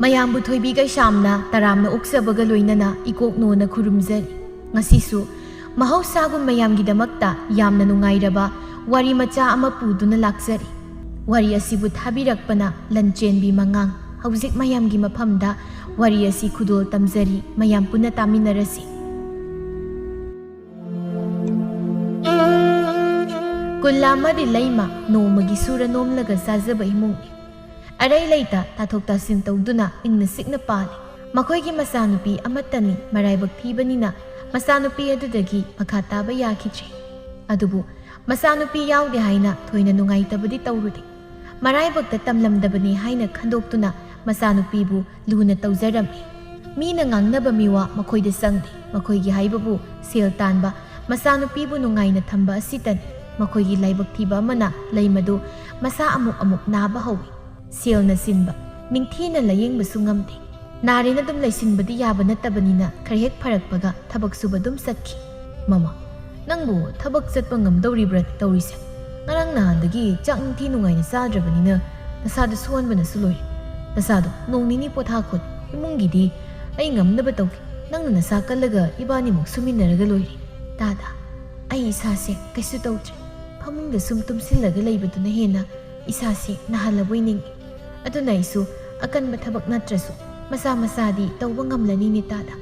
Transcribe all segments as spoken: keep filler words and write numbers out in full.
ꯃꯌꯥꯝꯕꯨ ꯊꯣꯏꯕꯤ ꯀꯩꯁꯥꯝꯅ ꯇꯔꯥꯝꯅ ꯑꯣꯛꯆꯕꯒ ꯂꯣꯏꯅꯅ ꯏꯀꯣꯛ ꯅꯣꯅ ꯈꯨꯔꯨꯝꯖꯔꯤ꯫ ꯉꯁꯤꯁꯨ ꯃꯍꯧꯁꯥꯒꯨꯝ ꯃꯌꯥꯝꯒꯤꯗꯃꯛꯇ ꯌꯥꯝꯅ ꯅꯨꯡꯉꯥꯏꯔꯕ ꯋꯥꯔꯤ ꯃꯆꯥ ꯑꯃ ꯄꯨꯗꯨꯅ ꯂꯥꯛꯆꯔꯤ꯫ ꯋꯥꯔꯤ ꯑꯁꯤꯕꯨ ꯊꯥꯕꯤꯔꯛꯄꯅ ꯂꯟꯆꯦꯟꯕꯤ ꯃꯉꯥꯡ꯫ ꯍꯧꯖꯤꯛ ꯃꯌꯥꯝꯒꯤ ꯃꯐꯝꯗ ꯋꯥꯔꯤ ꯑꯁꯤ ꯈꯨꯗꯣꯜ ꯇꯝꯖꯔꯤ, ꯃꯌꯥꯝ ꯄꯨꯟꯅ ꯇꯥꯃꯤꯟꯅꯔꯁꯤ꯫ ꯀꯨꯟꯂꯥ ꯑꯃꯗꯤ ꯂꯩꯃ ꯅꯣꯡꯃꯒꯤ ꯁꯨꯔ ꯅꯣꯝꯂꯒ ꯆꯥꯖꯕ ꯏꯃꯨꯡꯅꯤ꯫ ꯑꯔꯩ ꯂꯩꯇ ꯇꯥꯊꯣꯛ ꯇꯥꯁꯤꯟ ꯇꯧꯗꯨꯅ ꯏꯪꯅ ꯆꯤꯛꯅ ꯄꯥꯜꯂꯤ꯫ ꯃꯈꯣꯏꯒꯤ ꯃꯆꯥꯅꯨꯄꯤ ꯑꯃꯠꯇꯅꯤ꯫ ꯃꯔꯥꯏꯕꯛ ꯊꯤꯕꯅꯤꯅ ꯃꯆꯥꯅꯨꯄꯤ ꯑꯗꯨꯗꯒꯤ ꯃꯈꯥ ꯇꯥꯕ ꯌꯥꯈꯤꯗ꯭ꯔꯦ꯫ ꯑꯗꯨꯕꯨ ꯃꯆꯥꯅꯨꯄꯤ ꯌꯥꯎꯗꯦ ꯍꯥꯏꯅ ꯊꯣꯏꯅ ꯅꯨꯡꯉꯥꯏꯇꯕꯗꯤ ꯇꯧꯔꯨꯗꯦ꯫ ꯃꯔꯥꯏꯕꯛꯇ ꯇꯝꯂꯝꯗꯕꯅꯤ ꯍꯥꯏꯅ ꯈꯟꯗꯣꯛꯇꯨꯅ ꯃꯆꯥꯅꯨꯄꯤꯕꯨ ꯂꯨꯅ ꯇꯧꯖꯔꯝꯃꯤ꯫ ꯃꯤꯅ ꯉꯥꯡꯅꯕ ꯃꯤꯋꯥ ꯃꯈꯣꯏꯗ ꯆꯪꯗꯦ꯫ ꯃꯈꯣꯏꯒꯤ ꯍꯥꯏꯕꯕꯨ ꯁꯦꯜ ꯇꯥꯟꯕ, ꯃꯆꯥꯅꯨꯄꯤꯕꯨ ꯅꯨꯡꯉꯥꯏꯅ ꯊꯝꯕ ꯑꯁꯤꯇꯅꯤ꯫ ꯃꯈꯣꯏꯒꯤ ꯂꯥꯏꯕꯛ ꯊꯤꯕ ꯑꯃꯅ ꯂꯩꯃꯗꯨ ꯃꯁꯥ ꯑꯃꯨꯛ ꯑꯃꯨꯛ ꯅꯥꯕ ꯍꯧꯏ꯫ ꯁꯦꯜꯅ ꯆꯤꯟꯕ, ꯅꯤꯡꯊꯤꯅ ꯂꯥꯌꯦꯡꯕꯁꯨ ꯉꯝꯗꯦ꯫ ꯅꯥꯔꯦꯅ ꯑꯗꯨꯝ ꯂꯩꯁꯤꯟꯕꯗꯤ ꯌꯥꯕ ꯅꯠꯇꯕꯅꯤꯅ ꯈꯔ ꯍꯦꯛ ꯐꯔꯛꯄꯒ ꯊꯕꯛ ꯁꯨꯕ ꯑꯗꯨꯝ ꯆꯠꯈꯤ꯫ "ꯃꯃꯥ, ꯅꯪꯕꯨ ꯊꯕꯛ ꯆꯠꯄ ꯉꯝꯗꯧꯔꯤꯕ꯭ꯔꯥ ꯇꯧꯔꯤꯁꯦ? ꯉꯔꯥꯡ ꯅꯍꯥꯟꯗꯒꯤ ꯆꯥꯛ ꯅꯤꯡꯊꯤ ꯅꯨꯡꯉꯥꯏꯅ ꯆꯥꯗ꯭ꯔꯕꯅꯤꯅ ꯅꯁꯥꯗꯨ ꯁꯣꯟꯕꯅꯁꯨ ꯂꯣꯏꯔꯦ꯫ ꯅꯁꯥꯗꯣ ꯅꯣꯡ ꯅꯤꯅꯤ ꯄꯣꯊꯥꯈꯣ꯫ ꯏꯃꯨꯡꯒꯤꯗꯤ ꯑꯩ ꯉꯝꯅꯕ ꯇꯧꯒꯦ꯫ ꯅꯪꯅ ꯅꯁꯥ ꯀꯜꯂꯒ ꯏꯕꯥꯅꯤꯃꯨꯛ ꯁꯨꯃꯤꯟꯅꯔꯒ ꯂꯣꯏꯔꯦ꯫" "ꯇꯥꯗ, ꯑꯩ ꯏꯁꯥꯁꯦ ꯀꯩꯁꯨ ꯇꯧꯗ꯭ꯔꯦ꯫ ꯐꯃꯨꯡꯗ ꯁꯨꯝ ꯇꯨꯝꯁꯤꯜꯂꯒ ꯂꯩꯕꯗꯨꯅ ꯍꯦꯟꯅ ꯏꯁꯥꯁꯦ ꯅꯥꯍꯜꯂꯕꯣꯏ ꯅꯤꯡꯏ꯫ ꯑꯗꯨꯅ ꯑꯩꯁꯨ ꯑꯀꯟꯕ ꯊꯕꯛ ꯅꯠꯇ꯭ꯔꯁꯨ ꯃꯆꯥ ꯃꯆꯥꯗꯤ ꯇꯧꯕ ꯉꯝꯂꯅꯤꯅꯦ ꯇꯥꯗ꯫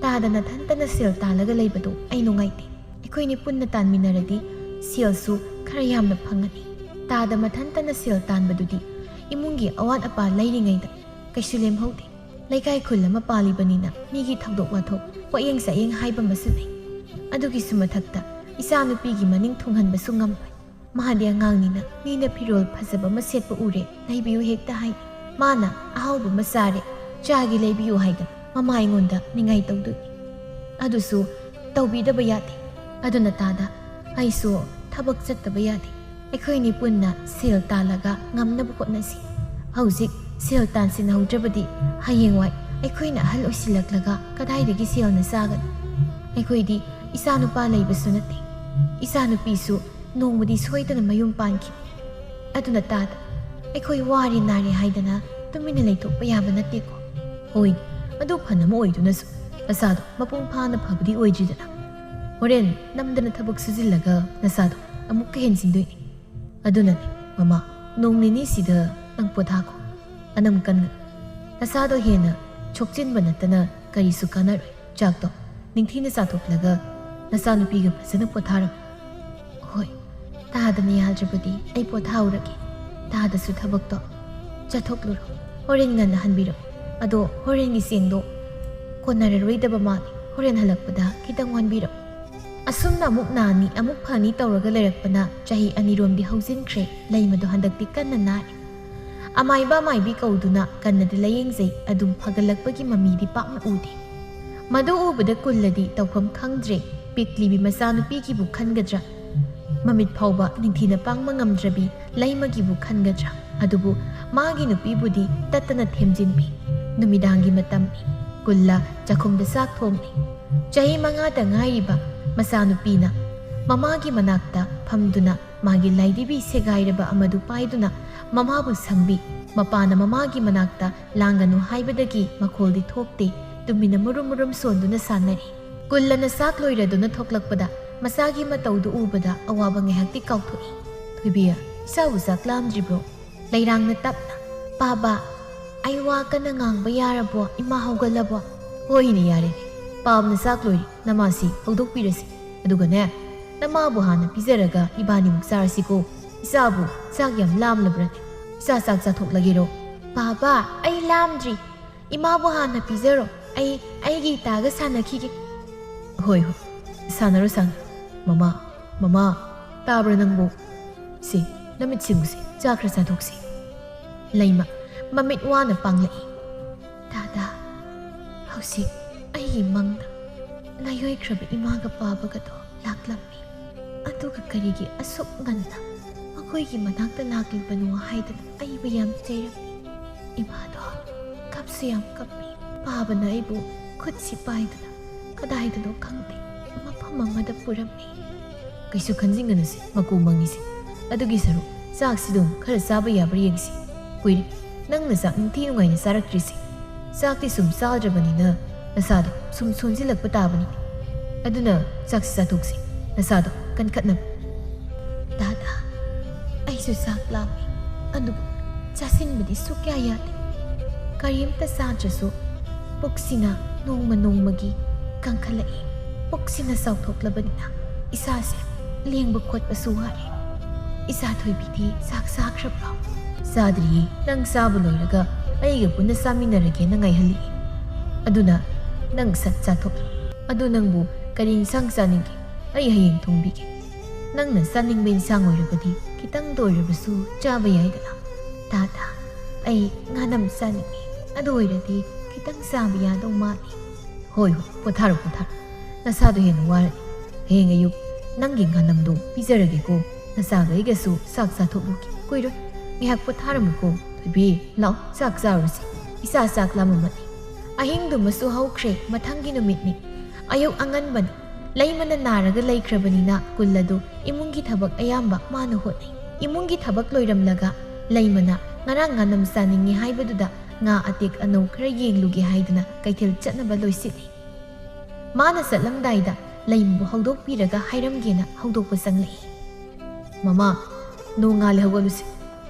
ꯇꯥꯗ ꯅꯊꯟꯇꯅ ꯁꯦꯜ ꯇꯥꯜꯂꯒ ꯂꯩꯕꯗꯣ ꯑꯩ ꯅꯨꯡꯉꯥꯏꯇꯦ꯫ ꯑꯩꯈꯣꯏꯅꯤ ꯄꯨꯟꯅ ꯇꯥꯟꯃꯤꯟꯅꯔꯗꯤ ꯁꯦꯜꯁꯨ ꯈꯔ ꯌꯥꯝꯅ ꯐꯪꯉꯅꯤ꯫ ꯇꯥꯗ ꯃꯊꯟꯇꯅ ꯁꯦꯜ ꯇꯥꯟꯕꯗꯨꯗꯤ ꯏꯃꯨꯡꯒꯤ ꯑꯋꯥꯠ ꯑꯄꯥ ꯂꯩꯔꯤꯉꯩꯗ ꯀꯩꯁꯨ ꯂꯦꯝꯍꯧꯗꯦ꯫ ꯂꯩꯀꯥꯏ ꯈꯨꯜ ꯑꯃ ꯄꯥꯜꯂꯤꯕꯅꯤꯅ ꯃꯤꯒꯤ ꯊꯧꯗꯣꯛ ꯋꯥꯊꯣꯛ, ꯄꯣꯠꯌꯦꯡ ꯆꯥꯌꯦꯡ ꯍꯥꯏꯕ ꯑꯃꯁꯨ ꯂꯩ꯫ ꯑꯗꯨꯒꯤꯁꯨ ꯃꯊꯛꯇ ꯏꯆꯥꯅꯨꯄꯤꯒꯤ ꯃꯅꯤꯡ ꯊꯨꯡꯍꯟꯕꯁꯨ ꯉꯝꯂꯣꯏ꯫ ꯃꯥꯗꯤ ꯑꯉꯥꯡꯅꯤꯅ ꯃꯤꯅ ꯐꯤꯔꯣꯜ ꯐꯖꯕ ꯑꯃ ꯁꯦꯠꯄ ꯎꯔꯦ, ꯂꯩꯕꯤꯌꯨ ꯍꯦꯛꯇ ꯍꯥꯏ꯫ ꯃꯥꯅ ꯑꯍꯥꯎꯕ ꯑꯃ ꯆꯥꯔꯦ, ꯆꯥꯒꯤ ꯂꯩꯕꯤꯌꯨ ꯍꯥꯏꯗꯅ ꯃꯃꯥ ꯑꯩꯉꯣꯟꯗ ꯅꯤꯡꯉꯥꯏ ꯇꯧꯗꯣꯏꯅꯤ꯫ ꯑꯗꯨꯁꯨ ꯇꯧꯕꯤꯗꯕ ꯌꯥꯗꯦ꯫ ꯑꯗꯨꯅ ꯇꯥꯗ, ꯑꯩꯁꯨ ꯊꯕꯛ ꯆꯠꯇꯕ ꯌꯥꯗꯦ꯫ ꯑꯩꯈꯣꯏꯅꯤ ꯄꯨꯟꯅ ꯁꯦꯜ ꯇꯥꯜꯂꯒ ꯉꯝꯅꯕ ꯍꯣꯠꯅꯁꯤ꯫ ꯍꯧꯖꯤꯛ ꯁꯦꯜ ꯇꯥꯟꯁꯤꯟꯍꯧꯗ꯭ꯔꯕꯗꯤ ꯍꯌꯦꯡꯋꯥꯏ ꯑꯩꯈꯣꯏꯅ ꯑꯍꯜ ꯑꯣꯏꯁꯤꯜꯂꯛꯂꯒ ꯀꯗꯥꯏꯗꯒꯤ ꯁꯦꯜꯅ ꯆꯥꯒꯅꯤ? ꯑꯩꯈꯣꯏꯗꯤ ꯏꯆꯥꯅꯨꯄꯥ ꯂꯩꯕꯁꯨ ꯅꯠꯇꯦ꯫ ꯏꯆꯥꯅꯨꯄꯤꯁꯨ ꯅꯣꯡꯃꯗꯤ ꯁꯣꯏꯗꯅ ꯃꯌꯨꯝ ꯄꯥꯟꯈꯤꯅꯤ꯫ ꯑꯗꯨꯅ ꯇꯥꯗ, ꯑꯩꯈꯣꯏ ꯋꯥꯔꯦ ꯅꯥꯔꯦ ꯍꯥꯏꯗꯅ ꯇꯨꯃꯤꯟꯅ ꯂꯩꯊꯣꯛꯄ ꯌꯥꯕ ꯅꯠꯇꯦꯀꯣ꯫ ꯍꯣꯏ, ꯑꯗꯨ ꯐꯅ ꯑꯃ ꯑꯣꯏꯗꯨꯅꯁꯨ ꯅꯁꯥꯗꯣ ꯃꯄꯨꯡ ꯐꯥꯅ ꯐꯕꯗꯤ ꯑꯣꯏꯗ꯭ꯔꯤꯗꯅ꯫ ꯍꯣꯔꯦꯟ ꯅꯝꯗꯅ ꯊꯕꯛ ꯁꯨꯖꯤꯜꯂꯒ ꯅꯁꯥꯗꯣ ꯑꯃꯨꯛꯀ ꯍꯦꯟꯖꯤꯟꯗꯣꯏꯅꯤ꯫ ꯑꯗꯨꯅꯅꯤ, ꯃꯃꯥ, ꯅꯣꯡ ꯅꯤꯅꯤꯁꯤꯗ ꯅꯪ ꯄꯣꯊꯥꯈꯣ꯫ ꯑꯅꯝ ꯀꯟꯒꯅꯨ꯫ ꯅꯁꯥꯗꯣ ꯍꯦꯟꯅ ꯁꯣꯛꯆꯤꯟꯕ ꯅꯠꯇꯅ ꯀꯔꯤꯁꯨ ꯀꯥꯟꯅꯔꯣꯏ꯫ ꯆꯥꯛꯇꯣ ꯅꯤꯡꯊꯤꯅ ꯆꯥꯊꯣꯛꯂꯒ ꯅꯆꯥꯅꯨꯄꯤꯒ ꯐꯖꯅ ꯄꯣꯊꯥꯔꯝꯃꯨ꯫ ꯍꯣꯏ, ꯇꯥꯗꯅ ꯌꯥꯗ꯭ꯔꯕꯗꯤ ꯑꯩ ꯄꯣꯊꯥꯍꯧꯔꯒꯦ꯫ ꯇꯥꯗꯁꯨ ꯊꯕꯛꯇꯣ ꯆꯠꯊꯣꯛꯂꯨꯔꯣ꯫ ꯍꯣꯔꯦꯟ ꯉꯟꯅ ꯍꯟꯕꯤꯔꯛꯑꯣ꯫ ꯑꯗꯣ ꯍꯣꯔꯦꯟꯒꯤ ꯆꯦꯡꯗꯣ ꯀꯣꯟꯅꯔꯔꯣꯏꯗꯕ ꯃꯥꯜꯂꯤ꯫ ꯍꯣꯔꯦꯟ ꯍꯜꯂꯛꯄꯗ ꯈꯤꯇꯪ ꯋꯥꯟꯕꯤꯔꯛꯑꯣ꯫ ꯑꯁꯨꯝꯅ ꯑꯃꯨꯛ ꯅꯥꯅꯤ, ꯑꯃꯨꯛ ꯐꯅꯤ ꯇꯧꯔꯒ ꯂꯩꯔꯛꯄꯅ ꯆꯍꯤ ꯑꯅꯤꯔꯣꯝꯗꯤ ꯍꯧꯖꯤꯟꯈ꯭ꯔꯦ꯫ ꯂꯩꯃꯗꯣ ꯍꯟꯗꯛꯇꯤ ꯀꯟꯅ ꯅꯥꯔꯤ꯫ ꯑꯃꯥꯏꯕ ꯑꯃꯥꯏꯕꯤ ꯀꯧꯗꯨꯅ ꯀꯟꯅꯗꯤ ꯂꯥꯌꯦꯡꯖꯩ, ꯑꯗꯨꯝ ꯐꯒꯠꯂꯛꯄꯒꯤ ꯃꯃꯤꯗꯤ ꯄꯥꯛꯅ ꯎꯗꯦ꯫ ꯃꯗꯨ ꯎꯕꯗ ꯀꯨꯜꯂꯗꯤ ꯇꯧꯐꯝ ꯈꯪꯗ꯭ꯔꯦ꯫ ꯄꯤꯛꯂꯤꯕꯤ ꯃꯆꯥꯅꯨꯄꯤꯒꯤꯕꯨ ꯈꯟꯒꯗ꯭ꯔꯥ? ꯃꯃꯤꯠ ꯐꯥꯎꯕ ꯅꯤꯡꯊꯤꯅ ꯄꯥꯡꯕ ꯉꯝꯗ꯭ꯔꯕꯤ ꯂꯩꯃꯒꯤꯕꯨ ꯈꯟꯒꯗ꯭ꯔꯥ? ꯑꯗꯨꯕꯨ ꯃꯥꯒꯤ ꯅꯨꯄꯤꯕꯨꯗꯤ ꯇꯠꯇꯅ ꯊꯦꯝꯖꯤꯟꯕꯤ꯫ ꯅꯨꯃꯤꯗꯥꯡꯒꯤ ꯃꯇꯝꯅꯤ꯫ ꯀꯨꯜꯂ ꯆꯥꯛꯈꯨꯝꯗ ꯆꯥꯛ ꯊꯣꯡꯂꯤ꯫ ꯆꯍꯤ ꯃꯉꯥꯗ ꯉꯥꯏꯔꯤꯕ ꯃꯆꯥꯅꯨꯄꯤꯅ ꯃꯃꯥꯒꯤ ꯃꯅꯥꯛꯇ ꯐꯝꯗꯨꯅ ꯃꯥꯒꯤ ꯂꯥꯏꯙꯤꯕꯤ ꯁꯦꯒꯥꯏꯔꯕ ꯑꯃꯗꯨ ꯄꯥꯏꯗꯨꯅ ꯃꯃꯥꯕꯨ ꯁꯪꯕꯤ꯫ ꯃꯄꯥꯅ ꯃꯃꯥꯒꯤ ꯃꯅꯥꯛꯇ ꯂꯥꯡꯒꯅꯨ ꯍꯥꯏꯕꯗꯒꯤ ꯃꯈꯣꯜꯗꯤ ꯊꯣꯛꯇꯦ, ꯇꯨꯃꯤꯟꯅ ꯃꯨꯔꯨꯝ ꯃꯨꯔꯨꯝ ꯁꯣꯟꯗꯨꯅ ꯁꯥꯟꯅꯔꯤ꯫ ꯀꯨꯜꯂꯅ ꯆꯥꯛ ꯂꯣꯏꯔꯗꯨꯅ ꯊꯣꯛꯂꯛꯄꯗ ꯃꯆꯥꯒꯤ ꯃꯇꯧꯗꯨ ꯎꯕꯗ ꯑꯋꯥꯕ ꯉꯥꯏꯍꯥꯛꯇꯤ ꯀꯥꯎꯊꯣꯛꯏ꯫ "ꯊꯣꯏꯕꯤ, ꯏꯆꯥꯕꯨ ꯆꯥꯛ ꯂꯥꯝꯗ꯭ꯔꯤꯕ꯭ꯔꯣ?" ꯂꯩꯔꯥꯡꯅ ꯇꯞꯅ, "ꯄꯥꯕ, ꯑꯩ ꯋꯥ ꯀꯟꯅ ꯉꯥꯡꯕ ꯌꯥꯔꯕꯣ? ꯏꯃꯥ ꯍꯧꯒꯠꯂꯕꯣ?" "ꯍꯣꯏꯅꯦ, ꯌꯥꯔꯦꯅꯦ꯫ ꯄꯥꯕꯅ ꯆꯥꯛ ꯂꯣꯏꯔꯤ, ꯅꯃꯥꯁꯤ ꯍꯧꯗꯣꯛꯄꯤꯔꯁꯤ꯫ ꯑꯗꯨꯒꯅꯦ, ꯅꯃꯥꯕꯨ ꯍꯥꯟꯅ ꯄꯤꯖꯔꯒ ꯏꯕꯥꯅꯤꯃꯨꯛ ꯆꯥꯔꯁꯤꯀꯣ꯫ ꯏꯆꯥꯕꯨ ꯆꯥꯛ ꯌꯥꯝ ꯂꯥꯝꯂꯕ꯭ꯔꯅꯦ? ꯏꯆꯥ ꯆꯥꯛ ꯆꯥꯊꯣꯛꯂꯒꯦꯔꯣ?" "ꯄꯥꯕ, ꯑꯩ ꯂꯥꯝꯗ꯭ꯔꯤ꯫ ꯏꯃꯥꯕꯨ ꯍꯥꯟꯅ ꯄꯤꯖꯔꯣ꯫ ꯑꯩ ꯑꯩꯒꯤ ꯏꯇꯥꯒ ꯁꯥꯟꯅꯈꯤꯒꯦ꯫" "ꯍꯣꯏ, ꯍꯣꯏ꯫ ꯁꯥꯟꯅꯔꯣ, ꯁꯥꯟꯅꯔꯣ꯫ ꯃꯃꯥ, ꯃꯃꯥ, ꯇꯥꯕ꯭ꯔꯥ ꯅꯪꯕꯨ? ꯁꯤ, ꯅꯃꯤꯠ ꯁꯤꯡꯉꯨꯁꯤ, ꯆꯥ ꯈꯔ ꯆꯥꯊꯣꯛꯁꯤ꯫" ꯂꯩꯃ ꯃꯃꯤꯠ ꯋꯥꯅ ꯄꯥꯡꯂꯛꯏ꯫ "ꯗꯥꯗꯥ, ꯍꯧꯖꯤꯛ ꯑꯩꯒꯤ ꯃꯪꯗ ꯅꯥꯌꯣꯏꯈ꯭ꯔꯕ ꯏꯃꯥꯒ ꯄꯥꯕꯒꯗꯣ ꯂꯥꯛꯂꯝꯃꯤ꯫ ꯑꯗꯨꯒ ꯀꯔꯤꯒꯤ ꯑꯁꯨꯛ ꯉꯟꯅ ꯃꯈꯣꯏꯒꯤ ꯃꯅꯥꯛꯇ ꯂꯥꯛꯂꯤꯕꯅꯣ ꯍꯥꯏꯗꯅ ꯑꯩꯕꯨ ꯌꯥꯝ ꯆꯩꯔꯝꯃꯤ꯫ ꯏꯃꯥꯗꯣ ꯀꯞꯁꯨ ꯌꯥꯝ ꯀꯞꯄꯤ꯫ ꯄꯥꯕꯅ ꯑꯩꯕꯨ ꯈꯨꯠꯁꯤ ꯄꯥꯏꯗꯨꯅ ꯀꯗꯥꯏꯗꯅꯣ ꯈꯪꯗꯦ, ꯃꯐꯝ ꯑꯃꯗ ꯄꯨꯔꯝꯃꯤ꯫ ꯀꯩꯁꯨ ꯈꯟꯖꯤꯟꯒꯅꯨꯁꯦ, ꯃꯀꯨ ꯃꯪꯉꯤꯁꯦ꯫ ꯑꯗꯨꯒꯤ ꯁꯔꯨꯛ ꯆꯥꯛꯁꯤꯗꯨꯝ ꯈꯔ ꯆꯥꯕ ꯌꯥꯕ꯭ꯔꯥ ꯌꯦꯡꯁꯤ꯫ ꯀꯨꯏꯔꯦ ꯅꯪꯅ ꯆꯥꯛ ꯅꯤꯡꯊꯤ ꯅꯨꯡꯉꯥꯏꯅ ꯆꯥꯔꯛꯇ꯭ꯔꯤꯁꯦ꯫ ꯆꯥꯛꯇꯤ ꯁꯨꯝ ꯆꯥꯗ꯭ꯔꯕꯅꯤꯅ ꯅꯁꯥꯗꯣ ꯁꯨꯝ ꯁꯣꯟꯖꯤꯜꯂꯛꯄ ꯇꯥꯕꯅꯤ꯫ ꯑꯗꯨꯅ ꯆꯥꯛꯁꯤ ꯆꯥꯊꯣꯛꯁꯤ, ꯅꯁꯥꯗꯣ ꯀꯟꯈꯠꯅꯕ꯫ ꯗꯥꯗꯥ, ꯑꯩꯁꯨ ꯆꯥꯛ ꯂꯥꯝꯃꯤ, ꯑꯗꯨꯕꯨ ꯆꯥꯁꯤꯟꯕꯗꯤ ꯁꯨꯛꯌꯥ ꯌꯥꯗꯦ꯫ ꯀꯔꯤꯝꯇ ꯆꯥꯗ꯭ꯔꯁꯨ ꯄꯨꯛꯁꯤꯅ ꯅꯣꯡꯃ ꯅꯣꯡꯃꯒꯤ ꯀꯟꯈꯠꯂꯛꯏ꯫ ꯄꯨꯛꯁꯤꯅ ꯆꯥꯎꯊꯣꯛꯂꯕꯅꯤꯅ ꯏꯁꯥꯁꯦ ꯂꯦꯡꯕ ꯈꯣꯠꯄꯁꯨ ꯋꯥꯔꯦ꯫ ꯏꯆꯥ ꯊꯣꯏꯕꯤꯗꯤ ꯆꯥꯛ ꯆꯥꯈ꯭ꯔꯕ꯭ꯔꯣ? ꯆꯥꯗ꯭ꯔꯤꯌꯦ꯫ ꯅꯪ ꯆꯥꯕ ꯂꯣꯏꯔꯒ ꯑꯩꯒ ꯄꯨꯟꯅ ꯆꯥꯃꯤꯟꯅꯔꯒꯦꯅ ꯉꯥꯏꯍꯜꯂꯛꯏ꯫ ꯑꯗꯨꯅ ꯅꯪ ꯁꯠ ꯆꯥꯊꯣꯛꯂꯣ꯫ ꯑꯗꯨ ꯅꯪꯕꯨ ꯀꯔꯤ ꯏꯟꯁꯥꯡ ꯆꯥꯅꯤꯡꯒꯦ? ꯑꯩ ꯍꯌꯦꯡ ꯊꯣꯡꯕꯤꯒꯦ꯫ ꯅꯪꯅ ꯆꯥꯅꯤꯡꯕ ꯏꯟꯁꯥꯡ ꯑꯣꯏꯔꯕꯗꯤ ꯈꯤꯇꯪꯗ ꯑꯣꯏꯔꯕꯁꯨ ꯆꯥꯕ ꯌꯥꯏꯗꯅ꯫ ꯇꯥ ꯇꯥ, ꯑꯩ ꯉꯥꯅꯝ ꯆꯥꯅꯤꯡꯉꯤ꯫ ꯑꯗꯨ ꯑꯣꯏꯔꯗꯤ ꯈꯤꯇꯪ ꯆꯥꯕ ꯌꯥꯗꯧ ꯃꯥꯜꯂꯤ꯫ ꯍꯣꯏ, ꯍꯣꯏ, ꯄꯣꯊꯥꯔꯣ, ꯄꯣꯊꯥꯔꯣ꯫ ꯅꯁꯥꯗꯣ ꯍꯦꯟꯅ ꯋꯥꯔꯗꯤ ꯍꯌꯦꯡ ꯑꯌꯨꯛ ꯅꯪꯒꯤ ꯉꯥꯅꯝꯗꯣ ꯄꯤꯖꯔꯒꯦꯀꯣ꯫ ꯅꯆꯥꯒ ꯑꯩꯒꯁꯨ ꯆꯥꯛ ꯆꯥꯊꯣꯛꯂꯨꯒꯦ꯫ ꯀꯨꯏꯔꯣꯏ, ꯉꯥꯏꯍꯥꯛ ꯄꯣꯊꯥꯔꯝꯃꯨꯀꯣ꯫ ꯊꯣꯏꯕꯤ, ꯂꯥꯛꯑꯣ, ꯆꯥꯛ ꯆꯥꯔꯨꯁꯤ꯫ ꯏꯆꯥ ꯆꯥꯛ ꯂꯥꯝꯃꯝꯃꯅꯤ꯫ ꯑꯍꯤꯡꯗꯨꯃꯁꯨ ꯍꯧꯈ꯭ꯔꯦ, ꯃꯊꯪꯒꯤ ꯅꯨꯃꯤꯠꯅꯤ꯫ ꯑꯌꯨꯛ ꯑꯉꯟꯕꯅꯤ꯫ ꯂꯩꯃꯅ ꯅꯥꯔꯒ ꯂꯩꯈ꯭ꯔꯕꯅꯤꯅ ꯀꯨꯜ ꯑꯗꯨ ꯏꯃꯨꯡꯒꯤ ꯊꯕꯛ ꯑꯌꯥꯝꯕ ꯃꯥꯅ ꯍꯣꯠꯅꯩ꯫ ꯏꯃꯨꯡꯒꯤ ꯊꯕꯛ ꯂꯣꯏꯔꯝꯂꯒ ꯂꯩꯃꯅ ꯉꯔꯥꯡ ꯉꯥꯅꯝ ꯆꯥꯅꯤꯡꯉꯤ ꯍꯥꯏꯕꯗꯨꯗ ꯉꯥ ꯑꯇꯦꯛ ꯑꯅꯧ ꯈꯔ ꯌꯦꯡꯂꯨꯒꯦ ꯍꯥꯏꯗꯨꯅ ꯀꯩꯊꯦꯜ ꯆꯠꯅꯕ ꯂꯣꯏꯁꯤꯜꯂꯤ꯫ ꯃꯥꯅ ꯆꯠꯂꯝꯗꯥꯏꯗ ꯂꯩꯃꯕꯨ ꯍꯧꯗꯣꯛꯄꯤꯔꯒ ꯍꯥꯏꯔꯝꯒꯦꯅ ꯍꯧꯗꯣꯛꯄ ꯆꯪꯂꯛꯏ꯫ "ꯃꯃꯥ, ꯅꯣꯡꯉꯥꯜꯂꯦ, ꯍꯧꯒꯠꯂꯨꯁꯤ꯫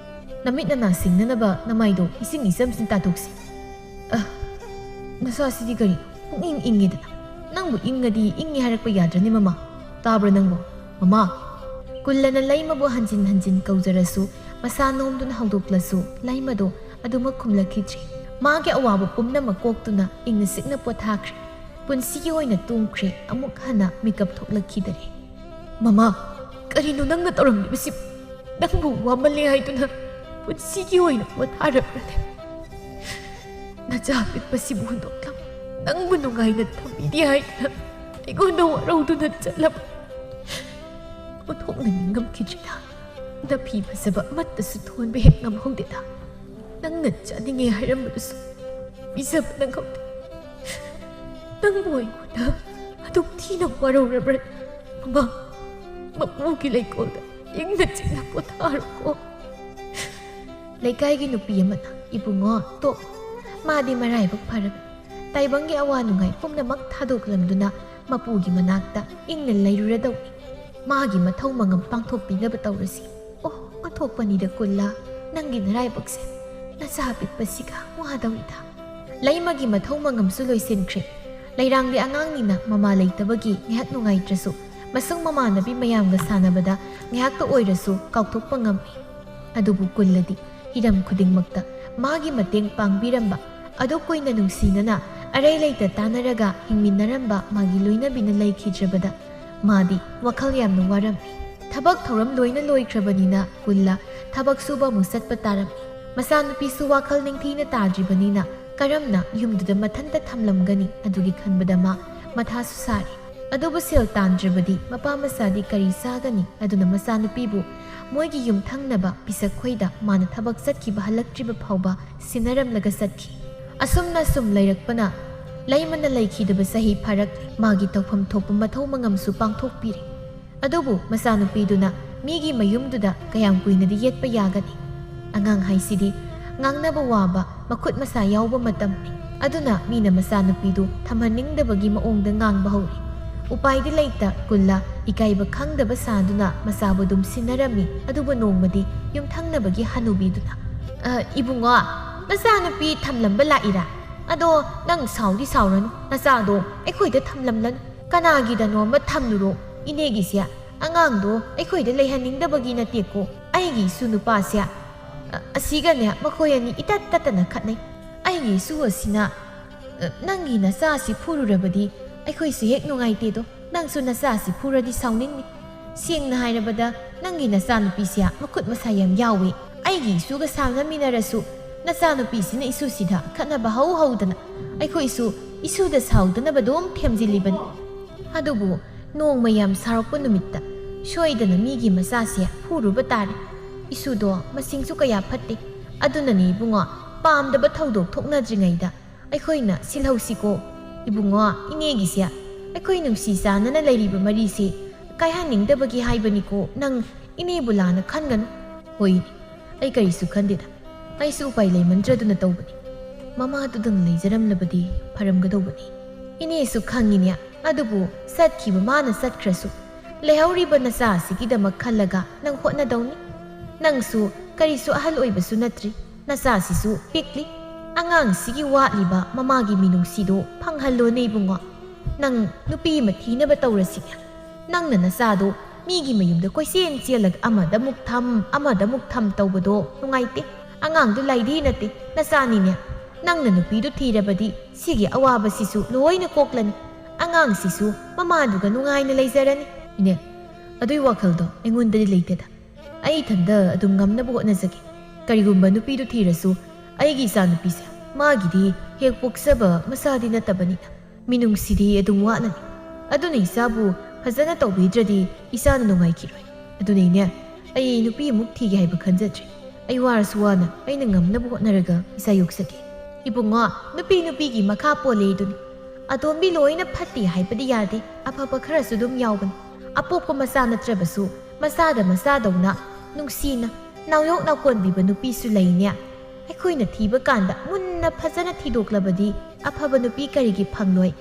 ꯅꯃꯤꯠ ꯅꯅꯥ ꯁꯤꯡꯅꯅꯕ ꯅꯃꯥꯏꯗꯣ ꯏꯁꯤꯡ ꯏꯆꯝ ꯆꯝ ꯇꯥꯊꯣꯛꯁꯤ꯫ ꯑ, ꯅꯁꯥꯁꯤꯗꯤ ꯀꯔꯤ ꯄꯨꯛꯏꯪ ꯏꯪꯉꯤꯗꯅ? ꯅꯪꯕꯨ ꯏꯪꯉꯗꯤ ꯏꯪꯉꯤ ꯍꯥꯏꯔꯛꯄ ꯌꯥꯗ꯭ꯔꯅꯤ ꯃꯃꯥ꯫ ꯇꯥꯕ꯭ꯔꯥ ꯅꯪꯕꯨ? ꯃꯃꯥ!" ꯀꯨꯜꯂꯅ ꯂꯩꯃꯕꯨ ꯍꯟꯖꯤꯟ ꯍꯟꯖꯤꯟ ꯀꯧꯖꯔꯁꯨ, ꯃꯁꯥ ꯅꯣꯝꯗꯨꯅ ꯍꯧꯗꯣꯛꯂꯁꯨ ꯂꯩꯃꯗꯣ ꯑꯗꯨꯃꯛ ꯈꯨꯝꯂꯛꯈꯤꯗ꯭ꯔꯦ꯫ ꯃꯥꯒꯤ ꯑꯋꯥꯕ ꯄꯨꯝꯅꯃꯛ ꯀꯣꯛꯇꯨꯅ ꯏꯪꯅ ꯆꯤꯛꯅ ꯄꯣꯊꯥꯈ꯭ꯔꯦ꯫ ꯄꯨꯟꯁꯤꯒꯤ ꯑꯣꯏꯅ ꯇꯨꯝꯈ꯭ꯔꯦ, ꯑꯃꯨꯛ ꯍꯟꯅ ꯃꯤꯀꯞ ꯊꯣꯛꯂꯛꯈꯤꯗꯔꯦ꯫ "ꯃꯃꯥ, ꯀꯔꯤꯅꯣ ꯅꯪꯅ ꯇꯧꯔꯝꯂꯤꯕꯁꯤꯕꯨ? ꯅꯪꯕꯨ ꯋꯥꯃꯜꯂꯦ ꯍꯥꯏꯗꯨꯅ ꯄꯨꯟꯁꯤꯒꯤ ꯑꯣꯏꯅ ꯄꯣꯊꯥꯔꯕ꯭ꯔꯅꯦ? ꯅꯆꯥ ꯑꯄꯤꯛꯄꯁꯤꯕꯨ ꯍꯨꯟꯗꯣꯛꯂꯝ, ꯅꯪꯕꯨ ꯅꯨꯡꯉꯥꯏꯅ ꯊꯝꯕꯤꯗꯦ ꯍꯥꯏꯗꯨꯅ ꯑꯩꯉꯣꯟꯗ ꯋꯥꯔꯧꯗꯨꯅ ꯆꯠꯂꯕ? ꯑꯣꯟꯊꯣꯛꯅ ꯅꯤꯡꯉꯝꯈꯤꯗ꯭ꯔꯤꯗ꯫ ꯅꯐꯤ ꯐꯖꯕ ꯑꯃꯠꯇꯁꯨ ꯊꯣꯟꯕ ꯍꯦꯛ ꯉꯝꯍꯧꯗꯦꯗ꯫ ꯅꯪꯅ ꯆꯥꯅꯤꯡꯉꯦ ꯍꯥꯏꯔꯝꯕꯗꯨꯁꯨ ꯄꯤꯖꯕ ꯅꯪꯍꯧꯗꯦ꯫ ꯅꯪꯕꯨ ꯑꯩꯉꯣꯟꯗ ꯑꯗꯨꯛ ꯊꯤꯅ ꯋꯥꯔꯧꯔꯕ꯭ꯔꯥ? ꯃꯃꯥ, ꯃꯄꯨꯒꯤ ꯂꯩꯀꯣꯜꯗ ꯏꯪꯅ ꯆꯤꯛꯅ ꯄꯣꯊꯥꯔꯣꯀꯣ꯫ ꯂꯩꯀꯥꯏꯒꯤ ꯅꯨꯄꯤ ꯑꯃꯅ, "ꯏꯕꯨꯡꯉꯣ, ꯇꯣꯛ, ꯃꯥꯗꯤ ꯃꯔꯥꯏꯕꯛ ꯐꯔꯕꯅꯤ꯫ ꯇꯥꯏꯕꯪꯒꯤ ꯑꯋꯥ ꯅꯨꯡꯉꯥꯏ ꯄꯨꯝꯅꯃꯛ ꯊꯥꯗꯣꯛꯂꯝꯗꯨꯅ ꯃꯄꯨꯒꯤ ꯃꯅꯥꯛꯇ ꯏꯪꯅ ꯂꯩꯔꯨꯔꯗꯧꯅꯤ꯫ ꯃꯥꯒꯤ ꯃꯊꯧ ꯃꯉꯝ ꯄꯥꯡꯊꯣꯛꯄꯤꯅꯕ ꯇꯧꯔꯁꯤ꯫ ꯑꯣ, ꯑꯣꯟꯊꯣꯛꯄꯅꯤꯗ ꯀꯨꯜꯂꯥ, ꯅꯪꯒꯤ ꯅꯔꯥꯏꯕꯛꯁꯦ꯫ ꯅꯆꯥ ꯑꯄꯤꯛꯄꯁꯤꯒ ꯋꯥꯗꯧꯔꯤꯗ꯫" ꯂꯩꯃꯒꯤ ꯃꯊꯧ ꯃꯉꯝꯁꯨ ꯂꯣꯏꯁꯤꯟꯈ꯭ꯔꯦ꯫ ꯂꯩꯔꯥꯡꯗꯤ ꯑꯉꯥꯡꯅꯤꯅ ꯃꯃꯥ ꯂꯩꯇꯕꯒꯤ ꯉꯥꯏꯍꯥꯛ ꯅꯨꯡꯉꯥꯏꯇ꯭ꯔꯁꯨ, ꯃꯁꯨꯡ ꯃꯃꯥꯟꯅꯕꯤ ꯃꯌꯥꯝꯒ ꯁꯥꯟꯅꯕꯗ ꯉꯥꯏꯍꯥꯛꯇ ꯑꯣꯏꯔꯁꯨ ꯀꯥꯎꯊꯣꯛꯄ ꯉꯝꯃꯤ꯫ ꯑꯗꯨꯕꯨ ꯀꯨꯜꯂꯗꯤ ꯍꯤꯔꯝ ꯈꯨꯗꯤꯡꯃꯛꯇ ꯃꯥꯒꯤ ꯃꯇꯦꯡ ꯄꯥꯡꯕꯤꯔꯝꯕ, ꯑꯗꯨ ꯀꯨꯏꯅ ꯅꯨꯡꯁꯤꯅꯅ ꯑꯔꯩ ꯂꯩꯇ ꯇꯥꯟꯅꯔꯒ ꯍꯤꯡꯃꯤꯟꯅꯔꯝꯕ ꯃꯥꯒꯤ ꯂꯣꯏꯅꯕꯤꯅ ꯂꯩꯈꯤꯗ꯭ꯔꯕꯗ ꯃꯥꯗꯤ ꯋꯥꯈꯜ ꯌꯥꯝꯅ ꯋꯥꯔꯝꯃꯤ꯫ ꯊꯕꯛ ꯊꯧꯔꯝ ꯂꯣꯏꯅ ꯂꯣꯏꯈ꯭ꯔꯕꯅꯤꯅ ꯀꯨꯜꯂ ꯊꯕꯛ ꯁꯨꯕ ꯑꯃꯨꯛ ꯆꯠꯄ ꯇꯥꯔꯝꯃꯤ꯫ ꯃꯆꯥꯅꯨꯄꯤꯁꯨ ꯋꯥꯈꯜ ꯅꯤꯡꯊꯤꯅ ꯇꯥꯗ꯭ꯔꯤꯕꯅꯤꯅ ꯀꯔꯝꯅ ꯌꯨꯝꯗꯨꯗ ꯃꯊꯟꯇ ꯊꯝꯂꯝꯒꯅꯤ? ꯑꯗꯨꯒꯤ ꯈꯟꯕꯗ ꯃꯥ ꯃꯊꯥꯁꯨ ꯁꯥꯔꯤ꯫ ꯑꯗꯨꯕꯨ ꯁꯦꯜ ꯇꯥꯟꯗ꯭ꯔꯕꯗꯤ ꯃꯄꯥ ꯃꯆꯥꯗꯤ ꯀꯔꯤ ꯆꯥꯒꯅꯤ? ꯑꯗꯨꯅ ꯃꯆꯥꯅꯨꯄꯤꯕꯨ ꯃꯣꯏꯒꯤ ꯌꯨꯝꯊꯪꯅꯕ ꯄꯤꯁꯛꯈꯣꯏꯗ ꯃꯥꯅ ꯊꯕꯛ ꯆꯠꯈꯤꯕ ꯍꯜꯂꯛꯇ꯭ꯔꯤꯕ ꯐꯥꯎꯕ ꯁꯤꯟꯅꯔꯝꯂꯒ ꯆꯠꯈꯤ꯫ ꯑꯁꯨꯝꯅ ꯁꯨꯝ ꯂꯩꯔꯛꯄꯅ ꯂꯩꯃꯅ ꯂꯩꯈꯤꯗꯕ ꯆꯍꯤ ꯐꯥꯔꯛꯂꯦ꯫ ꯃꯥꯒꯤ ꯇꯧꯐꯝ ꯊꯣꯛꯄ ꯃꯊꯧ ꯃꯉꯝꯁꯨ ꯄꯥꯡꯊꯣꯛꯄꯤꯔꯦ꯫ ꯑꯗꯨꯕꯨ ꯃꯆꯥꯅꯨꯄꯤꯗꯨꯅ ꯃꯤꯒꯤ ꯃꯌꯨꯝꯗꯨꯗ ꯀꯌꯥꯝ ꯀꯨꯏꯅꯗꯤ ꯌꯦꯠꯄ ꯌꯥꯒꯅꯤ? ꯑꯉꯥꯡ ꯍꯥꯏꯁꯤꯗꯤ ꯉꯥꯡꯅꯕ ꯋꯥꯕ, ꯃꯈꯨꯠ ꯃꯁꯥ ꯌꯥꯎꯕ ꯃꯇꯝꯅꯤ꯫ ꯑꯗꯨꯅ ꯃꯤꯅ ꯃꯆꯥꯅꯨꯄꯤꯗꯨ ꯊꯝꯍꯟꯅꯤꯡꯗꯕꯒꯤ ꯃꯑꯣꯡꯗ ꯉꯥꯡꯕ ꯍꯧꯔꯤ꯫ ꯎꯄꯥꯏꯗꯤ ꯂꯩꯇ ꯀꯨꯜꯂ ꯏꯀꯥꯏꯕ ꯈꯪꯗꯕ ꯁꯥꯗꯨꯅ ꯃꯆꯥꯕꯨ ꯑꯗꯨꯝ ꯁꯤꯟꯅꯔꯝꯃꯤ꯫ ꯑꯗꯨꯕꯨ ꯅꯣꯡꯃꯗꯤ ꯌꯨꯝꯊꯪꯅꯕꯒꯤ ꯍꯅꯨꯕꯤꯗꯨꯅ, "ꯑ, ꯏꯕꯨꯡꯉꯣ, ꯅꯆꯥꯅꯨꯄꯤ ꯊꯝꯂꯝꯕ ꯂꯥꯛꯏꯔꯥ? ꯑꯗꯣ ꯅꯪ ꯁꯥꯎꯗꯤ ꯁꯥꯎꯔꯅꯨ, ꯅꯆꯥꯗꯣ ꯑꯩꯈꯣꯏꯗ ꯊꯝꯂꯝꯂꯅꯨ꯫ ꯀꯅꯥꯒꯤꯗꯅꯣ ꯑꯃ ꯊꯝꯂꯨꯔꯣ, ꯏꯅꯦꯒꯤꯁꯦ꯫ ꯑꯉꯥꯡꯗꯣ ꯑꯩꯈꯣꯏꯗ ꯂꯩꯍꯟꯅꯤꯡꯗꯕꯒꯤ ꯅꯠꯇꯦꯀꯣ꯫ ꯑꯩꯒꯤ ꯏꯁꯨ ꯅꯨꯄꯥꯁꯦ, ꯑ, ꯑꯁꯤꯒꯅꯦ ꯃꯈꯣꯏ ꯑꯅꯤ ꯏꯇꯠ ꯇꯠꯇꯅ ꯈꯠꯅꯩ꯫ ꯑꯩꯒꯤ ꯏꯁꯨ ꯑꯁꯤꯅ, ꯑ, ꯅꯪꯒꯤ ꯅꯆꯥꯁꯤ ꯐꯨꯔꯨꯔꯕꯗꯤ ꯑꯩꯈꯣꯏꯁꯨ ꯍꯦꯛ ꯅꯨꯡꯉꯥꯏꯇꯦꯗꯣ꯫ ꯅꯪꯁꯨ ꯅꯆꯥꯁꯤ ꯐꯨꯔꯗꯤ ꯁꯥꯎꯅꯤꯡꯅꯤ꯫ ꯁꯦꯡꯅ ꯍꯥꯏꯔꯕꯗ ꯅꯪꯒꯤ ꯅꯆꯥꯅꯨꯄꯤꯁꯦ ꯃꯈꯨꯠ ꯃꯁꯥ ꯌꯥꯝ ꯌꯥꯎꯏ꯫ ꯑꯩꯒꯤ ꯏꯁꯨꯒ ꯁꯥꯟꯅꯃꯤꯟꯅꯔꯁꯨ ꯅꯆꯥꯅꯨꯄꯤꯁꯤꯅ ꯏꯁꯨꯁꯤꯗ ꯈꯠꯅꯕ ꯍꯧ ꯍꯧꯗꯅ ꯑꯩꯈꯣꯏꯁꯨ ꯏꯁꯨꯗ ꯁꯥꯎꯗꯅꯕ ꯑꯗꯨꯝ ꯊꯦꯝꯖꯤꯜꯂꯤꯕꯅꯤ꯫ ꯑꯗꯨꯕꯨ ꯅꯣꯡꯃ ꯌꯥꯝ ꯁꯥꯎꯔꯛꯄ ꯅꯨꯃꯤꯠꯇ ꯁꯣꯏꯗꯅ ꯃꯤꯒꯤ ꯃꯆꯥꯁꯦ ꯐꯨꯔꯨꯕ ꯇꯥꯔꯦ꯫ ꯏꯁꯨꯗꯣ ꯃꯁꯤꯡꯁꯨ ꯀꯌꯥ ꯐꯠꯇꯦ꯫ ꯑꯗꯨꯅꯅꯦ ꯏꯕꯨꯡꯉꯣ, ꯄꯥꯝꯗꯕ ꯊꯧꯗꯣꯛ ꯊꯣꯛꯅꯗ꯭ꯔꯤꯉꯩꯗ ꯑꯩꯈꯣꯏꯅ ꯁꯤꯜꯍꯧꯁꯤꯀꯣ꯫ ꯏꯕꯨꯡꯉꯣ, ꯏꯅꯦꯒꯤꯁꯦ ꯑꯩꯈꯣꯏ ꯅꯨꯡꯁꯤ ꯆꯥꯟꯅꯅ ꯂꯩꯔꯤꯕ ꯃꯔꯤꯁꯦ ꯀꯥꯏꯍꯟꯅꯤꯡꯗꯕꯒꯤ ꯍꯥꯏꯕꯅꯤꯀꯣ꯫ ꯅꯪ ꯏꯅꯦꯕꯨ ꯂꯥꯟꯅ ꯈꯟꯒꯅꯨ꯫ ꯍꯣꯏ, ꯑꯩ ꯀꯔꯤꯁꯨ ꯈꯟꯗꯦꯗ꯫ ꯑꯩꯁꯨ ꯎꯄꯥꯏ ꯂꯩꯃꯟꯗ꯭ꯔꯗꯨꯅ ꯇꯧꯕꯅꯤ꯫ ꯃꯃꯥꯗꯨꯗꯪ ꯂꯩꯖꯔꯝꯂꯕꯗꯤ ꯐꯔꯝꯒꯗꯧꯕꯅꯤ꯫ ꯏꯅꯦꯁꯨ ꯈꯪꯉꯤꯅꯦ, ꯑꯗꯨꯕꯨ ꯆꯠꯈꯤꯕ ꯃꯥꯅ ꯆꯠꯈ꯭ꯔꯁꯨ, ꯂꯩꯍꯧꯔꯤꯕ ꯅꯆꯥ ꯑꯁꯤꯒꯤꯗꯃꯛ ꯈꯜꯂꯒ ꯅꯪ ꯍꯣꯠꯅꯗꯧꯅꯤ꯫ ꯅꯪꯁꯨ ꯀꯔꯤꯁꯨ ꯑꯍꯜ ꯑꯣꯏꯕꯁꯨ ꯅꯠꯇ꯭ꯔꯤ, ꯅꯆꯥꯁꯤꯁꯨ ꯄꯤꯛꯂꯤ꯫ ꯑꯉꯥꯡꯁꯤꯒꯤ ꯋꯥꯠꯂꯤꯕ ꯃꯃꯥꯒꯤ ꯃꯤꯅꯨꯡꯁꯤꯗꯣ ꯐꯪꯍꯜꯂꯣꯅꯦ ꯏꯕꯨꯡꯉꯣ꯫ ꯅꯪ ꯅꯨꯄꯤ ꯑꯃ ꯊꯤꯅꯕ ꯇꯧꯔꯁꯤꯅꯦ꯫ ꯅꯪꯅ ꯅꯆꯥꯗꯣ ꯃꯤꯒꯤ ꯃꯌꯨꯝꯗ ꯀꯣꯏꯆꯦꯟ ꯆꯦꯜꯂꯒ ꯑꯃꯗ ꯑꯃꯨꯛ ꯊꯝ, ꯑꯃꯗ ꯑꯃꯨꯛ ꯊꯝ ꯇꯧꯕꯗꯣ ꯅꯨꯡꯉꯥꯏꯇꯦ꯫ ꯑꯉꯥꯡꯗꯨ ꯂꯥꯏꯗꯤ ꯅꯠꯇꯦ, ꯅꯆꯥꯅꯤꯅꯦ꯫ ꯅꯪꯅ ꯅꯨꯄꯤꯗꯨ ꯊꯤꯔꯕꯗꯤ ꯁꯤꯒꯤ ꯑꯋꯥꯕꯁꯤꯁꯨ ꯂꯣꯏꯅ ꯀꯣꯛꯂꯅꯤ꯫ ꯑꯉꯥꯡꯁꯤꯁꯨ ꯃꯃꯥꯗꯨꯒ ꯅꯨꯡꯉꯥꯏꯅ ꯂꯩꯖꯔꯅꯤ꯫ ꯏꯅꯦ, ꯑꯗꯨꯏ ꯋꯥꯈꯜꯗꯣ ꯑꯩꯉꯣꯟꯗꯗꯤ ꯂꯩꯇꯦꯗ꯫ ꯑꯩ ꯏꯊꯟꯗ ꯑꯗꯨꯝ ꯉꯝꯅꯕ ꯍꯣꯠꯅꯖꯒꯦ꯫ ꯀꯔꯤꯒꯨꯝꯕ ꯅꯨꯄꯤꯗꯨ ꯊꯤꯔꯁꯨ ꯑꯩꯒꯤ ꯏꯆꯥꯅꯨꯄꯤꯁꯦ ꯃꯥꯒꯤꯗꯤ ꯍꯦꯛ ꯄꯣꯛꯆꯕ ꯃꯁꯥꯗꯤ ꯅꯠꯇꯕꯅꯤꯅ ꯃꯤꯅꯨꯡꯁꯤꯗꯤ ꯑꯗꯨꯝ ꯋꯥꯠꯂꯅꯤ꯫ ꯑꯗꯨꯅ ꯏꯆꯥꯕꯨ ꯐꯖꯅ ꯇꯧꯕꯤꯗ꯭ꯔꯗꯤ ꯏꯆꯥꯅ ꯅꯨꯡꯉꯥꯏꯈꯤꯔꯣꯏ꯫ ꯑꯗꯨꯅ ꯏꯅꯦ, ꯑꯩ ꯅꯨꯄꯤ ꯑꯃꯨꯛ ꯊꯤꯒꯦ ꯍꯥꯏꯕ ꯈꯟꯖꯗ꯭ꯔꯦ꯫ ꯑꯩ ꯋꯥꯔꯁꯨ ꯋꯥꯅ ꯑꯩꯅ ꯉꯝꯅꯕ ꯍꯣꯠꯅꯔꯒ ꯏꯆꯥ ꯌꯣꯛꯆꯒꯦ꯫ ꯏꯕꯨꯡꯉꯣ, ꯅꯨꯄꯤ ꯅꯨꯄꯤꯒꯤ ꯃꯈꯥ ꯄꯣꯜꯂꯦ ꯑꯗꯨꯅꯤ꯫ ꯑꯇꯣꯝꯕꯤ ꯂꯣꯏꯅ ꯐꯠꯇꯦ ꯍꯥꯏꯕꯗꯤ ꯌꯥꯗꯦ, ꯑꯐꯕ ꯈꯔꯁꯨ ꯑꯗꯨꯝ ꯌꯥꯎꯕꯅꯤ꯫ ꯑꯄꯣꯛꯄ ꯃꯆꯥ ꯅꯠꯇ꯭ꯔꯕꯁꯨ ꯃꯆꯥꯗ ꯃꯆꯥꯗꯧꯅ ꯅꯨꯡꯁꯤꯅ ꯅꯥꯎꯌꯣꯛ ꯅꯥꯎꯀꯣꯟꯕꯤꯕ ꯅꯨꯄꯤꯁꯨ ꯂꯩꯅꯦ꯫ ꯑꯩꯈꯣꯏꯅ ꯊꯤꯕ ꯀꯥꯟꯗ ꯃꯨꯟꯅ ꯐꯖꯅ ꯊꯤꯗꯣꯛꯂꯕꯗꯤ ꯑꯐꯕ ꯅꯨꯄꯤ ꯀꯔꯤꯒꯤ ꯐꯪꯂꯣꯏ?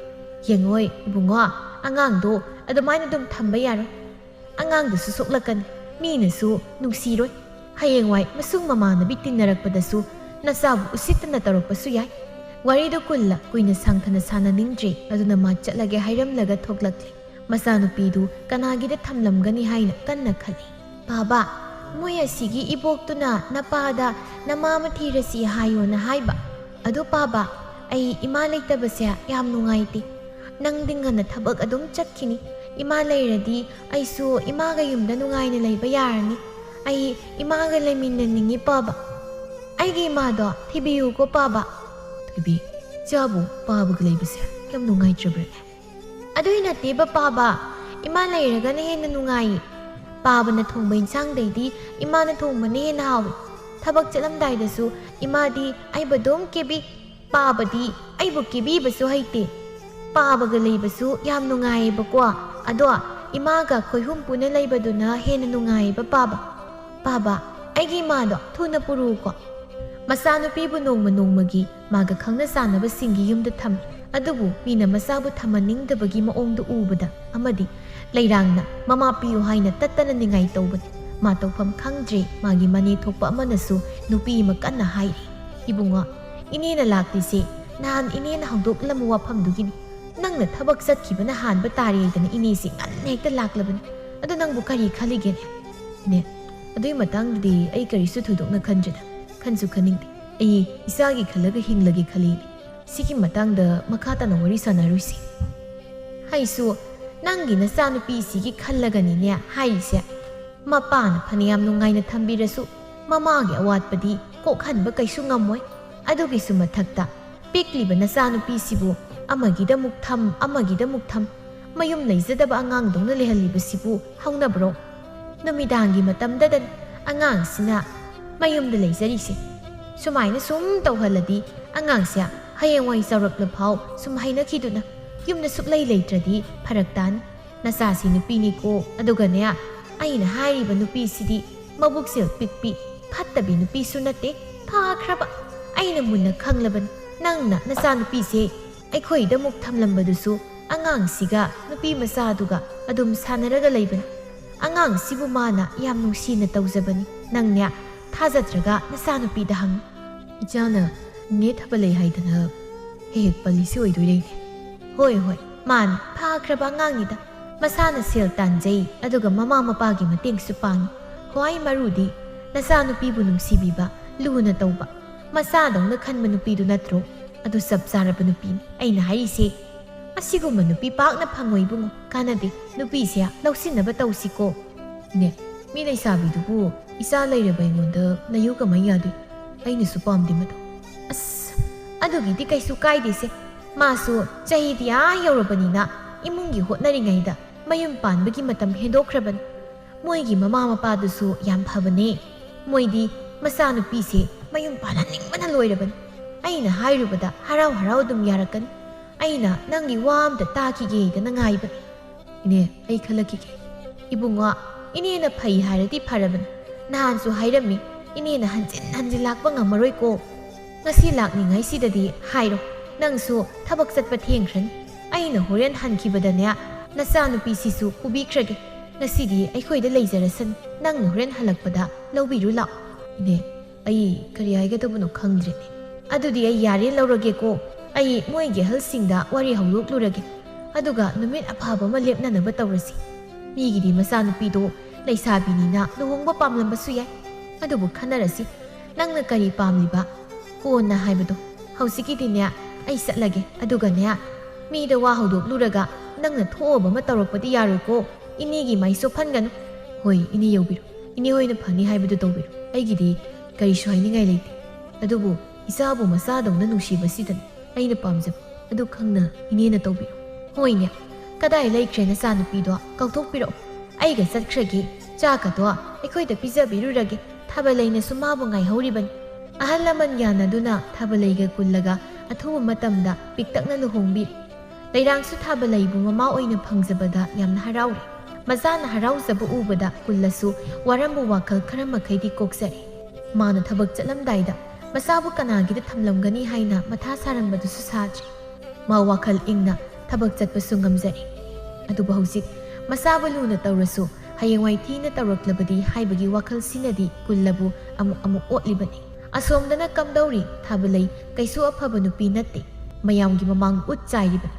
ꯌꯦꯡꯉꯣꯏ ꯏꯕꯨꯡꯉꯣ, ꯑꯉꯥꯡꯗꯣ ꯑꯗꯨꯃꯥꯏꯅ ꯑꯗꯨꯝ ꯊꯝꯕ ꯌꯥꯔꯣꯏ꯫ ꯑꯉꯥꯡꯗꯨꯁꯨ ꯁꯣꯛꯂꯛꯀꯅꯤ, ꯃꯤꯅꯁꯨ ꯅꯨꯡꯁꯤꯔꯣꯏ꯫ ꯍꯌꯦꯡꯋꯥꯏ ꯃꯁꯨꯡ ꯃꯃꯥꯟꯅꯕꯤ ꯇꯤꯟꯅꯔꯛꯄꯗꯁꯨ ꯅꯆꯥꯕꯨ ꯎꯁꯤꯠꯇꯅ ꯇꯧꯔꯛꯄꯁꯨ ꯌꯥꯏ꯫ ꯋꯥꯔꯤꯗꯨ ꯀꯨꯜꯂ ꯀꯨꯏꯅ ꯁꯥꯡꯊꯅ ꯁꯥꯟꯅꯅꯤꯡꯗ꯭ꯔꯦ, ꯑꯗꯨꯅ ꯃꯥ ꯆꯠꯂꯒꯦ ꯍꯥꯏꯔꯝꯂꯒ ꯊꯣꯛꯂꯛꯂꯦ꯫ ꯃꯆꯥꯅꯨꯄꯤꯗꯨ ꯀꯅꯥꯒꯤꯗ ꯊꯝꯂꯝꯒꯅꯤ ꯍꯥꯏꯅ ꯀꯟꯅ ꯈꯜꯂꯤ꯫ "ꯄꯥꯕ, ꯃꯣꯏ ꯑꯁꯤꯒꯤ ꯏꯕꯣꯛꯇꯨꯅ ꯅꯄꯥꯗ ꯅꯃꯥ ꯑꯃ ꯊꯤꯔꯁꯤ ꯍꯥꯏꯌꯣꯅ ꯍꯥꯏꯕ꯫ ꯑꯗꯣ ꯄꯥꯕ, ꯑꯩ ꯏꯃꯥ ꯂꯩꯇꯕꯁꯦ ꯌꯥꯝ ꯅꯨꯡꯉꯥꯏꯇꯦ꯫ ꯅꯪꯗꯤ ꯉꯟꯅ ꯊꯕꯛ ꯑꯗꯨꯝ ꯆꯠꯈꯤꯅꯤ꯫ ꯏꯃꯥ ꯂꯩꯔꯗꯤ ꯑꯩꯁꯨ ꯏꯃꯥꯒ ꯌꯨꯝꯗ ꯅꯨꯡꯉꯥꯏꯅ ꯂꯩꯕ ꯌꯥꯔꯅꯤ꯫ ꯑꯩ ꯏꯃꯥꯒ ꯂꯩꯃꯤꯟꯅꯅꯤꯡꯉꯤ ꯄꯥꯕ꯫ ꯑꯩꯒꯤ ꯏꯃꯥꯗꯣ ꯊꯤꯕꯤꯌꯨꯀꯣ ꯄꯥꯕ꯫" "ꯊꯣꯏꯕꯤ, ꯏꯆꯥꯕꯨ ꯄꯥꯕꯒ ꯂꯩꯕꯁꯦ ꯌꯥꯝ ꯅꯨꯡꯉꯥꯏꯇ꯭ꯔꯕ꯭ꯔꯅꯦ?" "ꯑꯗꯨꯏ ꯅꯠꯇꯦꯕ ꯄꯥꯕ, ꯏꯃꯥ ꯂꯩꯔꯒꯅ ꯍꯦꯟꯅ ꯅꯨꯡꯉꯥꯏ꯫ ꯄꯥꯕꯅ ꯊꯣꯡꯕ ꯏꯟꯁꯥꯡꯗꯩꯗꯤ ꯏꯃꯥꯅ ꯊꯣꯡꯕꯅ ꯍꯦꯟꯅ ꯍꯥꯎꯏ꯫ ꯊꯕꯛ ꯆꯠꯂꯝꯗꯥꯏꯗꯁꯨ ꯏꯃꯥꯗꯤ ꯑꯩꯕꯨ ꯑꯗꯨꯝ ꯀꯦꯕꯤ, ꯄꯥꯕꯗꯤ ꯑꯩꯕꯨ ꯀꯦꯕꯤꯕꯁꯨ ꯍꯩꯇꯦ꯫" ꯄꯥꯕꯒ ꯂꯩꯕꯁꯨ ꯌꯥꯝ ꯅꯨꯡꯉꯥꯏꯌꯦꯕꯀꯣ꯫ ꯑꯗꯣ ꯏꯃꯥꯒ ꯈꯣꯏꯍꯨꯝ ꯄꯨꯟꯅ ꯂꯩꯕꯗꯨꯅ ꯍꯦꯟꯅ ꯅꯨꯡꯉꯥꯏꯌꯦꯕ ꯄꯥꯕ꯫ ꯄꯥꯕ, ꯑꯩꯒꯤ ꯏꯃꯥꯗꯣ ꯊꯨꯅ ꯄꯨꯔꯛꯎꯀꯣ꯫ ꯃꯆꯥꯅꯨꯄꯤꯕꯨ ꯅꯣꯡꯃ ꯅꯣꯡꯃꯒꯤ ꯃꯥꯒ ꯈꯪꯅ ꯆꯥꯟꯅꯕꯁꯤꯡꯒꯤ ꯌꯨꯝꯗ ꯊꯝꯃꯤ꯫ ꯑꯗꯨꯕꯨ ꯃꯤꯅ ꯃꯆꯥꯕꯨ ꯊꯝꯍꯟꯅꯤꯡꯗꯕꯒꯤ ꯃꯑꯣꯡꯗꯨ ꯎꯕꯗ ꯑꯃꯗꯤ ꯂꯩꯔꯥꯡꯅ ꯃꯃꯥ ꯄꯤꯌꯨ ꯍꯥꯏꯅ ꯇꯠꯇꯅ ꯅꯤꯡꯉꯥꯏ ꯇꯧꯕꯅꯤ꯫ ꯃꯥ ꯇꯧꯐꯝ ꯈꯪꯗ꯭ꯔꯦ꯫ ꯃꯥꯒꯤ ꯃꯅꯦ ꯊꯣꯛꯄ ꯑꯃꯅꯁꯨ ꯅꯨꯄꯤ ꯑꯃ ꯀꯟꯅ ꯍꯥꯏꯔꯤ, "ꯏꯕꯨꯡꯉꯣ, ꯏꯅꯦꯅ ꯂꯥꯛꯂꯤꯁꯦ ꯅꯍꯥꯟ ꯏꯅꯦꯅ ꯍꯧꯗꯣꯛꯂꯝꯕ ꯋꯥꯐꯝꯗꯨꯒꯤꯅꯤ꯫ ꯅꯪꯅ ꯊꯕꯛ ꯆꯠꯈꯤꯕꯅ ꯍꯥꯟꯕ ꯇꯥꯔꯦꯗꯅ ꯏꯅꯦꯁꯤ ꯉꯟꯅ ꯍꯦꯛꯇ ꯂꯥꯛꯂꯕꯅꯤ꯫ ꯑꯗꯣ ꯅꯪꯕꯨ ꯀꯔꯤ ꯈꯜꯂꯤꯒꯦꯅꯦ?" "ꯏꯅꯦ, ꯑꯗꯨꯒꯤ ꯃꯇꯥꯡꯗꯗꯤ ꯑꯩ ꯀꯔꯤꯁꯨ ꯊꯣꯏꯗꯣꯛꯅ ꯈꯟꯗ꯭ꯔꯦꯗ꯫ ꯈꯟꯁꯨ ꯈꯟꯅꯤꯡꯗꯦ꯫ ꯑꯩ ꯏꯆꯥꯒꯤ ꯈꯜꯂꯒ ꯍꯤꯡꯂꯒꯦ ꯈꯜꯂꯤ꯫ ꯁꯤꯒꯤ ꯃꯇꯥꯡꯗ ꯃꯈꯥ ꯇꯥꯅ ꯋꯥꯔꯤ ꯁꯥꯟꯅꯔꯣꯏꯁꯤ꯫" "ꯍꯩꯁꯨ, ꯅꯪꯒꯤ ꯅꯆꯥꯅꯨꯄꯤꯁꯤꯒꯤ ꯈꯜꯂꯒꯅꯤꯅꯦ ꯍꯥꯏꯔꯤꯁꯦ꯫ ꯃꯄꯥꯅ ꯐꯅꯌꯥꯝ ꯅꯨꯡꯉꯥꯏꯅ ꯊꯝꯕꯤꯔꯁꯨ ꯃꯃꯥꯒꯤ ꯑꯋꯥꯠꯄꯗꯤ ꯀꯣꯛꯍꯟꯕ ꯀꯩꯁꯨ ꯉꯝꯃꯣꯏ꯫ ꯑꯗꯨꯒꯤꯁꯨ ꯃꯊꯛꯇ ꯄꯤꯛꯂꯤꯕ ꯅꯆꯥꯅꯨꯄꯤꯁꯤꯕꯨ ꯑꯃꯒꯤꯗꯃꯨꯛ ꯊꯝ, ꯑꯃꯒꯤꯗꯃꯨꯛ ꯊꯝ, ꯃꯌꯨꯝ ꯂꯩꯖꯗꯕ ꯑꯉꯥꯡꯗꯧꯅ ꯂꯩꯍꯜꯂꯤꯕꯁꯤꯕꯨ ꯍꯧꯅꯕ꯭ꯔꯣ? ꯅꯨꯃꯤꯗꯥꯡꯒꯤ ꯃꯇꯝꯗꯗꯅꯤ ꯑꯉꯥꯡꯁꯤꯅ ꯃꯌꯨꯝꯗ ꯂꯩꯖꯔꯤꯁꯦ꯫ ꯁꯨꯃꯥꯏꯅ ꯁꯨꯝ ꯇꯧꯍꯜꯂꯗꯤ ꯑꯉꯥꯡꯁꯦ ꯍꯌꯦꯡꯋꯥꯏ ꯆꯥꯎꯔꯛꯂꯐꯥꯎ ꯁꯨꯝ ꯍꯩꯅꯈꯤꯗꯨꯅ ꯌꯨꯝꯗ ꯁꯨꯛꯂꯩ ꯂꯩꯇ꯭ꯔꯗꯤ ꯐꯔꯛ ꯇꯥꯅꯤ꯫ ꯅꯆꯥꯁꯤ ꯅꯨꯄꯤꯅꯤꯀꯣ, ꯑꯗꯨꯒꯅꯦ, ꯑꯩꯅ ꯍꯥꯏꯔꯤꯕ ꯅꯨꯄꯤꯁꯤꯗꯤ ꯃꯕꯨꯛꯆꯦꯜ ꯄꯤꯛꯄꯤ, ꯐꯠꯇꯕꯤ ꯅꯨꯄꯤꯁꯨ ꯅꯠꯇꯦ, ꯐꯈ꯭ꯔꯕ꯫ ꯑꯩꯅ ꯃꯨꯟꯅ ꯈꯪꯂꯕꯅꯤ꯫ ꯅꯪꯅ ꯅꯆꯥꯅꯨꯄꯤꯁꯦ ꯑꯩꯈꯣꯏꯗꯃꯨꯛ ꯊꯝꯂꯝꯕꯗꯨꯁꯨ ꯑꯉꯥꯡꯁꯤꯒ ꯅꯨꯄꯤ ꯃꯆꯥꯗꯨꯒ ꯑꯗꯨꯝ ꯁꯥꯟꯅꯔꯒ ꯂꯩꯕꯅꯤ꯫ ꯑꯉꯥꯡꯁꯤꯕꯨ ꯃꯥꯅ ꯌꯥꯝ ꯅꯨꯡꯁꯤꯅ ꯇꯧꯖꯕꯅꯤ꯫ ꯅꯪꯅꯦ, ꯊꯥꯖꯗ꯭ꯔꯒ ꯅꯆꯥꯅꯨꯄꯤꯗ ꯍꯪꯉꯨ꯫" "ꯏꯆꯥꯅ ꯅꯦ ꯊꯥꯕ ꯂꯩ ꯍꯥꯏꯗꯅ ꯍꯦꯛ ꯍꯦꯛ ꯄꯜꯂꯤꯁꯤ ꯑꯣꯏꯗꯣꯏꯔꯦꯅꯦ꯫" "ꯍꯣꯏ, ꯍꯣꯏ, ꯃꯥꯅꯤ, ꯐꯈ꯭ꯔꯕ ꯑꯉꯥꯡꯅꯤꯗ꯫ ꯃꯁꯥꯅ ꯁꯦꯜ ꯇꯥꯟꯖꯩ, ꯑꯗꯨꯒ ꯃꯃꯥ ꯃꯄꯥꯒꯤ ꯃꯇꯦꯡꯁꯨ ꯄꯥꯡꯉꯤ꯫ ꯈ꯭ꯋꯥꯏ ꯃꯔꯨꯗꯤ ꯅꯆꯥꯅꯨꯄꯤꯕꯨ ꯅꯨꯡꯁꯤꯕꯤꯕ, ꯂꯨꯅ ꯇꯧꯕ, ꯃꯆꯥꯗꯧꯅ ꯈꯟꯕ ꯅꯨꯄꯤꯗꯨ ꯅꯠꯇ꯭ꯔꯣ? ꯑꯗꯨ ꯆꯞ ꯆꯥꯔꯕ ꯅꯨꯄꯤꯅꯤ꯫ ꯑꯩꯅ ꯍꯥꯏꯔꯤꯁꯦ, ꯑꯁꯤꯒꯨꯝꯕ ꯅꯨꯄꯤ ꯄꯥꯛꯅ ꯐꯪꯉꯣꯏ ꯏꯕꯨꯡꯉꯣ꯫ ꯀꯥꯟꯅꯗꯦ, ꯅꯨꯄꯤꯁꯦ ꯂꯧꯁꯤꯟꯅꯕ ꯇꯧꯁꯤꯀꯣ꯫" "ꯏꯅꯦ, ꯃꯤ ꯂꯩꯁꯥꯕꯤꯗꯨꯕꯨ ꯏꯆꯥ ꯂꯩꯔꯕ ꯑꯩꯉꯣꯟꯗ ꯅꯌꯨ ꯀꯃꯥꯏ ꯌꯥꯗꯣꯏ? ꯑꯩꯅꯁꯨ ꯄꯥꯝꯗꯦ ꯃꯗꯨ꯫" "ꯑꯁ, ꯑꯗꯨꯒꯤꯗꯤ ꯀꯩꯁꯨ ꯀꯥꯏꯗꯦꯁꯦ꯫ ꯃꯥꯁꯨ ꯆꯍꯤꯗꯤ ꯑꯥ ꯌꯧꯔꯕꯅꯤꯅ ꯏꯃꯨꯡꯒꯤ ꯍꯣꯠꯅꯔꯤꯉꯩꯗ ꯃꯌꯨꯝ ꯄꯥꯟꯕꯒꯤ ꯃꯇꯝ ꯍꯦꯟꯗꯣꯛꯈ꯭ꯔꯕꯅꯤ꯫ ꯃꯣꯏꯒꯤ ꯃꯃꯥ ꯃꯄꯥꯗꯨꯁꯨ ꯌꯥꯝ ꯐꯕꯅꯦ꯫ ꯃꯣꯏꯗꯤ ꯃꯆꯥꯅꯨꯄꯤꯁꯦ ꯃꯌꯨꯝ ꯄꯥꯜꯍꯟꯅꯤꯡꯕꯅ ꯂꯣꯏꯔꯕꯅꯤ꯫ ꯑꯩꯅ ꯍꯥꯏꯔꯨꯕꯗ ꯍꯔꯥꯎ ꯍꯔꯥꯎ ꯑꯗꯨꯝ ꯌꯥꯔꯛꯀꯅꯤ꯫ ꯑꯩꯅ ꯅꯪꯒꯤ ꯋꯥ ꯑꯝꯇ ꯇꯥꯈꯤꯒꯦꯗꯅ ꯉꯥꯏꯕꯅꯤ꯫ ꯏꯅꯦ, ꯑꯩ ꯈꯜꯂꯛꯈꯤꯒꯦ꯫ ꯏꯕꯨꯡꯉꯣ, ꯏꯅꯦꯅ ꯐꯩ ꯍꯥꯏꯔꯗꯤ ꯐꯔꯕꯅꯤ꯫ ꯅꯍꯥꯟꯁꯨ ꯍꯥꯏꯔꯝꯃꯤ, ꯏꯅꯦꯅ ꯍꯟꯖꯤꯟ ꯍꯟꯖꯤꯟ ꯂꯥꯛꯄ ꯉꯝꯃꯔꯣꯏꯀꯣ꯫ ꯉꯁꯤ ꯂꯥꯛꯅꯤꯡꯉꯥꯏꯁꯤꯗꯗꯤ ꯍꯥꯏꯔꯣ, ꯅꯪꯁꯨ ꯊꯕꯛ ꯆꯠꯄ ꯊꯦꯡꯈ꯭ꯔꯅꯤ꯫ ꯑꯩꯅ ꯍꯣꯔꯦꯟ ꯍꯟꯈꯤꯕꯗꯅꯦ, ꯅꯆꯥꯅꯨꯄꯤꯁꯤꯁꯨ ꯄꯨꯕꯤꯈ꯭ꯔꯒꯦ꯫ ꯉꯁꯤꯗꯤ ꯑꯩꯈꯣꯏꯗ ꯂꯩꯖꯔꯁꯅꯤ, ꯅꯪꯅ ꯍꯣꯔꯦꯟ ꯍꯜꯂꯛꯄꯗ ꯂꯧꯕꯤꯔꯨ ꯂꯥꯛꯑꯣ꯫ ꯏꯅꯦ, ꯑꯩ ꯀꯔꯤ ꯍꯥꯏꯒꯗꯕꯅꯣ ꯈꯪꯗ꯭ꯔꯦꯅꯦ꯫ ꯑꯗꯨꯗꯤ ꯑꯩ ꯌꯥꯔꯦ, ꯂꯧꯔꯒꯦꯀꯣ꯫ ꯑꯩ ꯃꯣꯏꯒꯤ ꯑꯍꯜꯁꯤꯡꯗ ꯋꯥꯔꯤ ꯍꯧꯗꯣꯛꯂꯨꯔꯒꯦ꯫ ꯑꯗꯨꯒ ꯅꯨꯃꯤꯠ ꯑꯐꯕ ꯑꯃ ꯂꯦꯞꯅꯅꯕ ꯇꯧꯔꯁꯤ꯫ ꯃꯤꯒꯤꯗꯤ ꯃꯆꯥꯅꯨꯄꯤꯗꯣ ꯂꯩꯁꯥꯕꯤꯅꯤꯅ ꯂꯨꯍꯣꯡꯕ ꯄꯥꯝꯂꯝꯕꯁꯨ ꯌꯥꯏ꯫ ꯑꯗꯨꯕꯨ ꯈꯟꯅꯔꯁꯤ꯫ ꯅꯪꯅ ꯀꯔꯤ ꯄꯥꯝꯂꯤꯕ? ꯀꯣꯟꯅ ꯍꯥꯏꯕꯗꯣ꯫ ꯍꯧꯖꯤꯛꯀꯤꯗꯤꯅꯦ, ꯑꯩ ꯆꯠꯂꯒꯦ꯫ ꯑꯗꯨꯒꯅꯦ, ꯃꯤꯗ ꯋꯥ ꯍꯧꯗꯣꯛꯂꯨꯔꯒ ꯅꯪꯅ ꯊꯣꯛꯑꯕ ꯑꯃ ꯇꯧꯔꯛꯄꯗꯤ ꯌꯥꯔꯣꯏꯀꯣ꯫ ꯏꯅꯦꯒꯤ ꯃꯥꯏ ꯆꯣꯞꯍꯟꯒꯅꯨ꯫ ꯍꯣꯏ, ꯏꯅꯦ ꯌꯧꯕꯤꯔꯣ꯫ ꯏꯅꯦ ꯍꯣꯏꯅ ꯐꯅꯤ ꯍꯥꯏꯕꯗꯨ ꯇꯧꯕꯤꯔꯣ꯫ ꯑꯩꯒꯤꯗꯤ ꯀꯔꯤꯁꯨ ꯍꯥꯏꯅꯤꯡꯉꯥꯏ ꯂꯩꯇꯦ꯫ ꯑꯗꯨꯕꯨ ꯏꯆꯥꯕꯨ ꯃꯆꯥꯗꯧꯅ ꯅꯨꯡꯁꯤꯕꯁꯤꯗꯅꯤ ꯑꯩꯅ ꯄꯥꯝꯖꯕ꯫ ꯑꯗꯨ ꯈꯪꯅ ꯏꯅꯦꯅ ꯇꯧꯕꯤꯔꯣ꯫ ꯍꯣꯏꯅꯦ, ꯀꯗꯥꯏ ꯂꯩꯈ꯭ꯔꯦ ꯅꯆꯥꯅꯨꯄꯤꯗꯣ? ꯀꯧꯊꯣꯛꯄꯤꯔꯛꯑꯣ꯫ ꯑꯩꯒ ꯆꯠꯈ꯭ꯔꯒꯦ꯫ ꯆꯥꯛꯀꯗꯣ ꯑꯩꯈꯣꯏꯗ ꯄꯤꯖꯕꯤꯔꯨꯔꯒꯦ꯫ ꯊꯥꯕꯂꯩꯅꯁꯨ ꯃꯥꯕꯨ ꯉꯥꯏꯍꯧꯔꯤꯕꯅꯤ꯫ ꯑꯍꯜ ꯂꯃꯟ ꯌꯥꯅꯗꯨꯅ ꯊꯥꯕꯂꯩꯒ ꯀꯨꯜꯂꯒ ꯑꯊꯨꯕ ꯃꯇꯝꯗ ꯄꯤꯛꯇꯛꯅ ꯂꯨꯍꯣꯡꯕꯤꯔꯦ꯫ ꯂꯩꯔꯥꯡꯁꯨ ꯊꯥꯕꯂꯩꯕꯨ ꯃꯃꯥ ꯑꯣꯏꯅ ꯐꯪꯖꯕꯗ ꯌꯥꯝꯅ ꯍꯔꯥꯎꯔꯦ꯫ ꯃꯆꯥꯅ ꯍꯔꯥꯎꯖꯕ ꯎꯕꯗ ꯀꯨꯜꯂꯁꯨ ꯋꯥꯔꯝꯕ ꯋꯥꯈꯜ ꯈꯔ ꯃꯈꯩꯗꯤ ꯀꯣꯛꯆꯔꯦ꯫ ꯃꯥꯅ ꯊꯕꯛ ꯆꯠꯂꯝꯗꯥꯏꯗ ꯃꯆꯥꯕꯨ ꯀꯅꯥꯒꯤꯗ ꯊꯝꯂꯝꯒꯅꯤ ꯍꯥꯏꯅ ꯃꯊꯥ ꯁꯥꯔꯝꯕꯗꯨꯁꯨ ꯁꯥꯗ꯭ꯔꯦ꯫ ꯃꯥ ꯋꯥꯈꯜ ꯏꯪꯅ ꯊꯕꯛ ꯆꯠꯄꯁꯨ ꯉꯝꯖꯔꯦ꯫ ꯑꯗꯨꯕꯨ ꯍꯧꯖꯤꯛ ꯃꯆꯥꯕꯨ ꯂꯨꯅ ꯇꯧꯔꯁꯨ ꯍꯌꯦꯡꯋꯥꯏ ꯊꯤꯅ ꯇꯧꯔꯛꯂꯕꯗꯤ ꯍꯥꯏꯕꯒꯤ ꯋꯥꯈꯜꯁꯤꯅꯗꯤ ꯀꯨꯜꯂꯕꯨ ꯑꯃꯨꯛ ꯑꯃꯨꯛ ꯑꯣꯠꯂꯤꯕꯅꯤ꯫ ꯑꯁꯣꯝꯗꯅ ꯀꯝꯗꯧꯔꯤ? ꯊꯥꯕꯂꯩ ꯀꯩꯁꯨ ꯑꯐꯕ ꯅꯨꯄꯤ ꯅꯠꯇꯦ꯫ ꯃꯌꯥꯝꯒꯤ ꯃꯃꯥꯡ ꯎꯠ ꯆꯥꯏꯔꯤꯕꯅꯤ꯫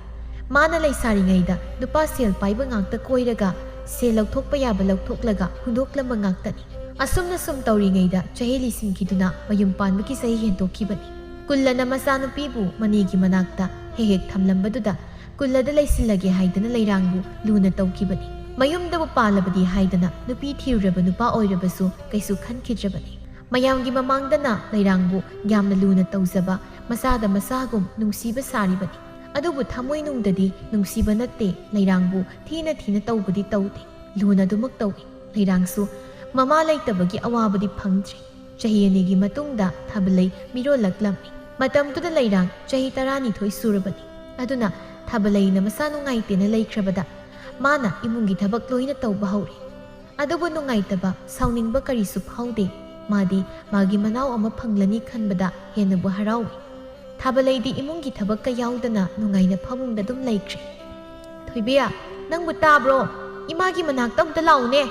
ꯃꯥꯅ ꯂꯩꯁꯥꯔꯤꯉꯩꯗ ꯅꯨꯄꯥ ꯁꯦꯜ ꯄꯥꯏꯕ ꯉꯥꯛꯇ ꯀꯣꯏꯔꯒ ꯁꯦꯜ ꯂꯧꯊꯣꯛꯄ ꯌꯥꯕ ꯂꯧꯊꯣꯛꯂꯒ ꯍꯨꯟꯗꯣꯛꯂꯝꯕ ꯉꯥꯛꯇꯅꯤ꯫ ꯑꯁꯨꯝꯅ ꯁꯨꯝ ꯇꯧꯔꯤꯉꯩꯗ ꯆꯍꯤ ꯂꯤꯁꯤꯟꯈꯤꯗꯨꯅ ꯃꯌꯨꯝ ꯄꯥꯟꯕꯒꯤ ꯆꯍꯤ ꯍꯦꯟꯗꯣꯛꯈꯤꯕꯅꯤ꯫ ꯀꯨꯜꯂꯅ ꯃꯆꯥꯅꯨꯄꯤꯕꯨ ꯃꯅꯦꯒꯤ ꯃꯅꯥꯛꯇ ꯍꯦꯛ ꯍꯦꯛ ꯊꯝꯂꯝꯕꯗꯨꯗ ꯀꯨꯜꯂꯗ ꯂꯩꯁꯤꯜꯂꯒꯦ ꯍꯥꯏꯗꯅ ꯂꯩꯔꯥꯡꯕꯨ ꯂꯨꯅ ꯇꯧꯈꯤꯕꯅꯤ꯫ ꯃꯌꯨꯝꯗꯕꯨ ꯄꯥꯜꯂꯕꯗꯤ ꯍꯥꯏꯗꯅ ꯅꯨꯄꯤ ꯊꯤꯔꯨꯔꯕ ꯅꯨꯄꯥ ꯑꯣꯏꯔꯕꯁꯨ ꯀꯩꯁꯨ ꯈꯟꯈꯤꯗ꯭ꯔꯕꯅꯤ꯫ ꯃꯌꯥꯝꯒꯤ ꯃꯃꯥꯡꯗꯅ ꯂꯩꯔꯥꯡꯕꯨ ꯌꯥꯝꯅ ꯂꯨꯅ ꯇꯧꯖꯕ, ꯃꯆꯥꯗ ꯃꯆꯥꯒꯨꯝ ꯅꯨꯡꯁꯤꯕ ꯁꯥꯔꯤꯕꯅꯤ꯫ ꯑꯗꯨꯕꯨ ꯊꯃꯣꯏꯅꯨꯡꯗꯗꯤ ꯅꯨꯡꯁꯤꯕ ꯅꯠꯇꯦ, ꯂꯩꯔꯥꯡꯕꯨ ꯊꯤꯅ ꯊꯤꯅ ꯇꯧꯕꯗꯤ ꯇꯧꯗꯦ꯫ ꯂꯨꯅ ꯑꯗꯨꯃꯛ ꯇꯧꯏ꯫ ꯂꯩꯔꯥꯡꯁꯨ ꯃꯃꯥ ꯂꯩꯇꯕꯒꯤ ꯑꯋꯥꯕꯗꯤ ꯐꯪꯗ꯭ꯔꯤ꯫ ꯆꯍꯤ ꯑꯅꯤꯒꯤ ꯃꯇꯨꯡꯗ ꯊꯥꯕꯂꯩ ꯃꯤꯔꯣꯜꯂꯛꯂꯝꯃꯤ꯫ ꯃꯇꯝꯗꯨꯗ ꯂꯩꯔꯥꯡ ꯆꯍꯤ ꯇꯔꯥꯅꯤꯊꯣꯏ ꯁꯨꯔꯕꯅꯤ꯫ ꯑꯗꯨꯅ ꯊꯥꯕꯂꯩꯅ ꯃꯁꯥ ꯅꯨꯡꯉꯥꯏꯇꯦꯅ ꯂꯩꯈ꯭ꯔꯕꯗ ꯃꯥꯅ ꯏꯃꯨꯡꯒꯤ ꯊꯕꯛ ꯂꯣꯏꯅ ꯇꯧꯕ ꯍꯧꯔꯦ꯫ ꯑꯗꯨꯕꯨ ꯅꯨꯡꯉꯥꯏꯇꯕ, ꯁꯥꯎꯅꯤꯡꯕ ꯀꯔꯤꯁꯨ ꯐꯥꯎꯗꯦ꯫ ꯃꯥꯗꯤ ꯃꯥꯒꯤ ꯃꯅꯥꯎ ꯑꯃ ꯐꯪꯂꯅꯤ ꯈꯟꯕꯗ ꯍꯦꯟꯅꯕꯨ ꯍꯔꯥꯎꯏ꯫ ꯊꯥꯕꯂꯩꯗꯤ ꯏꯃꯨꯡꯒꯤ ꯊꯕꯛꯀ ꯌꯥꯎꯗꯅ ꯅꯨꯡꯉꯥꯏꯅ ꯐꯃꯨꯡꯗ ꯑꯗꯨꯝ ꯂꯩꯈ꯭ꯔꯦ꯫ "ꯊꯣꯏꯕꯤ, ꯅꯪꯕꯨ ꯇꯥꯕ꯭ꯔꯣ? ꯏꯃꯥꯒꯤ ꯃꯅꯥꯛꯇ ꯑꯃꯨꯛꯇ ꯂꯥꯛꯎꯅꯦ꯫"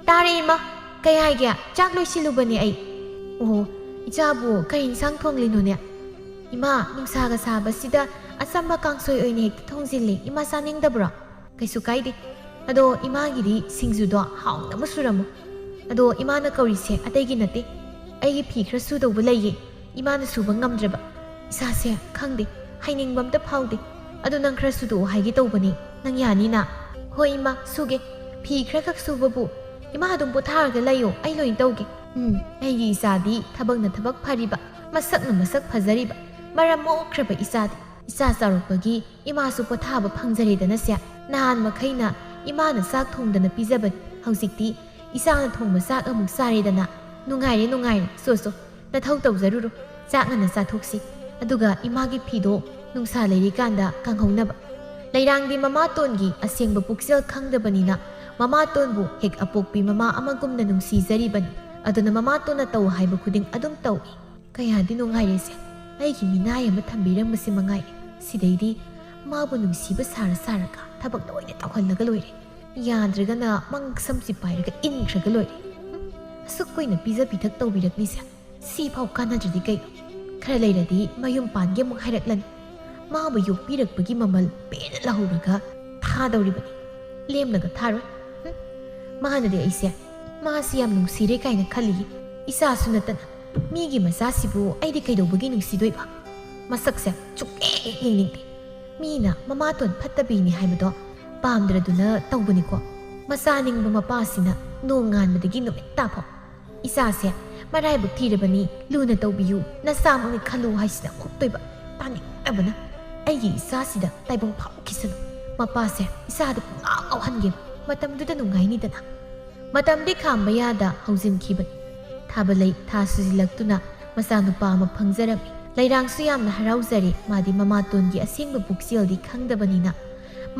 "ꯇꯥꯔꯦ ꯏꯃꯥ꯫ ꯀꯩ ꯍꯥꯏꯒꯦ? ꯆꯥꯛ ꯂꯣꯏꯁꯤꯜꯂꯨꯕꯅꯦ ꯑꯩ꯫" "ꯑꯣ, ꯏꯆꯥꯕꯨ ꯀꯩ ꯏꯟꯁꯥꯡ ꯊꯣꯡꯂꯤꯅꯣꯅꯦ?" "ꯏꯃꯥ, ꯅꯨꯡꯁꯥꯒ ꯁꯥꯕꯁꯤꯗ ꯑꯆꯝꯕ ꯀꯥꯡꯁꯣꯏ ꯑꯣꯏꯅ ꯍꯦꯛꯇ ꯊꯣꯡꯖꯤꯜꯂꯦ꯫ ꯏꯃꯥ ꯆꯥꯅꯤꯡꯗꯕ꯭ꯔꯣ?" "ꯀꯩꯁꯨ ꯀꯥꯏꯗꯦ꯫ ꯑꯗꯣ ꯏꯃꯥꯒꯤꯗꯤ ꯁꯤꯡꯖꯨꯗꯣ ꯍꯥꯎꯅ ꯑꯃ ꯁꯨꯔꯝꯃꯨ꯫" "ꯑꯗꯣ ꯏꯃꯥꯅ ꯀꯧꯔꯤꯁꯦ ꯑꯇꯩꯒꯤ ꯅꯠꯇꯦ꯫ ꯑꯩꯒꯤ ꯐꯤ ꯈꯔ ꯁꯨꯗꯧꯕ ꯂꯩꯌꯦ꯫ ꯏꯃꯥꯅ ꯁꯨꯕ ꯉꯝꯗ꯭ꯔꯕ꯫ ꯏꯁꯥꯁꯦ ꯈꯪꯗꯦ, ꯍꯩꯅꯤꯡꯕ ꯑꯝꯇ ꯐꯥꯎꯗꯦ꯫ ꯑꯗꯨ ꯅꯪ ꯈꯔ ꯁꯨꯗꯣꯛꯑꯣ ꯍꯥꯏꯒꯦ ꯇꯧꯕꯅꯦ꯫ ꯅꯪ ꯌꯥꯅꯤꯅ?" "ꯍꯣꯏ ꯏꯃꯥ, ꯁꯨꯒꯦ꯫ ꯐꯤ ꯈꯔ ꯈꯛ ꯁꯨꯕꯕꯨ꯫ ꯏꯃꯥ ꯑꯗꯨꯝ ꯄꯣꯊꯥꯔꯒ ꯂꯩꯌꯣ, ꯑꯩ ꯂꯣꯏ ꯇꯧꯒꯦ꯫" ꯎꯝ, ꯑꯩꯒꯤ ꯏꯆꯥꯗꯤ ꯊꯕꯛꯅ ꯊꯕꯛ ꯐꯔꯤꯕ, ꯃꯁꯛꯅ ꯃꯁꯛ ꯐꯖꯔꯤꯕ, ꯃꯔꯝ ꯃꯣꯛꯈ꯭ꯔꯕ ꯏꯆꯥꯗꯤ꯫ ꯏꯆꯥ ꯆꯥꯎꯔꯛꯄꯒꯤ ꯏꯃꯥꯁꯨ ꯄꯣꯊꯥꯕ ꯐꯪꯖꯔꯦꯗꯅꯁꯦ꯫ ꯅꯍꯥꯟ ꯃꯈꯩꯅ ꯏꯃꯥꯅ ꯆꯥꯛ ꯊꯣꯡꯗꯅ ꯄꯤꯖꯕꯅꯤ꯫ ꯍꯧꯖꯤꯛꯇꯤ ꯏꯆꯥꯅ ꯊꯣꯡꯕ ꯆꯥꯛ ꯑꯃꯨꯛ ꯆꯥꯔꯦꯗꯅ꯫ ꯅꯨꯡꯉꯥꯏꯔꯦ, ꯅꯨꯡꯉꯥꯏꯔꯦ꯫ ꯁꯣ, ꯁꯣ, ꯅꯊꯧ ꯇꯧꯖꯔꯨꯔꯣ꯫ ꯆꯥꯛ ꯉꯟꯅ ꯆꯥꯊꯣꯛꯁꯤ꯫ ꯑꯗꯨꯒ ꯏꯃꯥꯒꯤ ꯐꯤꯗꯣ ꯅꯨꯡꯁꯥ ꯂꯩꯔꯤꯀꯥꯟꯗ ꯀꯪꯍꯧꯅꯕ꯫ ꯂꯩꯔꯥꯡꯗꯤ ꯃꯃꯥꯇꯣꯟꯒꯤ ꯑꯁꯦꯡꯕ ꯄꯨꯛꯆꯦꯜ ꯈꯪꯗꯕꯅꯤꯅ ꯃꯃꯥꯇꯣꯟꯕꯨ ꯍꯦꯛ ꯑꯄꯣꯛꯄꯤ ꯃꯃꯥ ꯑꯃꯒꯨꯝꯅ ꯅꯨꯡꯁꯤꯖꯔꯤꯕꯅꯤ꯫ ꯑꯗꯨꯅ ꯃꯃꯥꯇꯣꯟꯅ ꯇꯧ ꯍꯥꯏꯕ ꯈꯨꯗꯤꯡ ꯑꯗꯨꯝ ꯇꯧꯏ꯫ ꯀꯌꯥꯗꯤ ꯅꯨꯡꯉꯥꯏꯔꯦꯁꯦ꯫ ꯑꯩꯒꯤ ꯃꯤꯅꯥꯏ ꯑꯃ ꯊꯝꯕꯤꯔꯝꯕꯁꯦ ꯃꯉꯥꯏꯔꯦ꯫ ꯁꯤꯗꯩꯗꯤ ꯃꯥꯕꯨ ꯅꯨꯡꯁꯤꯕ ꯁꯥꯔ ꯁꯥꯔꯒ ꯊꯕꯛ ꯂꯣꯏꯅ ꯇꯧꯍꯜꯂꯒ ꯂꯣꯏꯔꯦ꯫ ꯌꯥꯗ꯭ꯔꯒꯅ ꯃꯪ ꯁꯝꯁꯤ ꯄꯥꯏꯔꯒ ꯏꯟꯈ꯭ꯔꯒ ꯂꯣꯏꯔꯦ꯫ ꯍꯨꯝ, ꯑꯁꯨꯛ ꯀꯨꯏꯅ ꯄꯤꯖ ꯄꯤꯊꯛ ꯇꯧꯕꯤꯔꯛꯂꯤꯁꯦ ꯁꯤꯐꯥꯎ ꯀꯥꯟꯅꯗ꯭ꯔꯗꯤ ꯀꯩꯅꯣ? ꯈꯔ ꯂꯩꯔꯗꯤ ꯃꯌꯨꯝ ꯄꯥꯟꯒꯦ ꯑꯃꯨꯛ ꯍꯥꯏꯔꯛꯂꯅꯤ꯫ ꯃꯥꯕꯨ ꯌꯣꯛꯄꯤꯔꯛꯄꯒꯤ ꯃꯃꯜ ꯄꯦꯟꯅ ꯂꯧꯍꯧꯔꯒ ꯊꯥꯗꯧꯔꯤꯕꯅꯤ꯫ ꯂꯦꯝꯅꯒ ꯊꯥꯔꯣꯏ꯫ ꯍꯨꯝ, ꯃꯥꯅꯗꯤ ꯑꯩꯁꯦ, ꯃꯥꯁꯤ ꯌꯥꯝ ꯅꯨꯡꯁꯤꯔꯦ ꯀꯥꯏꯅ ꯈꯜꯂꯤ꯫ ꯏꯆꯥꯁꯨ ꯅꯠꯇꯅ ꯃꯤꯒꯤ ꯃꯆꯥꯁꯤꯕꯨ ꯑꯩꯗꯤ ꯀꯩꯗꯧꯕꯒꯤ ꯅꯨꯡꯁꯤꯗꯣꯏꯕ? ꯃꯁꯛꯁꯦ ꯁꯨꯛꯌꯦꯡ ꯌꯦꯡꯅꯤꯡꯗꯦ꯫ ꯃꯤꯅ ꯃꯃꯥꯇꯣꯟ ꯐꯠꯇꯕꯤꯅꯤ ꯍꯥꯏꯕꯗꯣ ꯄꯥꯝꯗ꯭ꯔꯗꯨꯅ ꯇꯧꯕꯅꯤꯀꯣ꯫ ꯃꯆꯥ ꯅꯤꯡꯕ ꯃꯄꯥꯁꯤꯅ ꯅꯣꯡꯉꯥꯟꯕꯗꯒꯤ ꯅꯨꯃꯤꯠ ꯇꯥꯐꯥꯎ ꯏꯆꯥꯁꯦ ꯃꯔꯥꯏꯕꯛ ꯊꯤꯔꯕꯅꯤ, ꯂꯨꯅ ꯇꯧꯕꯤꯌꯨ, ꯅꯆꯥꯃꯛꯅꯤ ꯈꯜꯂꯨ ꯍꯥꯏꯁꯤꯅ ꯑꯣꯛꯇꯣꯏꯕ꯫ ꯇꯥꯅꯤꯡꯗꯕꯅ꯫ ꯑꯩꯒꯤ ꯏꯆꯥꯁꯤꯗ ꯇꯥꯏꯕꯪ ꯐꯥꯎꯈꯤꯁꯅꯨ꯫ ꯃꯄꯥꯁꯦ ꯏꯆꯥꯗ ꯄꯨꯡꯉꯥꯎ ꯉꯥꯎꯍꯟꯒꯦꯕ꯫ ꯃꯇꯝꯗꯨꯗ ꯅꯨꯡꯉꯥꯏꯅꯤꯗꯅ꯫ ꯃꯇꯝꯗꯤ ꯈꯥꯝꯕ ꯌꯥꯗ ꯍꯧꯖꯤꯟꯈꯤꯕꯅꯤ꯫ ꯊꯥꯕꯂꯩ ꯊꯥ ꯁꯨꯖꯤꯜꯂꯛꯇꯨꯅ ꯃꯆꯥꯅꯨꯄꯥ ꯑꯃ ꯐꯪꯖꯔꯝꯃꯤ꯫ ꯂꯩꯔꯥꯡꯁꯨ ꯌꯥꯝꯅ ꯍꯔꯥꯎꯖꯔꯦ꯫ ꯃꯥꯗꯤ ꯃꯃꯥꯇꯣꯟꯒꯤ ꯑꯁꯦꯡꯕ ꯄꯨꯛꯆꯦꯜꯗꯤ ꯈꯪꯗꯕꯅꯤꯅ꯫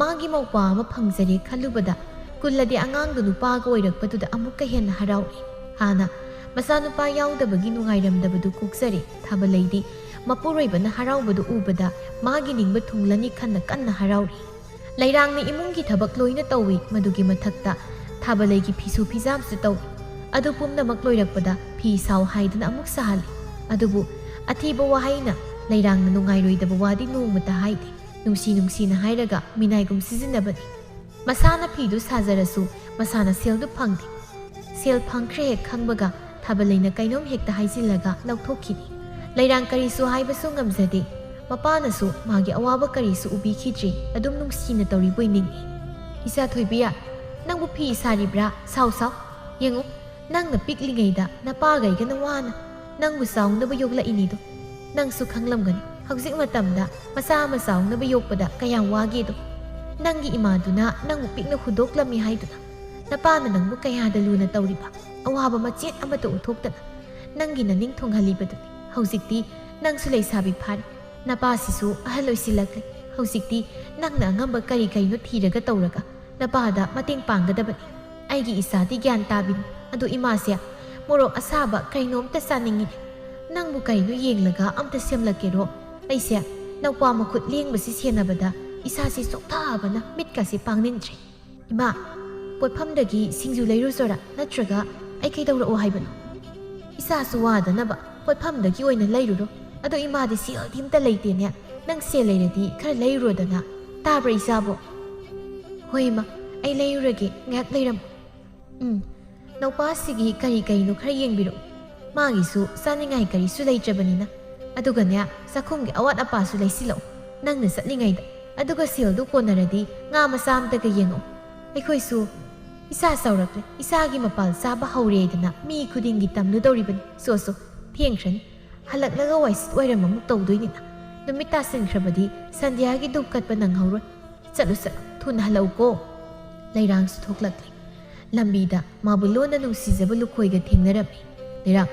ꯃꯥꯒꯤ ꯃꯧꯄ꯭ꯋꯥ ꯑꯃ ꯐꯪꯖꯔꯦ ꯈꯜꯂꯨꯕꯗ ꯀꯨꯜꯂꯗꯤ ꯑꯉꯥꯡꯗꯨ ꯅꯨꯄꯥꯒ ꯑꯣꯏꯔꯛꯄꯗꯨꯗ ꯑꯃꯨꯛꯀ ꯍꯦꯟꯅ ꯍꯔꯥꯎꯔꯦ꯫ ꯍꯥꯟꯅ ꯃꯆꯥꯅꯨꯄꯥ ꯌꯥꯎꯗꯕꯒꯤ ꯅꯨꯡꯉꯥꯏꯔꯝꯗꯕꯗꯨ ꯀꯣꯛꯆꯔꯦ꯫ ꯊꯥꯕꯂꯩꯗꯤ ꯃꯄꯨꯔꯣꯏꯕꯅ ꯍꯔꯥꯎꯕꯗꯨ ꯎꯕꯗ ꯃꯥꯒꯤ ꯅꯤꯡꯕ ꯊꯨꯡꯂꯅꯤ ꯈꯟꯅ ꯀꯟꯅ ꯍꯔꯥꯎꯔꯤ꯫ ꯂꯩꯔꯥꯡꯅ ꯏꯃꯨꯡꯒꯤ ꯊꯕꯛ ꯂꯣꯏꯅ ꯇꯧꯏ꯫ ꯃꯗꯨꯒꯤ ꯃꯊꯛꯇ ꯊꯥꯕꯂꯩꯒꯤ ꯐꯤꯁꯨ ꯐꯤꯖꯥꯝꯁꯨ ꯇꯧꯏ꯫ ꯑꯗꯨ ꯄꯨꯝꯅꯃꯛ ꯂꯣꯏꯔꯛꯄꯗ ꯐꯤ ꯁꯥꯎ ꯍꯥꯏꯗꯨꯅ ꯑꯃꯨꯛ ꯁꯥꯍꯜꯂꯤ꯫ ꯑꯗꯨꯕꯨ ꯑꯊꯤꯕ ꯋꯥꯍꯩꯅ ꯂꯩꯔꯥꯡꯅ ꯅꯨꯡꯉꯥꯏꯔꯣꯏꯗꯕ ꯋꯥꯗꯤ ꯅꯣꯡꯃꯇ ꯍꯥꯏꯗꯦ꯫ ꯅꯨꯡꯁꯤ ꯅꯨꯡꯁꯤꯅ ꯍꯥꯏꯔꯒ ꯃꯤꯅꯥꯏꯒꯨꯝ ꯁꯤꯖꯤꯟꯅꯕꯅꯤ꯫ ꯃꯁꯥꯅ ꯐꯤꯗꯨ ꯁꯥꯖꯔꯁꯨ ꯃꯁꯥꯅ ꯁꯦꯜꯗꯨ ꯐꯪꯗꯦ꯫ ꯁꯦꯜ ꯐꯪꯈ꯭ꯔꯦ ꯍꯦꯛ ꯈꯪꯕꯒ ꯊꯥꯕꯂꯩꯅ ꯀꯩꯅꯣꯝ ꯍꯦꯛꯇ ꯍꯥꯏꯖꯤꯜꯂꯒ ꯂꯧꯊꯣꯛꯈꯤꯅꯤ꯫ ꯂꯩꯔꯥꯡ ꯀꯔꯤꯁꯨ ꯍꯥꯏꯕꯁꯨ ꯉꯝꯖꯗꯦ꯫ ꯃꯄꯥꯅꯁꯨ ꯃꯥꯒꯤ ꯑꯋꯥꯕ ꯀꯔꯤꯁꯨ ꯎꯕꯤꯈꯤꯗ꯭ꯔꯤ꯫ ꯑꯗꯨꯝ ꯅꯨꯡꯁꯤꯅ ꯇꯧꯔꯤꯕꯣꯏ ꯅꯤꯡꯏ꯫ "ꯏꯆꯥ ꯊꯣꯏꯕꯤꯌꯥ, ꯅꯪꯕꯨ ꯐꯤ ꯁꯥꯔꯤꯕ꯭ꯔꯥ? ꯁꯥꯎ, ꯁꯥꯎ꯫ ꯌꯦꯡꯉꯨ, ꯅꯪꯅ ꯄꯤꯛꯂꯤꯉꯩꯗ ꯅꯄꯥꯒꯩꯒꯅ ꯋꯥꯅ ꯅꯪꯕꯨ ꯆꯥꯎꯅꯕ ꯌꯣꯛꯂꯛꯏꯅꯤꯗꯣ꯫ ꯅꯪꯁꯨ ꯈꯪꯂꯝꯒꯅꯤ ꯍꯧꯖꯤꯛ ꯃꯇꯝꯗ ꯃꯆꯥ ꯑꯃ ꯆꯥꯎꯅꯕ ꯌꯣꯛꯄꯗ ꯀꯌꯥꯝ ꯋꯥꯒꯦꯗꯣ꯫ ꯅꯪꯒꯤ ꯏꯃꯥꯗꯨꯅ ꯅꯪꯕꯨ ꯄꯤꯛꯅ ꯍꯨꯟꯗꯣꯛꯂꯝꯃꯤ ꯍꯥꯏꯗꯨꯅ꯫ ꯅꯄꯥꯅ ꯅꯪꯕꯨ ꯀꯌꯥꯗ ꯂꯨꯅ ꯇꯧꯔꯤꯕ, ꯑꯋꯥꯕ ꯃꯆꯦꯠ ꯑꯃꯠꯇ ꯎꯠꯊꯣꯛꯇꯅ ꯅꯪꯒꯤ ꯅꯅꯤꯡ ꯊꯨꯡꯍꯜꯂꯤꯕꯗꯨꯅꯤ꯫ ꯍꯧꯖꯤꯛꯇꯤ ꯅꯪꯁꯨ ꯂꯩꯁꯥꯕꯤ ꯐꯥꯔꯦ, ꯅꯄꯥꯁꯤꯁꯨ ꯑꯍꯜ ꯑꯣꯏꯁꯤꯜꯂꯛꯂꯦ꯫ ꯍꯧꯖꯤꯛꯇꯤ ꯅꯪꯅ ꯑꯉꯝꯕ ꯀꯔꯤ ꯀꯔꯤꯅꯣ ꯊꯤꯔꯒ ꯇꯧꯔꯒ ꯅꯄꯥꯗ ꯃꯇꯦꯡ ꯄꯥꯡꯒꯗꯕꯅꯤ꯫ ꯑꯩꯒꯤ ꯏꯆꯥꯗꯤ ꯒ꯭ꯌꯥꯟ ꯇꯥꯕꯤꯅꯤ, ꯑꯗꯨ ꯏꯃꯥꯁꯦ ꯃꯣꯔꯣꯛ ꯑꯁꯥꯕ ꯀꯩꯅꯣꯝꯇ ꯆꯥꯅꯤꯡꯉꯤꯅꯦ꯫ ꯅꯪꯕꯨ ꯀꯩꯅꯣ ꯌꯦꯡꯂꯒ ꯑꯝꯇ ꯁꯦꯝꯂꯛꯀꯦꯔꯣ? ꯑꯩꯁꯦ ꯅꯧꯄꯥ ꯃꯈꯨꯠ ꯂꯦꯡꯕꯁꯤ ꯁꯦꯟꯅꯕꯗ ꯏꯁꯥꯁꯤ ꯆꯣꯛꯊꯕꯅ ꯃꯤꯠꯀꯁꯤ ꯄꯥꯡꯅꯤꯡꯗ꯭ꯔꯦ꯫ ꯏꯃꯥ, ꯄꯣꯠꯐꯝꯗꯒꯤ ꯁꯤꯡꯖꯨ ꯂꯩꯔꯨꯆꯣꯔꯥ? ꯅꯠꯇ꯭ꯔꯒ ꯑꯩ ꯀꯩꯗꯧꯔꯛꯑꯣ ꯍꯥꯏꯕꯅꯣ? ꯏꯆꯥꯁꯨ ꯋꯥꯗꯅꯕ ꯄꯣꯠꯐꯝꯗꯒꯤ ꯑꯣꯏꯅ ꯂꯩꯔꯨꯔꯣ꯫ ꯑꯗꯣ ꯏꯃꯥꯗꯤ ꯁꯦꯜꯗꯤ ꯑꯝꯇ ꯂꯩꯇꯦꯅꯦ꯫ ꯅꯪ ꯁꯦꯜ ꯂꯩꯔꯗꯤ ꯈꯔ ꯂꯩꯔꯨꯔꯣꯗꯅ꯫ ꯇꯥꯕ꯭ꯔꯥ ꯏꯆꯥꯕꯣ? ꯍꯣꯏ ꯏꯃꯥ, ꯑꯩ ꯂꯩꯔꯨꯔꯒꯦ꯫ ꯉꯥꯏꯍꯥꯛ ꯂꯩꯔꯝꯃꯨ꯫ ꯎꯝ, ꯅꯧꯄꯥꯁꯤꯒꯤ ꯀꯔꯤ ꯀꯔꯤꯅꯣ ꯈꯔ ꯌꯦꯡꯕꯤꯔꯛꯎ꯫ ꯃꯥꯒꯤꯁꯨ ꯆꯥꯅꯤꯡꯉꯥꯏ ꯀꯔꯤꯁꯨ ꯂꯩꯇ꯭ꯔꯕꯅꯤꯅ꯫ ꯑꯗꯨꯒꯅꯦ, ꯆꯥꯛꯈꯨꯝꯒꯤ ꯑꯋꯥꯠ ꯑꯄꯥꯁꯨ ꯂꯩꯁꯤꯜꯂꯛꯎ ꯅꯪꯅ ꯆꯠꯂꯤꯉꯩꯗ꯫ ꯑꯗꯨꯒ ꯁꯦꯜꯗꯨ ꯀꯣꯟꯅꯔꯗꯤ ꯉꯥ ꯃꯆꯥ ꯑꯝꯇꯒ ꯌꯦꯡꯉꯛꯎ꯫ ꯑꯩꯈꯣꯏꯁꯨ ꯏꯆꯥ ꯆꯥꯎꯔꯛꯂꯦ, ꯏꯆꯥꯒꯤ ꯃꯄꯥꯜ ꯆꯥꯕ ꯍꯧꯔꯦꯗꯅ ꯃꯤ ꯈꯨꯗꯤꯡꯒꯤ ꯇꯝꯂꯨꯗꯧꯔꯤꯕꯅꯤ꯫ ꯆꯣ ꯆꯣ, ꯊꯦꯡꯈ꯭ꯔꯅꯤ꯫ ꯍꯜꯂꯛꯂꯒ ꯋꯥꯏꯁꯤꯠ ꯋꯥꯏꯔꯝ ꯑꯃꯨꯛ ꯇꯧꯗꯣꯏꯅꯤꯅ꯫ ꯅꯨꯃꯤꯠ ꯇꯥꯁꯤꯟꯈ꯭ꯔꯕꯗꯤ ꯁꯟꯙ꯭ꯌꯥꯒꯤ ꯙꯨꯞ ꯀꯠꯄ ꯅꯪꯍꯧꯔꯣꯏ꯫ ꯆꯠꯂꯨ ꯆꯠꯂꯨ, ꯊꯨꯅ ꯍꯜꯂꯛꯎꯀꯣ꯫ ꯂꯩꯔꯥꯡꯁꯨ ꯊꯣꯛꯂꯛꯂꯦ꯫ ꯂꯝꯕꯤꯗ ꯃꯥꯕꯨ ꯂꯣꯟꯅ ꯅꯨꯡꯁꯤꯖꯕ ꯂꯨꯈꯣꯏꯒ ꯊꯦꯡꯅꯔꯝꯃꯤ꯫ ꯂꯩꯔꯥꯡ,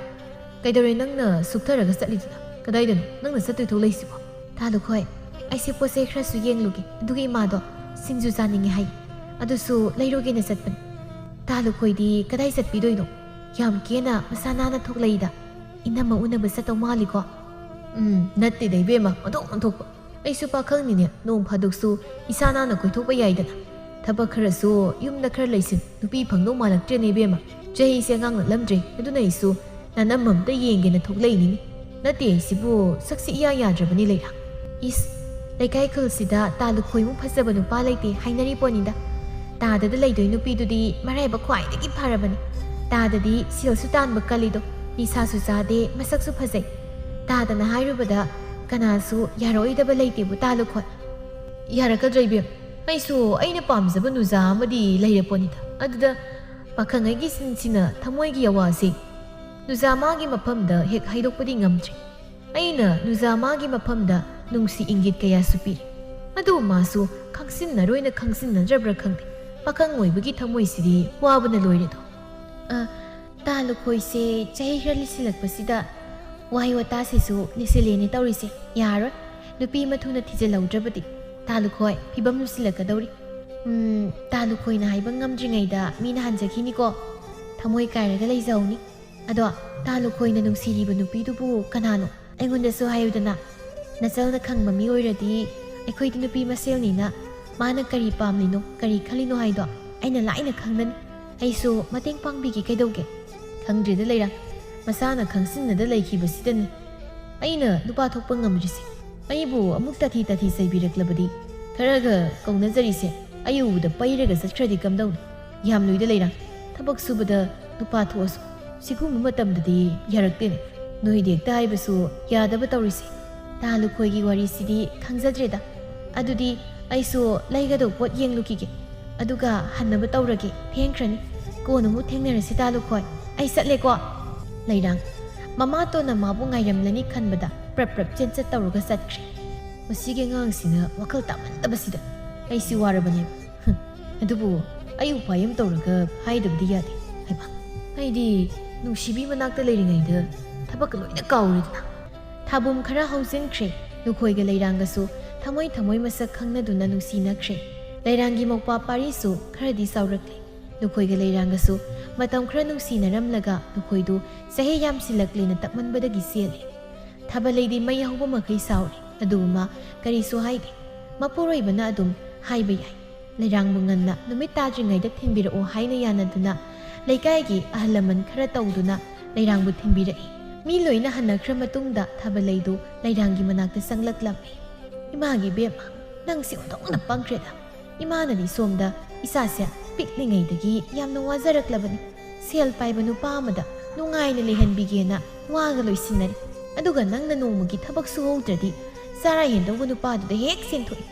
ꯀꯩꯗꯧꯔꯦ ꯅꯪꯅ ꯁꯨꯛꯊꯔꯒ ꯆꯠꯂꯤꯗꯨꯅ? "ꯀꯗꯥꯏꯗꯅꯣ ꯅꯪꯅ ꯆꯠꯇꯣꯏ ꯊꯣꯛꯂꯛꯏꯁꯤꯕꯣ?" "ꯇꯥ ꯂꯨꯈꯣꯏ, ꯑꯩꯁꯦ ꯄꯣꯠ ꯆꯩ ꯈꯔꯁꯨ ꯌꯦꯡꯂꯨꯒꯦ, ꯑꯗꯨꯒ ꯏꯃꯥꯗꯣ ꯁꯤꯡꯖꯨ ꯆꯥꯅꯤꯡꯉꯦ ꯍꯥꯏ, ꯑꯗꯨꯁꯨ ꯂꯩꯔꯨꯒꯦꯅ ꯆꯠꯄꯅꯤ꯫ ꯇꯥ ꯂꯨꯈꯣꯏꯗꯤ ꯀꯗꯥꯏ ꯆꯠꯄꯤꯗꯣꯏꯅꯣ? ꯌꯥꯝ ꯀꯦꯅ ꯃꯁꯥ ꯅꯥꯟꯅ ꯊꯣꯛꯂꯛꯏꯗ꯫ ꯏꯅꯝꯃ ꯎꯅꯕ ꯆꯠꯇꯧ ꯃꯥꯜꯂꯤꯀꯣ?" "ꯎꯝ, ꯅꯠꯇꯦꯗ ꯏꯕꯦꯝꯃ, ꯑꯣꯟꯊꯣꯛ ꯑꯣꯟꯊꯣꯛꯄ꯫ ꯑꯩꯁꯨ ꯄꯥꯈꯪꯅꯤꯅꯦ, ꯅꯣꯡ ꯐꯥꯗꯣꯛꯁꯨ ꯏꯁꯥ ꯅꯥꯟꯅ ꯀꯣꯏꯊꯣꯛꯄ ꯌꯥꯏꯗꯅ꯫ ꯊꯕꯛ ꯈꯔꯁꯨ ꯌꯨꯝꯗ ꯈꯔ ꯂꯩꯁꯤꯟ, ꯅꯨꯄꯤ ꯐꯪꯗꯧ ꯃꯥꯜꯂꯛꯇ꯭ꯔꯦꯅꯦ ꯏꯕꯦꯝꯃ꯫ ꯆꯍꯤꯁꯦ ꯑꯉꯥꯡ ꯅꯠꯂꯝꯗ꯭ꯔꯦ, ꯑꯗꯨꯅ ꯑꯩꯁꯨ ꯅꯅꯝꯃ ꯑꯝꯇ ꯌꯦꯡꯒꯦꯅ ꯊꯣꯛꯂꯛꯏꯅꯤꯅꯦ꯫ ꯅꯠꯇꯦ, ꯑꯩꯁꯤꯕꯨ ꯁꯛꯁꯤ ꯏꯌꯥ ꯌꯥꯗ꯭ꯔꯕꯅꯤ ꯂꯩꯔꯥ꯫ ꯏꯁ, ꯂꯩꯀꯥꯏ ꯈꯨꯜꯁꯤꯗ ꯇꯥ ꯂꯨꯈꯣꯏꯃꯨꯛ ꯐꯖꯕ ꯅꯨꯄꯥ ꯂꯩꯇꯦ ꯍꯥꯏꯅꯔꯤ ꯄꯣꯠꯅꯤꯗ꯫ ꯇꯥꯗꯗ ꯂꯩꯗꯣꯏ ꯅꯨꯄꯤꯗꯨꯗꯤ ꯃꯔꯥꯏꯕꯛ ꯈ꯭ꯋꯥꯏꯗꯒꯤ ꯐꯔꯕꯅꯤ꯫ ꯇꯥꯗꯗꯤ ꯁꯦꯜꯁꯨ ꯇꯥꯟꯕ ꯀꯜꯂꯤꯗꯣ, ꯅꯤꯁꯥꯁꯨ ꯆꯥꯗꯦ, ꯃꯁꯛꯁꯨ ꯐꯖꯩ꯫ ꯇꯥꯗꯅ ꯍꯥꯏꯔꯨꯕꯗ ꯀꯅꯥꯁꯨ ꯌꯥꯔꯛꯑꯣꯏꯗꯕ ꯂꯩꯇꯦꯕꯨ ꯇꯥ ꯂꯨꯈꯣꯏ꯫ ꯌꯥꯔꯛꯀꯗ꯭ꯔꯥ ꯏꯕꯦꯝ? ꯑꯩꯁꯨ ꯑꯩꯅ ꯄꯥꯝꯖꯕ ꯅꯨꯖꯥ ꯑꯃꯗꯤ ꯂꯩꯔꯦ ꯄꯣꯠꯅꯤꯗ꯫ ꯑꯗꯨꯗ ꯄꯥꯈꯪ ꯑꯩꯒꯤ ꯁꯤꯟꯁꯤꯅ ꯊꯃꯣꯏꯒꯤ ꯑꯋꯥꯁꯦ ꯅꯨꯖꯥ ꯃꯥꯒꯤ ꯃꯐꯝꯗ ꯍꯦꯛ ꯍꯥꯏꯗꯣꯛꯄꯗꯤ ꯉꯝꯗ꯭ꯔꯤ꯫ ꯑꯩꯅ ꯅꯨꯖꯥ ꯃꯥꯒꯤ ꯃꯐꯝꯗ ꯅꯨꯡꯁꯤ ꯏꯪꯒꯤꯠ ꯀꯌꯥꯁꯨ ꯄꯤꯔꯤ꯫ ꯑꯗꯨꯕꯨ ꯃꯥꯁꯨ ꯈꯪꯁꯤꯟꯅꯔꯣꯏꯅ ꯈꯪꯁꯤꯟꯅꯗ꯭ꯔꯕ꯭ꯔꯥ ꯈꯪꯗꯦ꯫ ꯄꯥꯈꯪ ꯑꯣꯏꯕꯒꯤ ꯊꯃꯣꯏꯁꯤꯗꯤ ꯋꯥꯕꯅ ꯂꯣꯏꯔꯦꯗꯣ꯫ ꯑ, ꯇꯥ ꯂꯨꯈꯣꯏꯁꯦ ꯆꯍꯤ ꯈꯔ ꯂꯤꯁꯤꯜꯂꯛꯄꯁꯤꯗ ꯋꯥꯍꯩ ꯋꯥꯇꯥꯁꯤꯁꯨ ꯂꯤꯁꯤꯜꯂꯦꯅꯦ ꯇꯧꯔꯤꯁꯦ꯫ ꯌꯥꯔꯣꯏ꯫ ꯅꯨꯄꯤ ꯑꯃ ꯊꯨꯅ ꯊꯤꯖꯤꯜꯍꯧꯗ꯭ꯔꯕꯗꯤ ꯇꯥ ꯂꯨꯈꯣꯏ ꯐꯤꯕꯝ ꯂꯨꯁꯤꯜꯂꯛꯀꯗꯧꯔꯤ꯫ ꯎꯝ, ꯇꯥ ꯂꯨꯈꯣꯏꯅ ꯍꯥꯏꯕ ꯉꯝꯗ꯭ꯔꯤꯉꯩꯗ ꯃꯤꯅ ꯍꯟꯖꯈꯤꯅꯤꯀꯣ꯫ ꯊꯃꯣꯏ ꯀꯥꯏꯔꯒ ꯂꯩꯖꯍꯧꯅꯤ꯫ ꯑꯗꯣ ꯇꯥ ꯂꯨꯈꯣꯏꯅ ꯅꯨꯡꯁꯤꯔꯤꯕ ꯅꯨꯄꯤꯗꯨꯕꯨ ꯀꯅꯥꯅꯣ? ꯑꯩꯉꯣꯟꯗꯁꯨ ꯍꯥꯏꯌꯨꯗꯅ꯫ ꯅꯆꯜꯅ ꯈꯪꯕ ꯃꯤ ꯑꯣꯏꯔꯗꯤ ꯑꯩꯈꯣꯏꯗꯤ ꯅꯨꯄꯤ ꯃꯁꯦꯜꯅꯤꯅ ꯃꯥꯅ ꯀꯔꯤ ꯄꯥꯝꯂꯤꯅꯣ, ꯀꯔꯤ ꯈꯜꯂꯤꯅꯣ ꯍꯥꯏꯗꯣ ꯑꯩꯅ ꯂꯥꯏꯅ ꯈꯪꯒꯅꯤ꯫ ꯑꯩꯁꯨ ꯃꯇꯦꯡ ꯄꯥꯡꯕꯤꯒꯦ ꯀꯩꯗꯧꯒꯦ? ꯈꯪꯗ꯭ꯔꯦꯗ ꯂꯩꯔꯥ, ꯃꯁꯥꯅ ꯈꯪꯁꯤꯟꯅꯗ ꯂꯩꯈꯤꯕꯁꯤꯗꯅꯤ ꯑꯩꯅ ꯅꯨꯄꯥ ꯊꯣꯛꯄ ꯉꯝꯗ꯭ꯔꯤꯁꯦ꯫ ꯑꯩꯕꯨ ꯑꯃꯨꯛ ꯇꯥꯊꯤ ꯇꯥꯊꯤ ꯆꯩꯕꯤꯔꯛꯂꯕꯗꯤ ꯈꯔꯒ ꯀꯧꯅꯖꯔꯤꯁꯦ ꯑꯩ ꯎꯕꯗ ꯄꯩꯔꯒ ꯆꯠꯈ꯭ꯔꯗꯤ ꯀꯝꯗꯧꯅꯤ? ꯌꯥꯝ ꯂꯨꯏꯗ ꯂꯩꯔꯥ꯫ ꯊꯕꯛ ꯁꯨꯕꯗ ꯅꯨꯄꯥ ꯊꯣꯛꯑꯁꯨ ꯁꯤꯒꯨꯝꯕ ꯃꯇꯝꯗꯗꯤ ꯌꯥꯔꯛꯇꯦꯅꯦ꯫ ꯅꯣꯏꯗꯤ ꯍꯦꯛꯇ ꯍꯥꯏꯕꯁꯨ ꯌꯥꯗꯕ ꯇꯧꯔꯤꯁꯦ꯫ ꯇꯥ ꯂꯨꯈꯣꯏꯒꯤ ꯋꯥꯔꯤꯁꯤꯗꯤ ꯈꯪꯖꯗ꯭ꯔꯦꯗ꯫ ꯑꯗꯨꯗꯤ ꯑꯩꯁꯨ ꯂꯩꯒꯗꯧ ꯄꯣꯠ ꯌꯦꯡꯂꯨꯈꯤꯒꯦ꯫ ꯑꯗꯨꯒ ꯍꯟꯅꯕ ꯇꯧꯔꯒꯦ꯫ ꯊꯦꯡꯈ꯭ꯔꯅꯤ꯫ ꯀꯣꯟꯅ ꯑꯃꯨꯛ ꯊꯦꯡꯅꯔꯁꯤ ꯇꯥ ꯂꯨꯈꯣꯏ꯫ ꯑꯩ ꯆꯠꯂꯦꯀꯣ꯫ ꯂꯩꯔꯥꯡ꯫ ꯃꯃꯥꯇꯣꯟꯅ ꯃꯥꯕꯨ ꯉꯥꯏꯔꯝꯂꯅꯤ ꯈꯟꯕꯗ ꯄ꯭ꯔꯞ ꯄ꯭ꯔꯞ ꯆꯦꯟꯆꯠ ꯇꯧꯔꯒ ꯆꯠꯈ꯭ꯔꯦ꯫ ꯃꯁꯤꯒꯤ ꯑꯉꯥꯡꯁꯤꯅ ꯋꯥꯈꯜ ꯇꯥꯃꯟꯗꯕꯁꯤꯗ ꯑꯩꯁꯤ ꯋꯥꯔꯕꯅꯦ꯫ ꯍꯨꯝ, ꯑꯗꯨꯕꯨ ꯑꯩ ꯎꯄꯥꯏ ꯑꯃ ꯇꯧꯔꯒ ꯍꯥꯏꯗꯕꯗꯤ ꯌꯥꯗꯦ꯫ ꯍꯩꯃꯥ, ꯑꯩꯗꯤ ꯅꯨꯡꯁꯤꯕꯤ ꯃꯅꯥꯛꯇ ꯂꯩꯔꯤꯉꯩꯗ ꯊꯕꯛꯀ ꯂꯣꯏꯅ ꯀꯥꯎꯔꯦꯗꯅ꯫ ꯊꯥꯕꯨꯝ ꯈꯔ ꯍꯧꯖꯤꯟꯈ꯭ꯔꯦ꯫ ꯂꯨꯈꯣꯏꯒ ꯂꯩꯔꯥꯡꯒꯁꯨ ꯊꯃꯣꯏ ꯊꯃꯣꯏ ꯃꯁꯛ ꯈꯪꯅꯗꯨꯅ ꯅꯨꯡꯁꯤꯅꯈ꯭ꯔꯦ꯫ ꯂꯩꯔꯥꯡꯒꯤ ꯃꯧꯄ꯭ꯋꯥ ꯄꯥꯔꯤꯁꯨ ꯈꯔꯗꯤ ꯆꯥꯎꯔꯛꯂꯦ꯫ ꯂꯨꯈꯣꯏꯒ ꯂꯩꯔꯥꯡꯒꯁꯨ ꯃꯇꯝ ꯈꯔ ꯅꯨꯡꯁꯤꯅꯔꯝꯂꯒ ꯂꯨꯈꯣꯏꯗꯨ ꯆꯍꯤ ꯌꯥꯝꯁꯤꯜꯂꯛꯂꯦꯅ ꯇꯞꯃꯟꯕꯗꯒꯤ ꯆꯦꯜꯂꯦ꯫ ꯊꯥꯕꯂꯩꯗꯤ ꯃꯩ ꯍꯧꯕ ꯃꯈꯩ ꯁꯥꯎꯔꯦ꯫ ꯑꯗꯨꯕꯨ ꯃꯥ ꯀꯔꯤꯁꯨ ꯍꯥꯏꯗꯦ꯫ ꯃꯄꯨꯔꯣꯏꯕꯅ ꯑꯗꯨꯝ ꯍꯥꯏꯕ ꯌꯥꯏ꯫ ꯂꯩꯔꯥꯡꯕꯨ ꯉꯟꯅ ꯅꯨꯃꯤꯠ ꯇꯥꯗ꯭ꯔꯤꯉꯩꯗ ꯊꯤꯟꯕꯤꯔꯛꯑꯣ ꯍꯥꯏꯅ ꯌꯥꯅꯗꯨꯅ ꯂꯩꯀꯥꯏꯒꯤ ꯑꯍꯜ ꯂꯃꯟ ꯈꯔ ꯇꯧꯗꯨꯅ ꯂꯩꯔꯥꯡꯕꯨ ꯊꯤꯟꯕꯤꯔꯛꯏ꯫ ꯃꯤ ꯂꯣꯏꯅ ꯍꯟꯅꯈ꯭ꯔ ꯃꯇꯨꯡꯗ ꯊꯥꯕꯂꯩꯗꯨ ꯂꯩꯔꯥꯡꯒꯤ ꯃꯅꯥꯛꯇ ꯆꯪꯂꯛꯂꯝꯃꯤ꯫ "ꯏꯃꯥꯒꯤ ꯏꯕꯦꯝꯃ, ꯅꯪꯁꯤ ꯑꯣꯟꯊꯣꯛꯅ ꯄꯪꯈ꯭ꯔꯦꯗ꯫ ꯏꯃꯥꯅꯗꯤ ꯁꯣꯝꯗ ꯏꯆꯥꯁꯦ ꯄꯤꯛꯂꯤꯉꯩꯗꯒꯤ ꯌꯥꯝꯅ ꯋꯥꯖꯔꯛꯂꯕꯅꯤ꯫ ꯁꯦꯜ ꯄꯥꯏꯕ ꯅꯨꯄꯥ ꯑꯃꯗ ꯅꯨꯡꯉꯥꯏꯅ ꯂꯩꯍꯟꯕꯤꯒꯦꯅ ꯋꯥꯒ ꯂꯣꯏꯁꯤꯟꯅꯔꯤ꯫ ꯑꯗꯨꯒ ꯅꯪꯅ ꯅꯣꯡꯃꯒꯤ ꯊꯕꯛ ꯁꯨꯍꯧꯗ꯭ꯔꯗꯤ ꯆꯔꯥ ꯍꯦꯟꯗꯧꯕ ꯅꯨꯄꯥꯗꯨꯗ ꯍꯦꯛ ꯆꯦꯟꯊꯣꯛꯏ꯫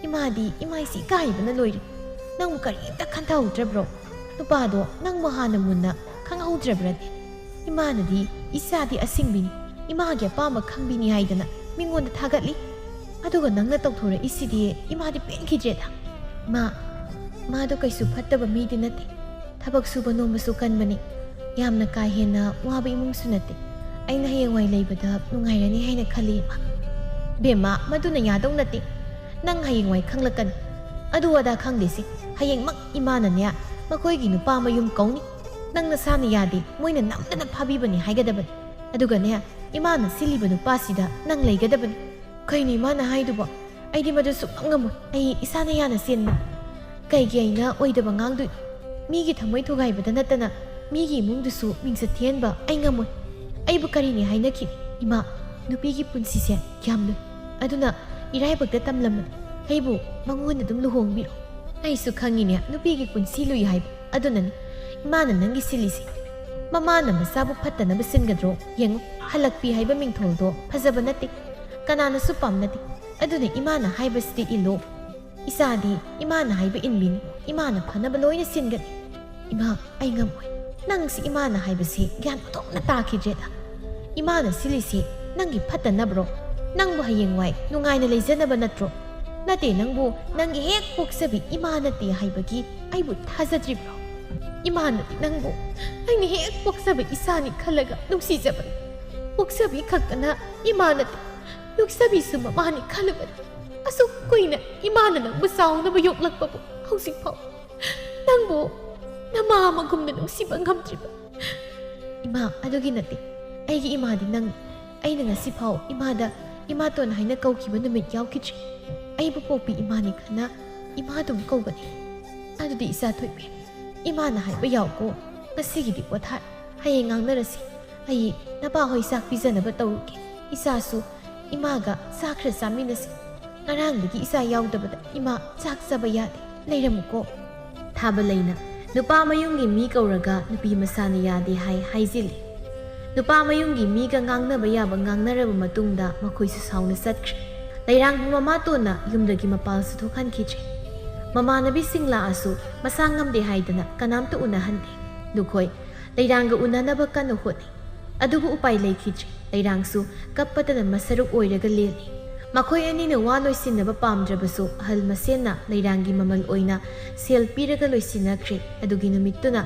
ꯏꯃꯥꯗꯤ ꯏꯃꯥꯏꯁꯤ ꯏꯀꯥꯏꯕꯅ ꯂꯣꯏꯔꯦ꯫ ꯅꯪꯕꯨ ꯀꯔꯤꯝꯇ ꯈꯟꯊꯍꯧꯗ꯭ꯔꯕ꯭ꯔꯣ? ꯅꯨꯄꯥꯗꯣ ꯅꯪꯕꯨ ꯍꯥꯟꯅ ꯃꯨꯟꯅ ꯈꯪꯍꯧꯗ꯭ꯔꯕ꯭ꯔꯅꯦ? ꯏꯃꯥꯅꯗꯤ ꯏꯆꯥꯗꯤ ꯑꯁꯤꯡꯕꯤꯅꯤ, ꯏꯃꯥꯒꯤ ꯑꯄꯥꯝꯕ ꯈꯪꯕꯤꯅꯤ ꯍꯥꯏꯗꯅ ꯃꯤꯉꯣꯟꯗ ꯊꯥꯒꯠꯂꯤ꯫ ꯑꯗꯨꯒ ꯅꯪꯅ ꯇꯧꯊꯣꯔꯛꯏꯁꯤꯗꯤ ꯏꯃꯥꯗꯤ ꯄꯦꯟꯈꯤꯗ꯭ꯔꯦꯗ꯫ ꯃꯥ, ꯃꯥꯗꯣ ꯀꯩꯁꯨ ꯐꯠꯇꯕ ꯃꯤꯗꯤ ꯅꯠꯇꯦ꯫ ꯊꯕꯛ ꯁꯨꯕ ꯅꯣꯝꯕꯁꯨ ꯀꯟꯕꯅꯤ꯫ ꯌꯥꯝꯅ ꯀꯥ ꯍꯦꯟꯅ ꯋꯥꯕ ꯏꯃꯨꯡꯁꯨ ꯅꯠꯇꯦ꯫ ꯑꯩꯅ ꯍꯌꯦꯡꯋꯥꯏ ꯂꯩꯕꯗ ꯅꯨꯡꯉꯥꯏꯔꯅꯤ ꯍꯥꯏꯅ ꯈꯜꯂꯤ, ꯏꯃꯥ꯫" "ꯕꯦꯝꯃ, ꯃꯗꯨꯅ ꯌꯥꯗꯧ ꯅꯠꯇꯦ꯫ ꯅꯪ ꯍꯌꯦꯡꯋꯥꯏ ꯈꯪꯂꯛꯀꯅꯤ꯫ ꯑꯗꯨ ꯑꯗꯥ ꯈꯪꯗꯦꯁꯦ꯫ ꯍꯌꯦꯡꯃꯛ ꯏꯃꯥꯅꯅꯦ ꯃꯈꯣꯏꯒꯤ ꯅꯨꯄꯥ ꯃꯌꯨꯝ ꯀꯧꯅꯤ꯫ ꯅꯪ ꯅꯁꯥꯅ ꯌꯥꯗꯦ, ꯃꯣꯏꯅ ꯅꯝꯗꯅ ꯐꯥꯕꯤꯕꯅꯤ ꯍꯥꯏꯒꯗꯕꯅꯤ꯫ ꯑꯗꯨꯒꯅꯦ, ꯏꯃꯥꯅ ꯁꯤꯜꯂꯤꯕ ꯅꯨꯄꯥꯁꯤꯗ ꯅꯪ ꯂꯩꯒꯗꯕꯅꯤ꯫" "ꯀꯩꯅꯣ ꯏꯃꯥꯅ ꯍꯥꯏꯗꯨꯕꯣ? ꯑꯩꯗꯤ ꯃꯗꯨ ꯁꯨꯡꯉꯝ ꯉꯝꯃꯣꯏ꯫ ꯑꯩ ꯏꯁꯥꯅ ꯌꯥꯅ ꯆꯦꯟꯕ꯫ ꯀꯩꯒꯤ ꯑꯩꯅ ꯑꯣꯏꯗꯕ ꯉꯥꯡꯗꯣꯏꯅꯣ? ꯃꯤꯒꯤ ꯊꯃꯣꯏ ꯊꯨꯒꯥꯏꯕꯗ ꯅꯠꯇꯅ ꯃꯤꯒꯤ ꯏꯃꯨꯡꯗꯨꯁꯨ ꯃꯤꯡꯆꯠ ꯊꯤꯍꯟꯕ ꯑꯩ ꯉꯝꯃꯣꯏ꯫ ꯑꯩꯕꯨ ꯀꯔꯤꯅꯤ ꯍꯥꯏꯅꯈꯤ? ꯏꯃꯥ, ꯅꯨꯄꯤꯒꯤ ꯄꯨꯟꯁꯤꯁꯦ ꯌꯥꯝ ꯂꯨꯏ꯫ ꯑꯗꯨꯅ ꯏꯔꯥꯏꯕꯛꯇ ꯇꯝꯂꯝꯕꯅꯤ꯫ ꯑꯩꯕꯨ ꯃꯉꯣꯟꯗ ꯑꯗꯨꯝ ꯂꯨꯍꯣꯡꯕꯤꯔꯣ꯫" "ꯑꯩꯁꯨ ꯈꯪꯉꯤꯅꯦ ꯅꯨꯄꯤꯒꯤ ꯄꯨꯟꯁꯤ ꯂꯨꯏ ꯍꯥꯏꯕ꯫ ꯑꯗꯨꯅꯅꯤ ꯏꯃꯥꯅ ꯅꯪꯒꯤ ꯁꯤꯜꯂꯤꯁꯦ꯫ ꯃꯃꯥꯅ ꯃꯆꯥꯕꯨ ꯐꯠꯇꯅꯕ ꯁꯤꯟꯒꯗ꯭ꯔꯣ? ꯌꯦꯡꯉꯨ, ꯍꯜꯂꯛꯄꯤ ꯍꯥꯏꯕ ꯃꯤꯡꯊꯣꯜꯗꯣ ꯐꯖꯕ ꯅꯠꯇꯦ꯫ ꯀꯅꯥꯅꯁꯨ ꯄꯥꯝꯅꯗꯦ꯫ ꯑꯗꯨꯅ ꯏꯃꯥꯅ ꯍꯥꯏꯕꯁꯤꯗꯤ ꯏꯜꯂꯣ꯫ ꯏꯆꯥꯗꯤ ꯏꯃꯥꯅ ꯍꯥꯏꯕ ꯏꯟꯕꯤꯅꯤ꯫ ꯏꯃꯥꯅ ꯐꯅꯕ ꯂꯣꯏꯅ ꯁꯤꯟꯒꯅꯤ꯫" "ꯏꯃꯥ, ꯑꯩ ꯉꯝꯃꯣꯏ꯫ ꯅꯪꯁꯤ ꯏꯃꯥꯅ ꯍꯥꯏꯕꯁꯤ ꯒ꯭ꯌꯥꯟ ꯑꯣꯟꯊꯣꯛꯅ ꯇꯥꯈꯤꯗ꯭ꯔꯦꯗ꯫ ꯏꯃꯥꯅ ꯁꯤꯜꯂꯤꯁꯤ ꯅꯪꯒꯤ ꯐꯠꯇꯅꯕ꯭ꯔꯣ? ꯅꯪꯕꯨ ꯍꯌꯦꯡꯋꯥꯏ ꯅꯨꯡꯉꯥꯏꯅ ꯂꯩꯖꯅꯕ ꯅꯠꯇ꯭ꯔꯣ? ꯅꯠꯇꯦ, ꯅꯪꯕꯨ ꯅꯪꯒꯤ ꯍꯦꯛ ꯄꯣꯛꯆꯕꯤ ꯏꯃꯥ ꯅꯠꯇꯦ ꯍꯥꯏꯕꯒꯤ ꯑꯩꯕꯨ ꯊꯥꯖꯗ꯭ꯔꯤꯕ꯭ꯔꯣ? ꯏꯃꯥꯅꯗꯤ ꯅꯪꯕꯨ ꯑꯩꯅ ꯍꯦꯛ ꯄꯣꯛꯆꯕ ꯏꯆꯥꯅꯤ ꯈꯜꯂꯒ ꯅꯨꯡꯁꯤꯖꯕꯅꯤ꯫ ꯄꯣꯛꯆꯕꯤ ꯈꯛꯇꯅ ꯏꯃꯥ ꯅꯠꯇꯦ, ꯌꯣꯛꯆꯕꯤꯁꯨ ꯃꯃꯥꯅꯤ ꯈꯜꯂꯨꯕꯗ ꯑꯁꯨꯛ ꯀꯨꯏꯅ ꯏꯃꯥꯅ ꯅꯪꯕꯨ ꯆꯥꯎꯅꯕ ꯌꯣꯛꯂꯛꯄꯕꯨ ꯍꯧꯖꯤꯛꯐꯥꯎ ꯅꯪꯕꯨ ꯅꯃꯥ ꯑꯃꯒꯨꯝꯅ ꯅꯨꯡꯁꯤꯕ ꯉꯝꯗ꯭ꯔꯤꯕ꯫ ꯏꯃꯥ ꯑꯗꯨꯒꯤ ꯅꯠꯇꯦ, ꯑꯩꯒꯤ ꯏꯃꯥꯗꯤ ꯅꯪꯅꯤ꯫ ꯑꯩꯅ ꯉꯁꯤꯐꯥꯎ ꯏꯃꯥꯗ ꯏꯃꯥꯇꯣꯟ ꯍꯥꯏꯅ ꯀꯧꯈꯤꯕ ꯅꯨꯃꯤꯠ ꯌꯥꯎꯈꯤꯗ꯭ꯔꯤ꯫ ꯑꯩꯕꯨ ꯄꯣꯛꯄꯤ ꯏꯃꯥꯅꯤ ꯈꯟꯅ ꯏꯃꯥ ꯑꯗꯨꯝ ꯀꯧꯒꯅꯤ꯫ ꯑꯗꯨꯗꯤ ꯏꯆꯥ ꯊꯣꯏꯕꯤ, ꯏꯃꯥꯅ ꯍꯥꯏꯕ ꯌꯥꯎꯀꯣ, ꯉꯁꯤꯒꯤꯗꯤ ꯄꯣꯊꯥꯔꯦ, ꯍꯌꯦꯡ ꯉꯥꯡꯅꯔꯁꯤ꯫ ꯑꯩ ꯅꯄꯥ ꯍꯣꯏ ꯆꯥꯛ ꯄꯤꯖꯅꯕ ꯇꯧꯔꯨꯒꯦ꯫ ꯏꯆꯥꯁꯨ ꯏꯃꯥꯒ ꯆꯥꯛ ꯈꯔ ꯆꯥꯃꯤꯟꯅꯁꯤ꯫ ꯉꯔꯥꯡꯗꯒꯤ ꯏꯆꯥ ꯌꯥꯎꯗꯕꯗ ꯏꯃꯥ ꯆꯥꯛ ꯆꯥꯕ ꯌꯥꯗꯦ꯫ ꯂꯩꯔꯝꯃꯨꯀꯣ꯫ ꯊꯥꯕ ꯂꯩꯅ ꯅꯨꯄꯥ ꯃꯌꯨꯝꯒꯤ ꯃꯤ ꯀꯧꯔꯒ ꯅꯨꯄꯤ ꯃꯁꯥꯅ ꯌꯥꯗꯦ ꯍꯥꯏ ꯍꯥꯏꯖꯤꯜꯂꯤ꯫ ꯅꯨꯄꯥ ꯃꯌꯨꯝꯒꯤ ꯃꯤꯒ ꯉꯥꯡꯅꯕ ꯌꯥꯕ ꯉꯥꯡꯅꯔꯕ ꯃꯇꯨꯡꯗ ꯃꯈꯣꯏꯁꯨ ꯁꯥꯎꯅ ꯆꯠꯈ꯭ꯔꯦ꯫ ꯂꯩꯔꯥꯡꯕꯨ ꯃꯃꯥꯇꯣꯟꯅ ꯌꯨꯝꯗꯒꯤ ꯃꯄꯥꯜꯁꯨ ꯊꯣꯛꯍꯟꯈꯤꯗ꯭ꯔꯦ꯫ ꯃꯃꯥꯟꯅꯕꯤꯁꯤꯡ ꯂꯥꯛꯑꯁꯨ ꯃꯁꯥ ꯉꯝꯗꯦ ꯍꯥꯏꯗꯅ ꯀꯅꯥꯝꯇ ꯎꯅꯍꯟꯗꯦ꯫ ꯅꯈꯣꯏ ꯂꯩꯔꯥꯡꯒ ꯎꯅꯅꯕ ꯀꯟꯅ ꯍꯣꯠꯅꯩ꯫ ꯑꯗꯨꯕꯨ ꯎꯄꯥꯏ ꯂꯩꯈꯤꯗ꯭ꯔꯦ꯫ ꯂꯩꯔꯥꯡꯁꯨ ꯀꯞꯄꯗꯅ ꯃꯁꯔꯨꯛ ꯑꯣꯏꯔꯒ ꯂꯦꯜꯂꯤ꯫ ꯃꯈꯣꯏ ꯑꯅꯤꯅ ꯋꯥ ꯂꯣꯏꯁꯤꯟꯅꯕ ꯄꯥꯝꯗ꯭ꯔꯕꯁꯨ ꯑꯍꯜ ꯃꯁꯦꯟꯅ ꯂꯩꯔꯥꯡꯒꯤ ꯃꯃꯜ ꯑꯣꯏꯅ ꯁꯦꯜ ꯄꯤꯔꯒ ꯂꯣꯏꯁꯤꯟꯅꯈ꯭ꯔꯦ꯫ ꯑꯗꯨꯒꯤ ꯅꯨꯃꯤꯠꯇꯨꯅ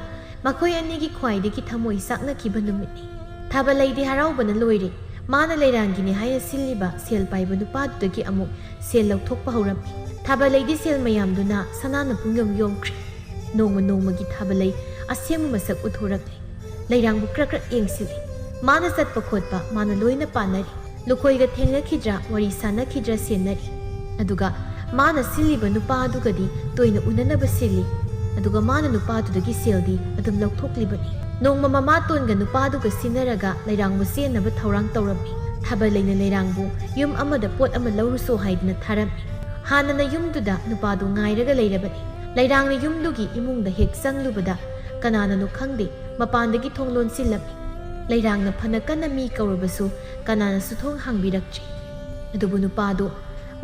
ꯃꯈꯣꯏ ꯑꯅꯤꯒꯤ ꯈ꯭ꯋꯥꯏꯗꯒꯤ ꯊꯃꯣꯏ ꯆꯥꯛꯅꯈꯤꯕ ꯅꯨꯃꯤꯠꯅꯤ꯫ ꯊꯥꯕꯂꯩꯗꯤ ꯍꯔꯥꯎꯕꯅ ꯂꯣꯏꯔꯦ꯫ ꯃꯥꯅ ꯂꯩꯔꯥꯡꯒꯤꯅꯤ ꯍꯥꯏꯅ ꯁꯤꯜꯂꯤꯕ ꯁꯦꯜ ꯄꯥꯏꯕ ꯅꯨꯄꯥꯗꯨꯗꯒꯤ ꯑꯃꯨꯛ ꯁꯦꯜ ꯂꯧꯊꯣꯛꯄ ꯍꯧꯔꯝꯃꯤ꯫ ꯊꯥꯕꯂꯩꯗꯤ ꯁꯦꯜ ꯃꯌꯥꯝꯗꯨꯅ ꯁꯅꯥꯅ ꯄꯨꯡꯌꯣꯝ ꯌꯣꯝꯈ꯭ꯔꯦ꯫ ꯅꯣꯡꯃ ꯅꯣꯡꯃꯒꯤ ꯊꯥꯕꯂꯩ ꯑꯁꯦꯡꯕ ꯃꯁꯛ ꯎꯊꯣꯔꯛꯂꯦ꯫ ꯂꯩꯔꯥꯡꯕꯨ ꯀ꯭ꯔꯛ ꯀ꯭ꯔꯛ ꯌꯦꯡꯁꯤꯜꯂꯤ꯫ ꯃꯥꯅ ꯆꯠꯄ ꯈꯣꯠꯄ ꯃꯥꯅ ꯂꯣꯏꯅ ꯄꯥꯟꯅꯔꯤ꯫ ꯂꯨꯈꯣꯏꯒ ꯊꯦꯡꯅꯈꯤꯗ꯭ꯔꯥ, ꯋꯥꯔꯤ ꯁꯥꯟꯅꯈꯤꯗ꯭ꯔꯥ ꯁꯦꯟꯅꯔꯤ꯫ ꯑꯗꯨꯒ ꯃꯥꯅ ꯁꯤꯜꯂꯤꯕ ꯅꯨꯄꯥ ꯑꯗꯨꯒꯗꯤ ꯇꯣꯏꯅ ꯎꯅꯅꯕ ꯁꯤꯜꯂꯤ꯫ ꯑꯗꯨꯒ ꯃꯥꯅ ꯅꯨꯄꯥꯗꯨꯗꯒꯤ ꯁꯦꯜꯗꯤ ꯑꯗꯨꯝ ꯂꯧꯊꯣꯛꯂꯤꯕꯅꯤ꯫ ꯅꯣꯡꯃ ꯃꯃꯥꯇꯣꯟꯒ ꯅꯨꯄꯥꯗꯨꯒ ꯁꯤꯟꯅꯔꯒ ꯂꯩꯔꯥꯡꯕꯨ ꯆꯦꯟꯅꯕ ꯊꯧꯔꯥꯡ ꯇꯧꯔꯝꯃꯤ꯫ ꯊꯥꯕꯂꯩꯅ ꯂꯩꯔꯥꯡꯕꯨ ꯌꯨꯝ ꯑꯃꯗ ꯄꯣꯠ ꯑꯃ ꯂꯧꯔꯨꯁꯣ ꯍꯥꯏꯗꯅ ꯊꯥꯔꯝꯃꯤ꯫ ꯍꯥꯟꯅꯅ ꯌꯨꯝꯗꯨꯗ ꯅꯨꯄꯥꯗꯨ ꯉꯥꯏꯔꯒ ꯂꯩꯔꯕꯅꯤ꯫ ꯂꯩꯔꯥꯡꯅ ꯌꯨꯝꯗꯨꯒꯤ ꯏꯃꯨꯡꯗ ꯍꯦꯛ ꯆꯪꯂꯨꯕꯗ ꯀꯅꯥꯅꯅꯣ ꯈꯪꯗꯦ, ꯃꯄꯥꯟꯗꯒꯤ ꯊꯣꯡ ꯂꯣꯟꯁꯤꯜꯂꯝꯃꯤ꯫ ꯂꯩꯔꯥꯡꯅ ꯐꯅ ꯀꯟꯅ ꯃꯤ ꯀꯧꯔꯕꯁꯨ ꯀꯅꯥꯅꯁꯨ ꯊꯣꯡ ꯍꯥꯡꯕꯤꯔꯛꯇ꯭ꯔꯤ꯫ ꯑꯗꯨꯕꯨ ꯅꯨꯄꯥꯗꯨ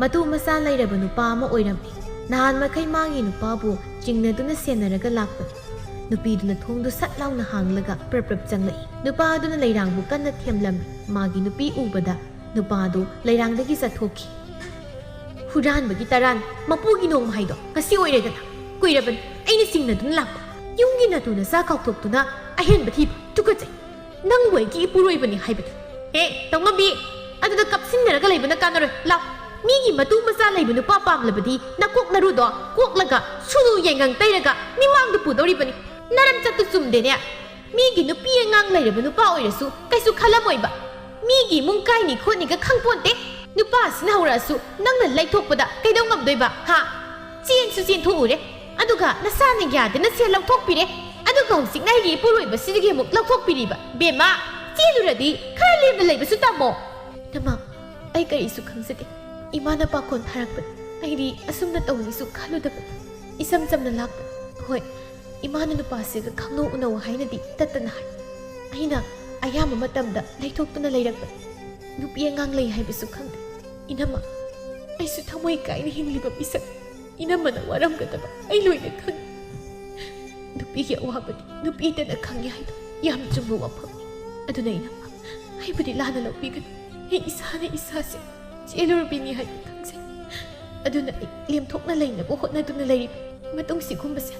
ꯃꯇꯨ ꯃꯆꯥ ꯂꯩꯔꯕ ꯅꯨꯄꯥ ꯑꯃ ꯑꯣꯏꯔꯝꯃꯤ꯫ ꯅꯍꯥꯟ ꯃꯈꯩ ꯃꯥꯒꯤ ꯅꯨꯄꯥꯕꯨ ꯆꯤꯡꯅꯗꯨꯅ ꯁꯦꯟꯅꯔꯒ ꯂꯥꯛꯄꯅꯤ꯫ ꯅꯨꯄꯤꯗꯨꯅ ꯊꯣꯡꯗꯨ ꯁꯠ ꯂꯥꯎꯅ ꯍꯥꯡꯂꯒ ꯄ꯭ꯔꯞ ꯄ꯭ꯔꯞ ꯆꯪꯂꯛꯏ꯫ ꯅꯨꯄꯥ ꯑꯗꯨꯅ ꯂꯩꯔꯥꯡꯕꯨ ꯀꯟꯅ ꯊꯦꯝꯂꯝꯃꯤ꯫ ꯃꯥꯒꯤ ꯅꯨꯄꯤ ꯎꯕꯗ ꯅꯨꯄꯥꯗꯨ ꯂꯩꯔꯥꯡꯗꯒꯤ ꯆꯠꯊꯣꯛꯈꯤ꯫ "ꯍꯨꯔꯥꯟꯕꯒꯤ ꯇꯔꯥꯟ, ꯃꯄꯨꯒꯤ ꯅꯣꯡꯃ ꯍꯥꯏꯗꯣ ꯉꯁꯤ ꯑꯣꯏꯔꯦꯗꯅ꯫ ꯀꯨꯏꯔꯕꯅꯤ ꯑꯩꯅ ꯆꯤꯡꯅꯗꯨꯅ ꯂꯥꯛꯄ꯫ ꯌꯨꯝꯒꯤ ꯅꯇꯨ ꯅꯆꯥ ꯀꯥꯎꯊꯣꯛꯇꯨꯅ ꯑꯍꯦꯟꯕ ꯊꯤꯕ꯫ ꯇꯨꯀꯠꯆꯩ꯫ ꯅꯪꯕꯨ ꯑꯩꯒꯤ ꯏꯄꯨꯔꯣꯏꯕꯅꯤ ꯍꯥꯏꯕꯗ ꯍꯦ, ꯇꯧꯉꯝꯕꯤ, ꯑꯗꯨꯗ ꯀꯞꯁꯤꯟꯅꯔꯒ ꯂꯩꯕꯅ ꯀꯥꯟꯅꯔꯣꯏ꯫ ꯂꯥꯎ, ꯃꯤꯒꯤ ꯃꯇꯨ ꯃꯆꯥ ꯂꯩꯕ ꯅꯨꯄꯥ ꯄꯥꯝꯂꯕꯗꯤ ꯅꯀꯣꯛ ꯅꯔꯨꯗꯣ ꯀꯣꯛꯂꯒ ꯁꯨꯅꯨ ꯌꯥꯏꯉꯪ ꯇꯩꯔꯒ ꯃꯤꯃꯥꯡꯗ ꯄꯨꯗꯧꯔꯤꯕꯅꯤ꯫ ꯅꯔꯝꯆꯠꯇꯨ ꯆꯨꯝꯗꯦꯅꯦ꯫ ꯃꯤꯒꯤ ꯅꯨꯄꯤ ꯑꯉꯥꯡ ꯂꯩꯔꯕ ꯅꯨꯄꯥ ꯑꯣꯏꯔꯁꯨ ꯀꯩꯁꯨ ꯈꯜꯂꯝꯃꯣꯏꯕ꯫ ꯃꯤꯒꯤ ꯏꯃꯨꯡ ꯀꯥꯏꯅꯤ ꯈꯣꯠꯅꯤꯒ ꯈꯪꯄꯣꯟꯇꯦ꯫ ꯅꯨꯄꯥꯁꯤꯅ ꯍꯧꯔꯛꯑꯁꯨ ꯅꯪꯅ ꯂꯩꯊꯣꯛꯄꯗ ꯀꯩꯗꯧ ꯉꯝꯗꯣꯏꯕ, ꯍꯥ? ꯆꯦꯟꯁꯨ ꯆꯦꯟꯊꯣꯛꯎꯔꯦ, ꯑꯗꯨꯒ ꯅꯁꯥꯅ ꯌꯥꯗꯅ ꯁꯦꯜ ꯂꯧꯊꯣꯛꯄꯤꯔꯦ, ꯑꯗꯨꯒ ꯍꯧꯖꯤꯛ ꯅꯪꯒꯤ ꯏꯄꯨꯔꯣꯏꯕꯁꯤꯗꯒꯤ ꯑꯃꯨꯛ ꯂꯧꯊꯣꯛꯄꯤꯔꯤꯕ꯫ ꯕꯦꯝꯃ, ꯆꯦꯜꯂꯨꯔꯗꯤ ꯈꯔ ꯂꯦꯝꯅ ꯂꯩꯕꯁꯨ ꯇꯝꯃꯣ꯫ ꯏꯅꯝꯃ, ꯑꯩ ꯀꯔꯤꯁꯨ ꯈꯪꯖꯗꯦ꯫ ꯏꯃꯥꯅ ꯄꯥꯈꯣꯟ ꯐꯥꯔꯛꯄꯅꯤ꯫ ꯑꯩꯗꯤ ꯑꯁꯨꯝꯅ ꯇꯧꯅꯤꯁꯨ ꯈꯜꯂꯨꯗꯕꯅꯤ꯫ ꯏꯆꯝ ꯆꯝꯅ ꯂꯥꯛꯄꯅꯤ꯫ ꯍꯣꯏ, ꯏꯃꯥꯅ ꯅꯨꯄꯥꯁꯤꯒ ꯈꯪꯅꯧ ꯎꯅꯧ ꯍꯥꯏꯅꯗꯤ ꯇꯠꯇꯅ ꯍꯥꯏ꯫ ꯑꯩꯅ ꯑꯌꯥꯝꯕ ꯃꯇꯝꯗ ꯂꯩꯊꯣꯛꯇꯨꯅ ꯂꯩꯔꯛꯄꯅꯤ꯫ ꯅꯨꯄꯤ ꯑꯉꯥꯡ ꯂꯩ ꯍꯥꯏꯕꯁꯨ ꯈꯪꯗꯦ꯫ ꯏꯅꯝꯃ, ꯑꯩꯁꯨ ꯊꯃꯣꯏ ꯀꯥꯏꯅ ꯍꯤꯡꯂꯤꯕ ꯃꯤꯁꯛ ꯏꯅꯝꯃꯅ ꯋꯥꯔꯝꯒꯗꯕ ꯑꯩ ꯂꯣꯏꯅ ꯈꯪꯏ꯫ ꯅꯨꯄꯤꯒꯤ ꯑꯋꯥꯕꯗꯤ ꯅꯨꯄꯤꯇꯅ ꯈꯪꯏ ꯍꯥꯏꯗꯣ ꯌꯥꯝ ꯆꯨꯝꯕ ꯋꯥꯐꯝꯅꯤ꯫ ꯑꯗꯨꯅ ꯏꯅꯝꯃ, ꯑꯩꯕꯨꯗꯤ ꯂꯥꯟꯅ ꯂꯧꯕꯤꯒꯅꯨ꯫ ꯑꯩ ꯏꯁꯥꯅ ꯏꯁꯥꯁꯦ ꯆꯦꯜꯂꯨꯔꯕꯤꯅꯤ ꯍꯥꯏꯕ ꯈꯪꯖꯩ꯫ ꯑꯗꯨꯅ ꯑꯩ ꯂꯦꯝꯊꯣꯛꯅ ꯂꯩꯅꯕ ꯍꯣꯠꯅꯗꯨꯅ ꯂꯩꯔꯤꯕ꯫ ꯃꯇꯨꯡ ꯁꯤꯒꯨꯝꯕꯁꯦ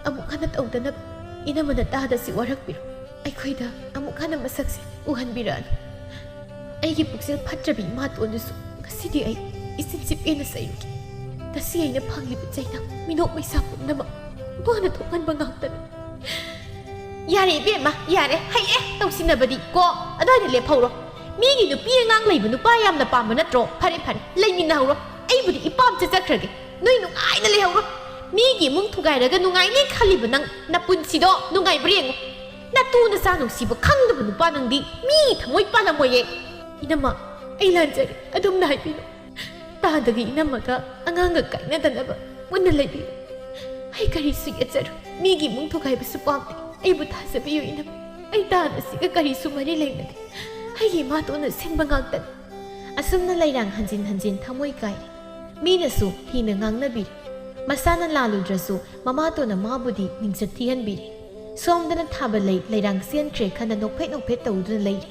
ꯑꯃꯨꯛ ꯍꯟꯅ ꯇꯧꯗꯅꯕ ꯏꯅꯝꯃꯅ ꯇꯥꯗ ꯁꯤ ꯋꯥꯔꯛꯄꯤꯔꯣ꯫ ꯑꯩꯈꯣꯏꯗ ꯑꯃꯨꯛ ꯍꯟꯅ ꯃꯁꯛꯁꯦ ꯎꯍꯟꯕꯤꯔꯛꯑꯅꯨ꯫ ꯑꯩꯒꯤ ꯄꯨꯛꯆꯦꯜ ꯐꯠꯇ꯭ꯔꯕꯤ ꯏꯃꯥꯇꯣꯟꯗꯨꯁꯨ ꯉꯁꯤꯗꯤ ꯑꯩ ꯏꯆꯤꯟ ꯆꯤꯞꯄꯦꯅ ꯆꯩꯔꯨꯈꯤ꯫ ꯉꯁꯤ ꯑꯩꯅ ꯐꯪꯂꯤꯕ ꯆꯩꯅ ꯃꯤꯅꯣꯛ ꯃꯩꯁꯥ ꯄꯨꯝꯅꯃꯛ ꯃꯥꯅ ꯊꯣꯛꯍꯟꯕ ꯉꯥꯛꯇꯅꯤ꯫ ꯌꯥꯔꯦ ꯏꯕꯦꯝꯃ, ꯌꯥꯔꯦ, ꯍꯩꯌꯦ ꯇꯧꯁꯤꯟꯅꯕꯗꯤ ꯀꯣ꯫ ꯑꯗꯨꯋꯥꯏꯗ ꯂꯦꯞꯍꯧꯔꯣ꯫ ꯃꯤꯒꯤ ꯅꯨꯄꯤ ꯑꯉꯥꯡ ꯂꯩꯕ ꯅꯨꯄꯥ ꯌꯥꯝꯅ ꯄꯥꯝꯕ ꯅꯠꯇ꯭ꯔꯣ? ꯐꯔꯦ ꯐꯔꯦ, ꯂꯩꯃꯤꯟꯅꯍꯧꯔꯣ꯫ ꯑꯩꯕꯨꯗꯤ ꯏꯄꯥꯝ ꯆꯠꯆꯈ꯭ꯔꯒꯦ꯫ ꯅꯣꯏ ꯅꯨꯡꯉꯥꯏꯅ ꯂꯩꯍꯧꯔꯣ꯫ ꯃꯤꯒꯤ ꯏꯃꯨꯡ ꯊꯨꯒꯥꯏꯔꯒ ꯅꯨꯡꯉꯥꯏꯅꯤ ꯈꯜꯂꯤꯕ ꯅꯪ ꯅꯄꯨꯟꯁꯤꯗꯣ ꯅꯨꯡꯉꯥꯏꯕ꯭ꯔꯥ ꯌꯦꯡꯉꯨ꯫ ꯅꯇꯨ ꯅꯆꯥ ꯅꯨꯡꯁꯤꯕ ꯈꯪꯗꯕ ꯅꯨꯄꯥ ꯅꯪꯗꯤ ꯃꯤ ꯊꯃꯣꯏ ꯄꯥꯜꯂꯝꯃꯣꯏꯌꯦ꯫ ꯏꯅꯝꯃ, ꯑꯩ ꯂꯥꯟꯖꯔꯦ, ꯑꯗꯨꯝꯅ ꯍꯥꯏꯕꯤꯅꯨ꯫ ꯇꯥꯗꯒꯤ ꯏꯅꯝꯃꯒ ꯑꯉꯥꯡꯒ ꯀꯥꯏꯅꯗꯅꯕ ꯃꯨꯟꯅ ꯂꯩꯕꯤꯌꯨ꯫ ꯑꯩ ꯀꯔꯤꯁꯨ ꯌꯦꯠꯆꯔꯨ, ꯃꯤꯒꯤ ꯏꯃꯨꯡ ꯊꯨꯒꯥꯏꯕꯁꯨ ꯄꯥꯝꯗꯦ꯫ ꯑꯩꯕꯨ ꯊꯥꯖꯕꯤꯌꯨ ꯏꯅꯝꯃ, ꯑꯩ ꯇꯥꯅ ꯁꯤꯒ ꯀꯔꯤꯁꯨ ꯃꯔꯤ ꯂꯩꯅꯗꯦ꯫ ꯑꯩꯒꯤ ꯏꯃꯥꯇꯣꯟꯅ ꯁꯤꯟꯕ ꯉꯥꯛꯇꯅꯤ꯫ ꯑꯁꯨꯝꯅ ꯂꯩꯔꯥꯡ ꯍꯟꯖꯤꯟ ꯍꯟꯖꯤꯟ ꯊꯃꯣꯏ ꯀꯥꯏꯔꯤ꯫ ꯃꯤꯅꯁꯨ ꯍꯤꯅ ꯉꯥꯡꯅꯕꯤꯔꯤ꯫ ꯃꯁꯥꯅ ꯂꯥꯜꯂꯨꯗ꯭ꯔꯁꯨ ꯃꯃꯥꯇꯣꯟꯅ ꯃꯥꯕꯨꯗꯤ ꯃꯤꯡꯆꯠ ꯊꯤꯍꯟꯕꯤꯔꯤ꯫ ꯁꯣꯝꯗꯅ ꯊꯥꯕ ꯂꯩ ꯂꯩꯔꯥꯡ ꯆꯦꯟꯈ꯭ꯔꯦ ꯈꯟꯅ ꯅꯣꯛꯐꯦꯠ ꯅꯣꯛꯐꯦꯠ ꯇꯧꯗꯨꯅ ꯂꯩꯔꯤ꯫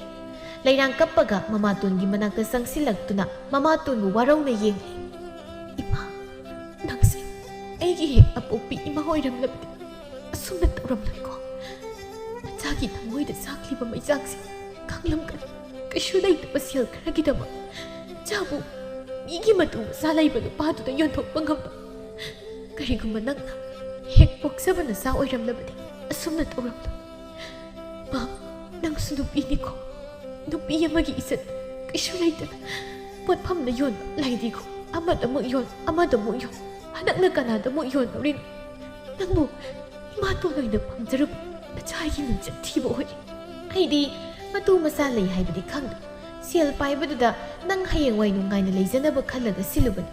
ꯂꯩꯔꯥꯡ ꯀꯞꯄꯒ ꯃꯃꯥꯇꯣꯟꯒꯤ ꯃꯅꯥꯛꯇ ꯆꯪꯁꯤꯜꯂꯛꯇꯨꯅ ꯃꯃꯥꯇꯣꯟꯕꯨ ꯋꯥꯔꯧꯅ ꯌꯦꯡꯂꯤ꯫ ꯏꯃꯥ, ꯅꯪꯁꯦ ꯑꯩꯒꯤ ꯍꯦꯛ ꯑꯄꯣꯛꯄꯤ ꯏꯃꯥ ꯑꯣꯏꯔꯝꯂꯕꯗꯤ ꯑꯁꯨꯝꯅ ꯇꯧꯔꯝꯂꯣꯏꯀꯣ꯫ ꯅꯆꯥꯒꯤ ꯊꯃꯣꯏꯗ ꯆꯥꯛꯂꯤꯕ ꯃꯩꯆꯥꯛꯁꯦ ꯈꯪꯂꯝꯒꯅꯤ꯫ ꯀꯩꯁꯨ ꯂꯩꯇꯕ ꯁꯦꯜ ꯈꯔꯒꯤꯗꯃꯛ ꯏꯆꯥꯕꯨ ꯃꯤꯒꯤ ꯃꯇꯨ ꯃꯆꯥ ꯂꯩꯕ ꯅꯨꯄꯥꯗꯨꯗ ꯌꯣꯟꯊꯣꯛꯄ ꯉꯝꯕ? ꯀꯔꯤꯒꯨꯝꯕ ꯅꯪꯅ ꯍꯦꯛ ꯄꯣꯛꯆꯕ ꯅꯆꯥ ꯑꯣꯏꯔꯝꯂꯕꯗꯤ ꯑꯁꯨꯝꯅ ꯇꯧꯔꯝꯂꯣꯏ꯫ ꯃꯥ, ꯅꯪꯁꯨ ꯅꯨꯄꯤꯅꯤꯀꯣ꯫ ꯅꯨꯄꯤ ꯑꯃꯒꯤ ꯏꯖꯠ ꯀꯩꯁꯨ ꯂꯩꯇꯅ ꯄꯣꯠꯐꯝꯗ ꯌꯣꯟꯕ ꯂꯩꯗꯤꯀꯣ꯫ ꯑꯃꯗ ꯑꯃꯨꯛ ꯌꯣꯟ, ꯑꯃꯗ ꯑꯃꯨꯛ ꯌꯣꯟ꯫ ꯍꯟꯗꯛꯅ ꯀꯅꯥꯗ ꯑꯃꯨꯛ ꯌꯣꯟꯗꯧꯔꯤꯅꯣ? ꯅꯪꯕꯨ ꯏꯃꯥꯇꯣꯟ ꯑꯣꯏꯅ ꯄꯥꯝꯖꯔꯨꯕ ꯅꯆꯥꯒꯤ ꯃꯤꯡꯆꯠ ꯊꯤꯕ ꯑꯣꯏꯔꯦ꯫ ꯑꯩꯗꯤ ꯃꯇꯨ ꯃꯆꯥ ꯂꯩ ꯍꯥꯏꯕꯗꯤ ꯈꯪꯗꯦ꯫ ꯁꯦꯜ ꯄꯥꯏꯕꯗꯨꯗ ꯅꯪ ꯍꯌꯦꯡꯋꯥꯏ ꯅꯨꯡꯉꯥꯏꯅ ꯂꯩꯖꯅꯕ ꯈꯜꯂꯒ ꯁꯤꯜꯂꯨꯕꯅꯤ꯫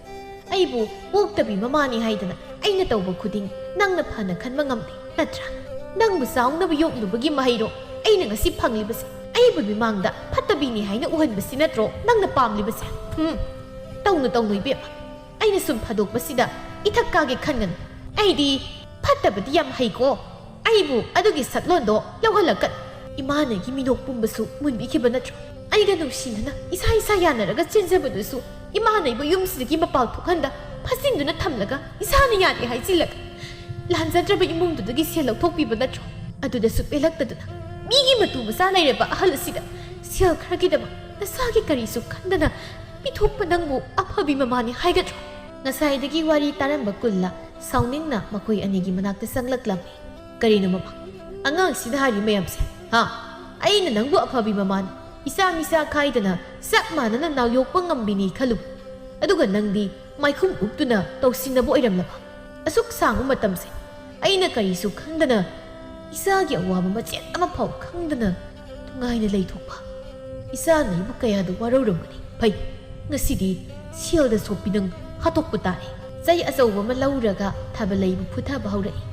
ꯑꯩꯕꯨ ꯄꯣꯛꯇꯕꯤ ꯃꯃꯥꯅꯤ ꯍꯥꯏꯗꯅ ꯑꯩꯅ ꯇꯧꯕ ꯈꯨꯗꯤꯡ ꯅꯪꯅ ꯐꯅ ꯈꯟꯕ ꯉꯝꯗꯦ ꯅꯠꯇ꯭ꯔꯥ? ꯅꯪꯕꯨ ꯆꯥꯎꯅꯕ ꯌꯣꯛꯂꯨꯕꯒꯤ ꯃꯍꯩꯔꯣ ꯑꯩꯅ ꯉꯁꯤ ꯐꯪꯂꯤꯕꯁꯦ? ꯑꯩꯕꯨ ꯃꯤꯃꯥꯡꯗ ꯐꯠꯇꯕꯤꯅꯤ ꯍꯥꯏꯅ ꯎꯍꯟꯕꯁꯤ ꯅꯠꯇ꯭ꯔꯣ ꯅꯪꯅ ꯄꯥꯝꯂꯤꯕꯁꯦ? ꯎꯝ, ꯇꯧꯅꯨ, ꯇꯧꯅꯨ ꯏꯕꯦꯝꯃ꯫ ꯑꯩꯅ ꯁꯨꯝ ꯐꯥꯗꯣꯛꯄꯁꯤꯗ ꯏꯊꯛ ꯀꯥꯒꯦ ꯈꯟꯒꯅꯨ꯫ ꯑꯩꯗꯤ ꯐꯠꯇꯕꯗꯤ ꯌꯥꯝ ꯍꯩꯀꯣ꯫ ꯑꯩꯕꯨ ꯑꯗꯨꯒꯤ ꯁꯛꯂꯣꯟꯗꯣ ꯂꯧꯍꯜꯂꯛꯀꯅꯨ꯫ ꯏꯃꯥꯅꯒꯤ ꯃꯤꯅꯣꯛ ꯄꯨꯝꯕꯁꯨ ꯃꯨꯟꯕꯤꯈꯤꯕ ꯅꯠꯇ꯭ꯔꯣ? ꯑꯩꯒ ꯅꯨꯡꯁꯤꯅꯅ ꯏꯁꯥ ꯏꯁꯥ ꯌꯥꯅꯔꯒ ꯆꯦꯟꯖꯕꯗꯨꯁꯨ ꯏꯃꯥꯅ ꯑꯩꯕꯨ ꯌꯨꯝꯁꯤꯗꯒꯤ ꯃꯄꯥꯜ ꯊꯣꯛꯍꯟꯗ ꯐꯥꯖꯤꯟꯗꯨꯅ ꯊꯝꯂꯒ ꯏꯁꯥꯅ ꯌꯥꯗꯦ ꯍꯥꯏꯖꯤꯜꯂꯒ ꯂꯥꯟꯖꯗ꯭ꯔꯕ ꯏꯃꯨꯡꯗꯨꯗꯒꯤ ꯁꯦꯜ ꯂꯧꯊꯣꯛꯄꯤꯕ ꯅꯠꯇ꯭ꯔꯣ? ꯑꯗꯨꯗꯁꯨ ꯄꯦꯜꯂꯛꯇꯗꯨꯅ ꯃꯤꯒꯤ ꯃꯇꯨ ꯃꯆꯥ ꯂꯩꯔꯕ ꯑꯍꯜ ꯑꯁꯤꯗ ꯁꯦꯜ ꯈꯔꯒꯤꯗꯃꯛ ꯅꯁꯥꯒꯤ ꯀꯔꯤꯁꯨ ꯈꯟꯗꯅ ꯄꯤꯊꯣꯛꯄ ꯅꯪꯕꯨ ꯑꯐꯕꯤ ꯃꯃꯥꯅꯤ ꯍꯥꯏꯒꯗ꯭ꯔꯣ? ꯉꯁꯥꯏꯗꯒꯤ ꯋꯥꯔꯤ ꯇꯥꯔꯝꯕ ꯀꯨꯜꯂ ꯁꯥꯎꯅꯤꯡꯅ ꯃꯈꯣꯏ ꯑꯅꯤꯒꯤ ꯃꯅꯥꯛꯇ ꯆꯪꯂꯛꯂꯝꯃꯤ꯫ ꯀꯔꯤꯅꯣ ꯃꯃꯥ? ꯑꯉꯥꯡꯁꯤꯅ ꯍꯥꯏꯔꯤ ꯃꯌꯥꯝꯁꯦ? ꯍꯥ? ꯑꯩꯅ ꯅꯪꯕꯨ ꯑꯐꯕꯤ ꯃꯃꯥꯅꯤ, ꯏꯆꯥ ꯃꯤꯆꯥ ꯈꯥꯏꯗꯅ ꯆꯞ ꯃꯥꯟꯅꯅ ꯅꯥꯎꯌꯣꯛꯄ ꯉꯝꯕꯤꯅꯤ ꯈꯜꯂꯨꯕ꯫ ꯑꯗꯨꯒ ꯅꯪꯗꯤ ꯃꯥꯏꯈꯨꯝ ꯎꯞꯇꯨꯅ ꯇꯧꯁꯤꯟꯅꯕ ꯑꯣꯏꯔꯝꯂꯕ? ꯑꯁꯨꯛ ꯁꯥꯡꯕ ꯃꯇꯝꯁꯦ ꯑꯩꯅ ꯀꯔꯤꯁꯨ ꯈꯪꯗꯅ, ꯏꯆꯥꯒꯤ ꯑꯋꯥꯕ ꯃꯆꯦꯠ ꯑꯃꯐꯥꯎ ꯈꯪꯗꯅ ꯅꯨꯡꯉꯥꯏꯅ ꯂꯩꯊꯣꯛꯄ꯫ ꯏꯆꯥꯅ ꯑꯩꯕꯨ ꯀꯌꯥꯗ ꯋꯥꯔꯧꯔꯝꯒꯅꯤ꯫ ꯐꯩ, ꯉꯁꯤꯗꯤ ꯁꯦꯜꯗ ꯁꯣꯛꯄꯤ ꯅꯪ ꯍꯥꯠꯇꯣꯛꯄ ꯇꯥꯔꯦ꯫ ꯆꯩ ꯑꯆꯧꯕ ꯑꯃ ꯂꯧꯔꯒ ꯊꯥꯕꯜꯂꯩꯕꯨ ꯐꯨꯊꯕ ꯍꯧꯔꯛꯏ꯫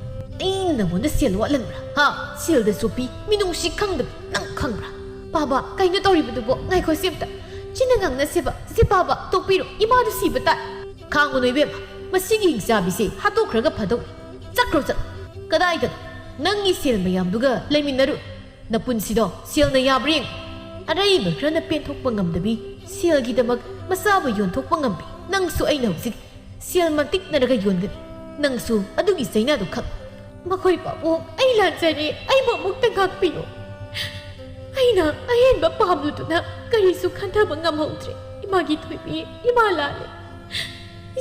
ꯑꯩꯅ ꯅꯉꯣꯟꯗ ꯁꯦꯜ ꯋꯥꯠꯍꯟꯕ꯭ꯔꯥ? ꯍꯥ? ꯁꯦꯜꯗ ꯁꯣꯛꯄꯤ, ꯃꯤꯅꯨꯡꯁꯤ ꯈꯪꯗꯕ ꯅꯪ ꯈꯪꯕ꯭ꯔꯥ? ꯄꯥꯕ, ꯀꯩꯅꯣ ꯇꯧꯔꯤꯕꯗꯨꯕꯣ? ꯉꯥꯏꯈꯣ ꯁꯤ ꯑꯝꯇ꯫ ꯆꯤꯟꯅ ꯉꯥꯡꯅꯁꯦꯕ꯫ ꯁꯦ ꯄꯥꯕ, ꯇꯣꯛꯄꯤꯔꯣ꯫ ꯏꯃꯥꯗꯨ ꯁꯤꯕ ꯇꯥꯏ꯫ ꯈꯥꯡꯉꯨꯅꯨ ꯏꯕꯦꯝꯃ, ꯃꯁꯤꯒꯤ ꯍꯤꯡꯆꯥꯕꯤꯁꯦ ꯍꯥꯠꯇꯣꯛꯈ꯭ꯔꯒ ꯐꯗꯧꯅꯤ꯫ ꯆꯠꯈ꯭ꯔꯣ ꯆꯠꯂꯣ꯫ ꯀꯗꯥꯏꯗꯅꯣ? ꯅꯪꯒꯤ ꯁꯦꯜ ꯃꯌꯥꯝꯗꯨꯒ ꯂꯩꯃꯤꯟꯅꯔꯨ꯫ ꯅꯄꯨꯟꯁꯤꯗꯣ ꯁꯦꯜꯅ ꯌꯥꯕ꯭ꯔꯥ ꯌꯦꯡꯉꯨ꯫ ꯑꯔꯩꯕ ꯈꯔꯅ ꯄꯦꯟꯊꯣꯛꯄ ꯉꯝꯗꯕꯤ, ꯁꯦꯜꯒꯤꯗꯃꯛ ꯃꯆꯥꯕꯨ ꯌꯣꯟꯊꯣꯛꯄ ꯉꯝꯕꯤ ꯅꯪꯁꯨ ꯑꯩꯅ ꯍꯧꯖꯤꯛ ꯁꯦꯜ ꯃꯟꯇꯤꯛꯅꯔꯒ ꯌꯣꯟꯒꯅꯤ꯫ ꯅꯪꯁꯨ ꯑꯗꯨꯒꯤ ꯆꯩꯅꯥꯗꯨ ꯈꯛ꯫ ꯃꯈꯣꯏ ꯄꯥꯕꯨꯡ, ꯑꯩ ꯂꯥꯟꯖꯔꯦ, ꯑꯩꯕꯨ ꯑꯃꯨꯛꯇ ꯉꯥꯛꯄꯤꯌꯨ꯫ ꯑꯩꯅ ꯑꯍꯦꯟꯕ ꯄꯥꯝꯂꯨꯗꯨꯅ ꯀꯔꯤꯁꯨ ꯈꯟꯊꯕ ꯉꯝꯍꯧꯗ꯭ꯔꯦ꯫ ꯏꯃꯥꯒꯤ ꯊꯣꯏꯕꯤ, ꯏꯃꯥ ꯂꯥꯜꯂꯦ꯫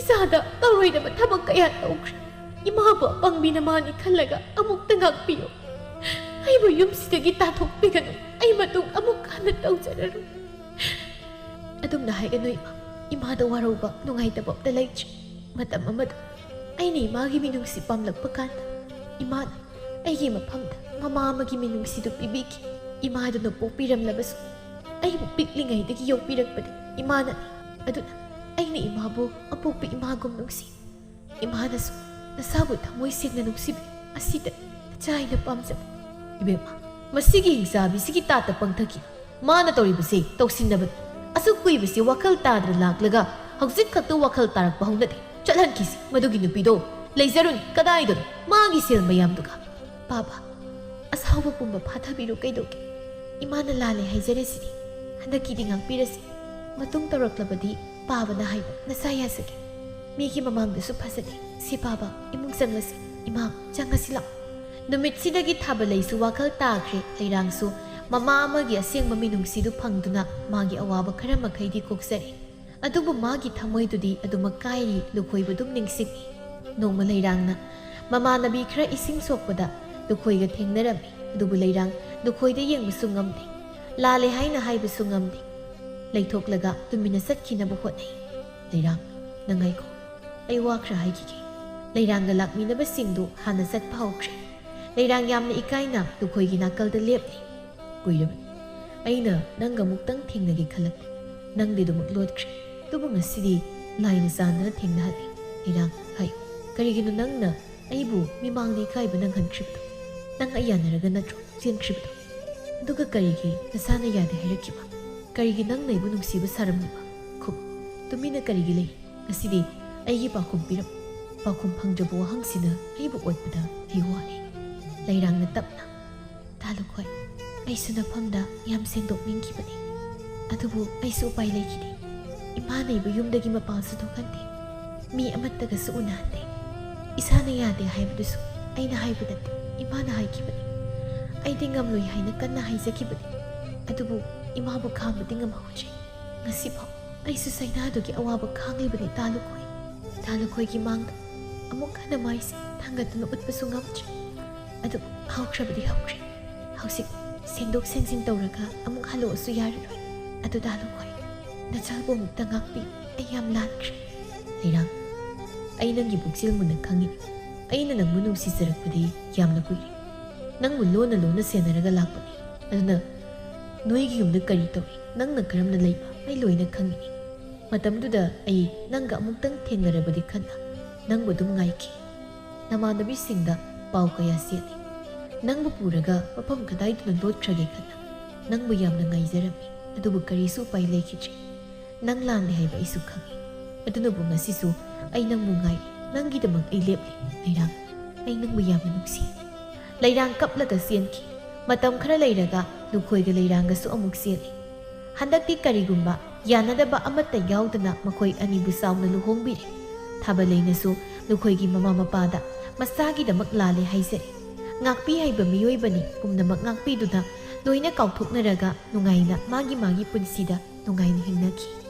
ꯏꯆꯥꯗ ꯇꯧꯔꯣꯏꯗꯕ ꯊꯕꯛ ꯀꯌꯥ ꯇꯧꯈ꯭ꯔꯦ꯫ ꯏꯃꯥꯕꯨ ꯑꯄꯪꯕꯤ ꯅꯃꯥꯅꯤ ꯈꯜꯂꯒ ꯑꯃꯨꯛꯇ ꯉꯥꯛꯄꯤꯌꯨ꯫ ꯑꯩꯕꯨ ꯌꯨꯝꯁꯤꯗꯒꯤ ꯇꯥꯟꯊꯣꯛꯄꯤꯒꯅꯨ꯫ ꯑꯩ ꯃꯇꯨꯡ ꯑꯃꯨꯛ ꯍꯟꯅ ꯇꯧꯖꯔꯔꯣꯏ꯫ ꯑꯗꯨꯝꯅ ꯍꯥꯏꯒꯅꯨ ꯏꯃꯥ꯫ ꯏꯃꯥꯗ ꯋꯥꯔꯧꯕ, ꯅꯨꯡꯉꯥꯏꯇꯕ ꯑꯝꯇ ꯂꯩꯇ꯭ꯔꯦ꯫ ꯃꯇꯝ ꯑꯃꯗ ꯑꯩꯅ ꯏꯃꯥꯒꯤ ꯃꯤꯅꯨꯡꯁꯤ ꯄꯥꯝꯂꯛꯄ ꯀꯥꯟꯗ ꯏꯃꯥꯅ ꯑꯩꯒꯤ ꯃꯐꯝꯗ ꯃꯃꯥ ꯑꯃꯒꯤ ꯃꯤꯅꯨꯡꯁꯤꯗꯨ ꯄꯤꯕꯤꯈꯤ꯫ ꯏꯃꯥꯗꯨꯅ ꯄꯣꯛꯄꯤꯔꯝꯂꯕꯁꯨ ꯑꯩꯕꯨ ꯄꯤꯛꯂꯤꯉꯩꯗꯒꯤ ꯌꯣꯛꯄꯤꯔꯛꯄꯗꯤ ꯏꯃꯥꯅꯅꯤ꯫ ꯑꯗꯨꯅ ꯑꯩꯅ ꯏꯃꯥꯕꯨ ꯑꯄꯣꯛꯄ ꯏꯃꯥꯒꯨꯝ ꯅꯨꯡꯁꯤ꯫ ꯏꯃꯥꯅꯁꯨ ꯅꯁꯥꯕꯨ ꯊꯃꯣꯏ ꯁꯦꯡꯅ ꯅꯨꯡꯁꯤꯕꯤ꯫ ꯑꯁꯤꯗ ꯅꯆꯥ ꯑꯩꯅ ꯄꯥꯝꯖꯕ꯫ ꯏꯕꯦꯝꯃ, ꯃꯁꯤꯒꯤ ꯍꯤꯡꯆꯥꯕꯤꯁꯤꯒꯤ ꯇꯥꯠꯇ ꯄꯪꯊꯈꯤ꯫ ꯃꯥꯅ ꯇꯧꯔꯤꯕꯁꯤ ꯇꯧꯁꯤꯟꯅꯕꯅꯤ꯫ ꯑꯁꯨꯛ ꯀꯨꯏꯕꯁꯤ ꯋꯥꯈꯜ ꯇꯥꯗꯅ ꯂꯥꯛꯂꯒ ꯍꯧꯖꯤꯛ ꯈꯛꯇ ꯋꯥꯈꯜ ꯇꯥꯔꯛꯄ ꯍꯧꯅꯗꯦ꯫ ꯆꯠꯍꯟꯈꯤꯁꯤ ꯃꯗꯨꯒꯤ ꯅꯨꯄꯤꯗꯣ꯫ ꯂꯩꯖꯔꯨꯅꯤ꯫ ꯀꯗꯥꯏꯗꯅꯣ ꯃꯥꯒꯤ ꯁꯦꯜ ꯃꯌꯥꯝꯗꯨꯒ? ꯄꯥꯕ, ꯑꯁꯥꯎꯕ ꯄꯨꯝꯕ ꯐꯥꯊꯕꯤꯔꯨ ꯀꯩꯗꯧꯒꯦ? ꯏꯃꯥꯅ ꯂꯥꯜꯂꯦ ꯍꯥꯏꯖꯔꯤꯁꯤꯗꯤ꯫ ꯍꯟꯗꯛꯀꯤꯗꯤ ꯉꯥꯛꯄꯤꯔꯁꯤ꯫ ꯃꯇꯨꯡ ꯇꯧꯔꯛꯂꯕꯗꯤ ꯄꯥꯕꯅ ꯍꯥꯏꯕ ꯅꯁꯥ ꯌꯥꯖꯒꯦ꯫ ꯃꯤꯒꯤ ꯃꯃꯥꯡꯗꯁꯨ ꯐꯖꯗꯦ꯫ ꯁꯤ ꯄꯥꯕ, ꯏꯃꯨꯡ ꯆꯪꯂꯁꯤ꯫ ꯏꯃꯥ, ꯆꯪꯉꯁꯤ ꯂꯥꯛꯑꯣ꯫ ꯅꯨꯃꯤꯠꯁꯤꯗꯒꯤ ꯊꯥꯕꯂꯩꯁꯨ ꯋꯥꯈꯜ ꯇꯥꯈ꯭ꯔꯦ꯫ ꯂꯩꯔꯥꯡꯁꯨ ꯃꯃꯥ ꯑꯃꯒꯤ ꯑꯁꯦꯡꯕ ꯃꯤꯅꯨꯡꯁꯤꯗꯨ ꯐꯪꯗꯨꯅ ꯃꯥꯒꯤ ꯑꯋꯥꯕ ꯈꯔ ꯃꯈꯩꯗꯤ ꯀꯣꯛꯆꯔꯦ꯫ ꯑꯗꯨꯕꯨ ꯃꯥꯒꯤ ꯊꯃꯣꯏꯗꯨꯗꯤ ꯑꯗꯨꯃꯛ ꯀꯥꯏꯔꯤ꯫ ꯂꯨꯈꯣꯏꯕꯨ ꯑꯗꯨꯝ ꯅꯤꯡꯁꯤꯡꯏ꯫ ꯅꯣꯡꯃ ꯂꯩꯔꯥꯡꯅ ꯃꯃꯥꯟꯅꯕꯤ ꯈꯔ ꯏꯁꯤꯡ ꯁꯣꯛꯄꯗ ꯂꯨꯈꯣꯏꯒ ꯊꯦꯡꯅꯔꯝꯃꯤ꯫ ꯑꯗꯨꯕꯨ ꯂꯩꯔꯥꯡ ꯂꯨꯈꯣꯏꯗ ꯌꯦꯡꯕꯁꯨ ꯉꯝꯗꯦ꯫ ꯂꯥꯜꯂꯦ ꯍꯥꯏꯅ ꯍꯥꯏꯕꯁꯨ ꯉꯝꯗꯦ꯫ ꯂꯩꯊꯣꯛꯂꯒ ꯇꯨꯃꯤꯟꯅ ꯆꯠꯈꯤꯅꯕ ꯍꯣꯠꯅꯩ꯫ ꯂꯩꯔꯥꯡ, ꯅꯪ ꯉꯥꯏꯈꯣ꯫ ꯑꯩ ꯋꯥ ꯈꯔ ꯍꯥꯏꯈꯤꯒꯦ꯫ ꯂꯩꯔꯥꯡꯒ ꯂꯥꯛꯃꯤꯟꯅꯕꯁꯤꯡꯗꯨ ꯍꯥꯟꯅ ꯆꯠꯄ ꯍꯧꯈ꯭ꯔꯦ꯫ ꯂꯩꯔꯥꯡ ꯌꯥꯝꯅ ꯏꯀꯥꯏꯅ ꯂꯨꯈꯣꯏꯒꯤ ꯅꯥꯀꯜꯗ ꯂꯦꯞꯂꯤ꯫ ꯀꯨꯏꯔꯕꯅꯤ ꯑꯩꯅ ꯅꯪꯒ ꯑꯃꯨꯛꯇꯪ ꯊꯦꯡꯅꯒꯦ ꯈꯜꯂꯛꯄ꯫ ꯅꯪꯗꯤ ꯑꯗꯨꯃꯛ ꯂꯣꯠꯈ꯭ꯔꯦ꯫ ꯑꯗꯨꯕꯨ ꯉꯁꯤꯗꯤ ꯂꯥꯏꯅ ꯆꯥꯟꯗꯅ ꯊꯦꯡꯅꯍꯜꯂꯤ꯫ ꯂꯩꯔꯥꯡ, ꯍꯥꯏꯌꯨ, ꯀꯔꯤꯒꯤꯅꯣ ꯅꯪꯅ ꯑꯩꯕꯨ ꯃꯤꯃꯥꯡꯗ ꯏꯀꯥꯏꯕ ꯅꯪꯍꯟꯈ꯭ꯔꯤꯕꯗꯣ? ꯅꯪ ꯑꯩ ꯌꯥꯅꯔꯒ ꯅꯠꯇ꯭ꯔꯣ ꯆꯦꯟꯈ꯭ꯔꯤꯕꯗꯣ? ꯑꯗꯨꯒ ꯀꯔꯤꯒꯤ ꯅꯁꯥꯅ ꯌꯥꯗꯦ ꯍꯥꯏꯔꯛꯈꯤꯕ? ꯀꯔꯤꯒꯤ ꯅꯪꯅ ꯑꯩꯕꯨ ꯅꯨꯡꯁꯤꯕ ꯁꯥꯔꯝꯂꯤꯕ? ꯈꯨꯝ, ꯇꯨꯃꯤꯟꯅ ꯀꯔꯤꯒꯤ ꯂꯩ? ꯉꯁꯤꯗꯤ ꯑꯩꯒꯤ ꯄꯥꯎꯈꯨꯝ ꯄꯤꯔꯝ꯫ ꯄꯥꯎꯈꯨꯝ ꯐꯪꯗ꯭ꯔꯕ ꯋꯥꯍꯪꯁꯤꯅ ꯑꯩꯕꯨ ꯑꯣꯠꯄꯗ ꯑꯩ ꯋꯥꯔꯦ꯫ ꯂꯩꯔꯥꯡꯅ ꯇꯞꯅ, ꯇꯥ ꯂꯨꯈꯣꯏ, ꯑꯩꯁꯨ ꯅꯐꯝꯗ ꯌꯥꯝ ꯁꯦꯡꯗꯣꯛꯅꯤꯡꯈꯤꯕꯅꯤ꯫ ꯑꯗꯨꯕꯨ ꯑꯩꯁꯨ ꯎꯄꯥꯏ ꯂꯩꯈꯤꯗꯦ꯫ ꯏꯃꯥꯅ ꯑꯩꯕꯨ ꯌꯨꯝꯗꯒꯤ ꯃꯄꯥꯟꯁꯨ ꯊꯣꯛꯍꯟꯗꯦ꯫ ꯃꯤ ꯑꯃꯠꯇꯒꯁꯨ ꯎꯅꯍꯟꯗꯦ꯫ ꯏꯁꯥꯅ ꯌꯥꯗꯦ ꯍꯥꯏꯕꯗꯨꯁꯨ ꯑꯩꯅ ꯍꯥꯏꯕ ꯅꯠꯇꯦ, ꯏꯃꯥꯅ ꯍꯥꯏꯈꯤꯕꯅꯤ꯫ ꯑꯩꯗꯤ ꯉꯝꯂꯣꯏ ꯍꯥꯏꯅ ꯀꯟꯅ ꯍꯥꯏꯖꯈꯤꯕꯅꯤ꯫ ꯑꯗꯨꯕꯨ ꯏꯃꯥꯕꯨ ꯈꯥꯝꯕꯗꯤ ꯉꯝꯍꯧꯗ꯭ꯔꯦ꯫ ꯉꯁꯤꯐꯥꯎ ꯑꯩꯁꯨ ꯁꯩꯅꯥꯗꯨꯒꯤ ꯑꯋꯥꯕ ꯈꯥꯡꯂꯤꯕꯅꯤ ꯇꯥ ꯂꯨꯈꯣꯏ꯫ ꯇꯥ ꯂꯨꯈꯣꯏꯒꯤ ꯃꯥꯡꯗ ꯑꯃꯨꯛ ꯍꯟꯅ ꯃꯥꯏꯁꯦ ꯊꯥꯡꯒꯠꯇꯨꯅ ꯎꯠꯄꯁꯨ ꯉꯝꯗ꯭ꯔꯦ꯫ ꯑꯗꯨ ꯍꯧꯈ꯭ꯔꯕꯗꯤ ꯍꯧꯈ꯭ꯔꯦ꯫ ꯍꯧꯖꯤꯛ ꯁꯦꯡꯗꯣꯛ ꯁꯦꯡꯖꯤꯟ ꯇꯧꯔꯒ ꯑꯃꯨꯛ ꯍꯜꯂꯛꯑꯁꯨ ꯌꯥꯔꯔꯣꯏ꯫ ꯑꯗꯨ ꯇꯥ ꯂꯨꯈꯣꯏ, ꯅꯆꯜꯕꯨ ꯑꯃꯨꯛꯇ ꯉꯥꯛꯄꯤ꯫ ꯑꯩ ꯌꯥꯝ ꯂꯥꯟꯈ꯭ꯔꯦ꯫ ꯂꯩꯔꯥꯡ, ꯑꯩ ꯅꯪꯒꯤ ꯄꯨꯛꯆꯦꯜ ꯃꯨꯟꯅ ꯈꯪꯉꯤ꯫ ꯑꯩꯅ ꯅꯪꯕꯨ ꯅꯨꯡꯁꯤꯖꯔꯛꯄꯗꯤ ꯌꯥꯝꯅ ꯀꯨꯏꯔꯦ꯫ ꯅꯪꯕꯨ ꯂꯣꯟꯅ ꯂꯣꯟꯅ ꯁꯦꯟꯅꯔꯒ ꯂꯥꯛꯄꯅꯤ꯫ ꯑꯗꯨꯅ ꯅꯣꯏꯒꯤ ꯌꯨꯝꯗ ꯀꯔꯤ ꯇꯧꯔꯤ, ꯅꯪꯅ ꯀꯔꯝꯅ ꯂꯩꯕ, ꯑꯩ ꯂꯣꯏꯅ ꯈꯪꯉꯤ꯫ ꯃꯇꯝꯗꯨꯗ ꯑꯩ ꯅꯪꯒ ꯑꯃꯨꯛꯇꯪ ꯊꯦꯡꯅꯔꯕꯗꯤ ꯈꯟꯅ ꯅꯪꯕꯨ ꯑꯗꯨꯝ ꯉꯥꯏꯈꯤ꯫ ꯅꯃꯥꯟꯅꯕꯤꯁꯤꯡꯗ ꯄꯥꯎ ꯀꯌꯥ ꯆꯦꯜꯂꯤ꯫ ꯅꯪꯕꯨ ꯄꯨꯔꯒ ꯃꯐꯝ ꯀꯗꯥꯏꯗꯅꯣ ꯂꯣꯠꯈ꯭ꯔꯒꯦ ꯈꯟꯅ ꯅꯪꯕꯨ ꯌꯥꯝꯅ ꯉꯥꯏꯖꯔꯝꯃꯤ꯫ ꯑꯗꯨꯕꯨ ꯀꯔꯤꯁꯨ ꯎꯄꯥꯏ ꯂꯩꯈꯤꯗ꯭ꯔꯦ꯫ ꯅꯪ ꯂꯥꯜꯂꯦ ꯍꯥꯏꯕ ꯑꯩꯁꯨ ꯈꯪꯉꯤ꯫ ꯑꯗꯨꯅꯕꯨ ꯉꯁꯤꯁꯨ ꯑꯩ ꯅꯪꯕꯨ ꯉꯥꯏꯔꯤ꯫ ꯅꯪꯒꯤꯗꯃꯛ ꯑꯩ ꯂꯦꯞꯂꯤ꯫ ꯂꯩꯔꯥꯡ, ꯑꯩ ꯅꯪꯕꯨ ꯌꯥꯝꯅ ꯅꯨꯡꯁꯤ꯫ ꯂꯩꯔꯥꯡ ꯀꯞꯂꯒ ꯆꯦꯟꯈꯤ꯫ ꯃꯇꯝ ꯈꯔ ꯂꯩꯔꯒ ꯂꯨꯈꯣꯏꯒ ꯂꯩꯔꯥꯡꯒꯁꯨ ꯑꯃꯨꯛ ꯆꯦꯜꯂꯤ꯫ ꯍꯟꯗꯛꯇꯤ ꯀꯔꯤꯒꯨꯝꯕ ꯌꯥꯅꯗꯕ ꯑꯃꯠꯇ ꯌꯥꯎꯗꯅ ꯃꯈꯣꯏ ꯑꯅꯤꯕꯨ ꯆꯥꯎꯅ ꯂꯨꯍꯣꯡꯕꯤꯔꯦ꯫ ꯊꯥꯕꯂꯩꯅꯁꯨ ꯂꯨꯈꯣꯏꯒꯤ ꯃꯃꯥ ꯃꯄꯥꯗ ꯃꯆꯥꯒꯤꯗꯃꯛ ꯂꯥꯜꯂꯦ ꯍꯥꯏꯖꯔꯤ꯫ ꯉꯥꯛꯄꯤ ꯍꯩꯕ ꯃꯤꯑꯣꯏꯕꯅꯤ, ꯄꯨꯝꯅꯃꯛ ꯉꯥꯛꯄꯤꯗꯨꯅ ꯂꯣꯏꯅ ꯀꯥꯎꯊꯣꯛꯅꯔꯒ ꯅꯨꯡꯉꯥꯏꯅ ꯃꯥꯒꯤ ꯃꯥꯒꯤ ꯄꯨꯟꯁꯤꯗ ꯅꯨꯡꯉꯥꯏꯅ ꯍꯤꯡꯅꯈꯤ꯫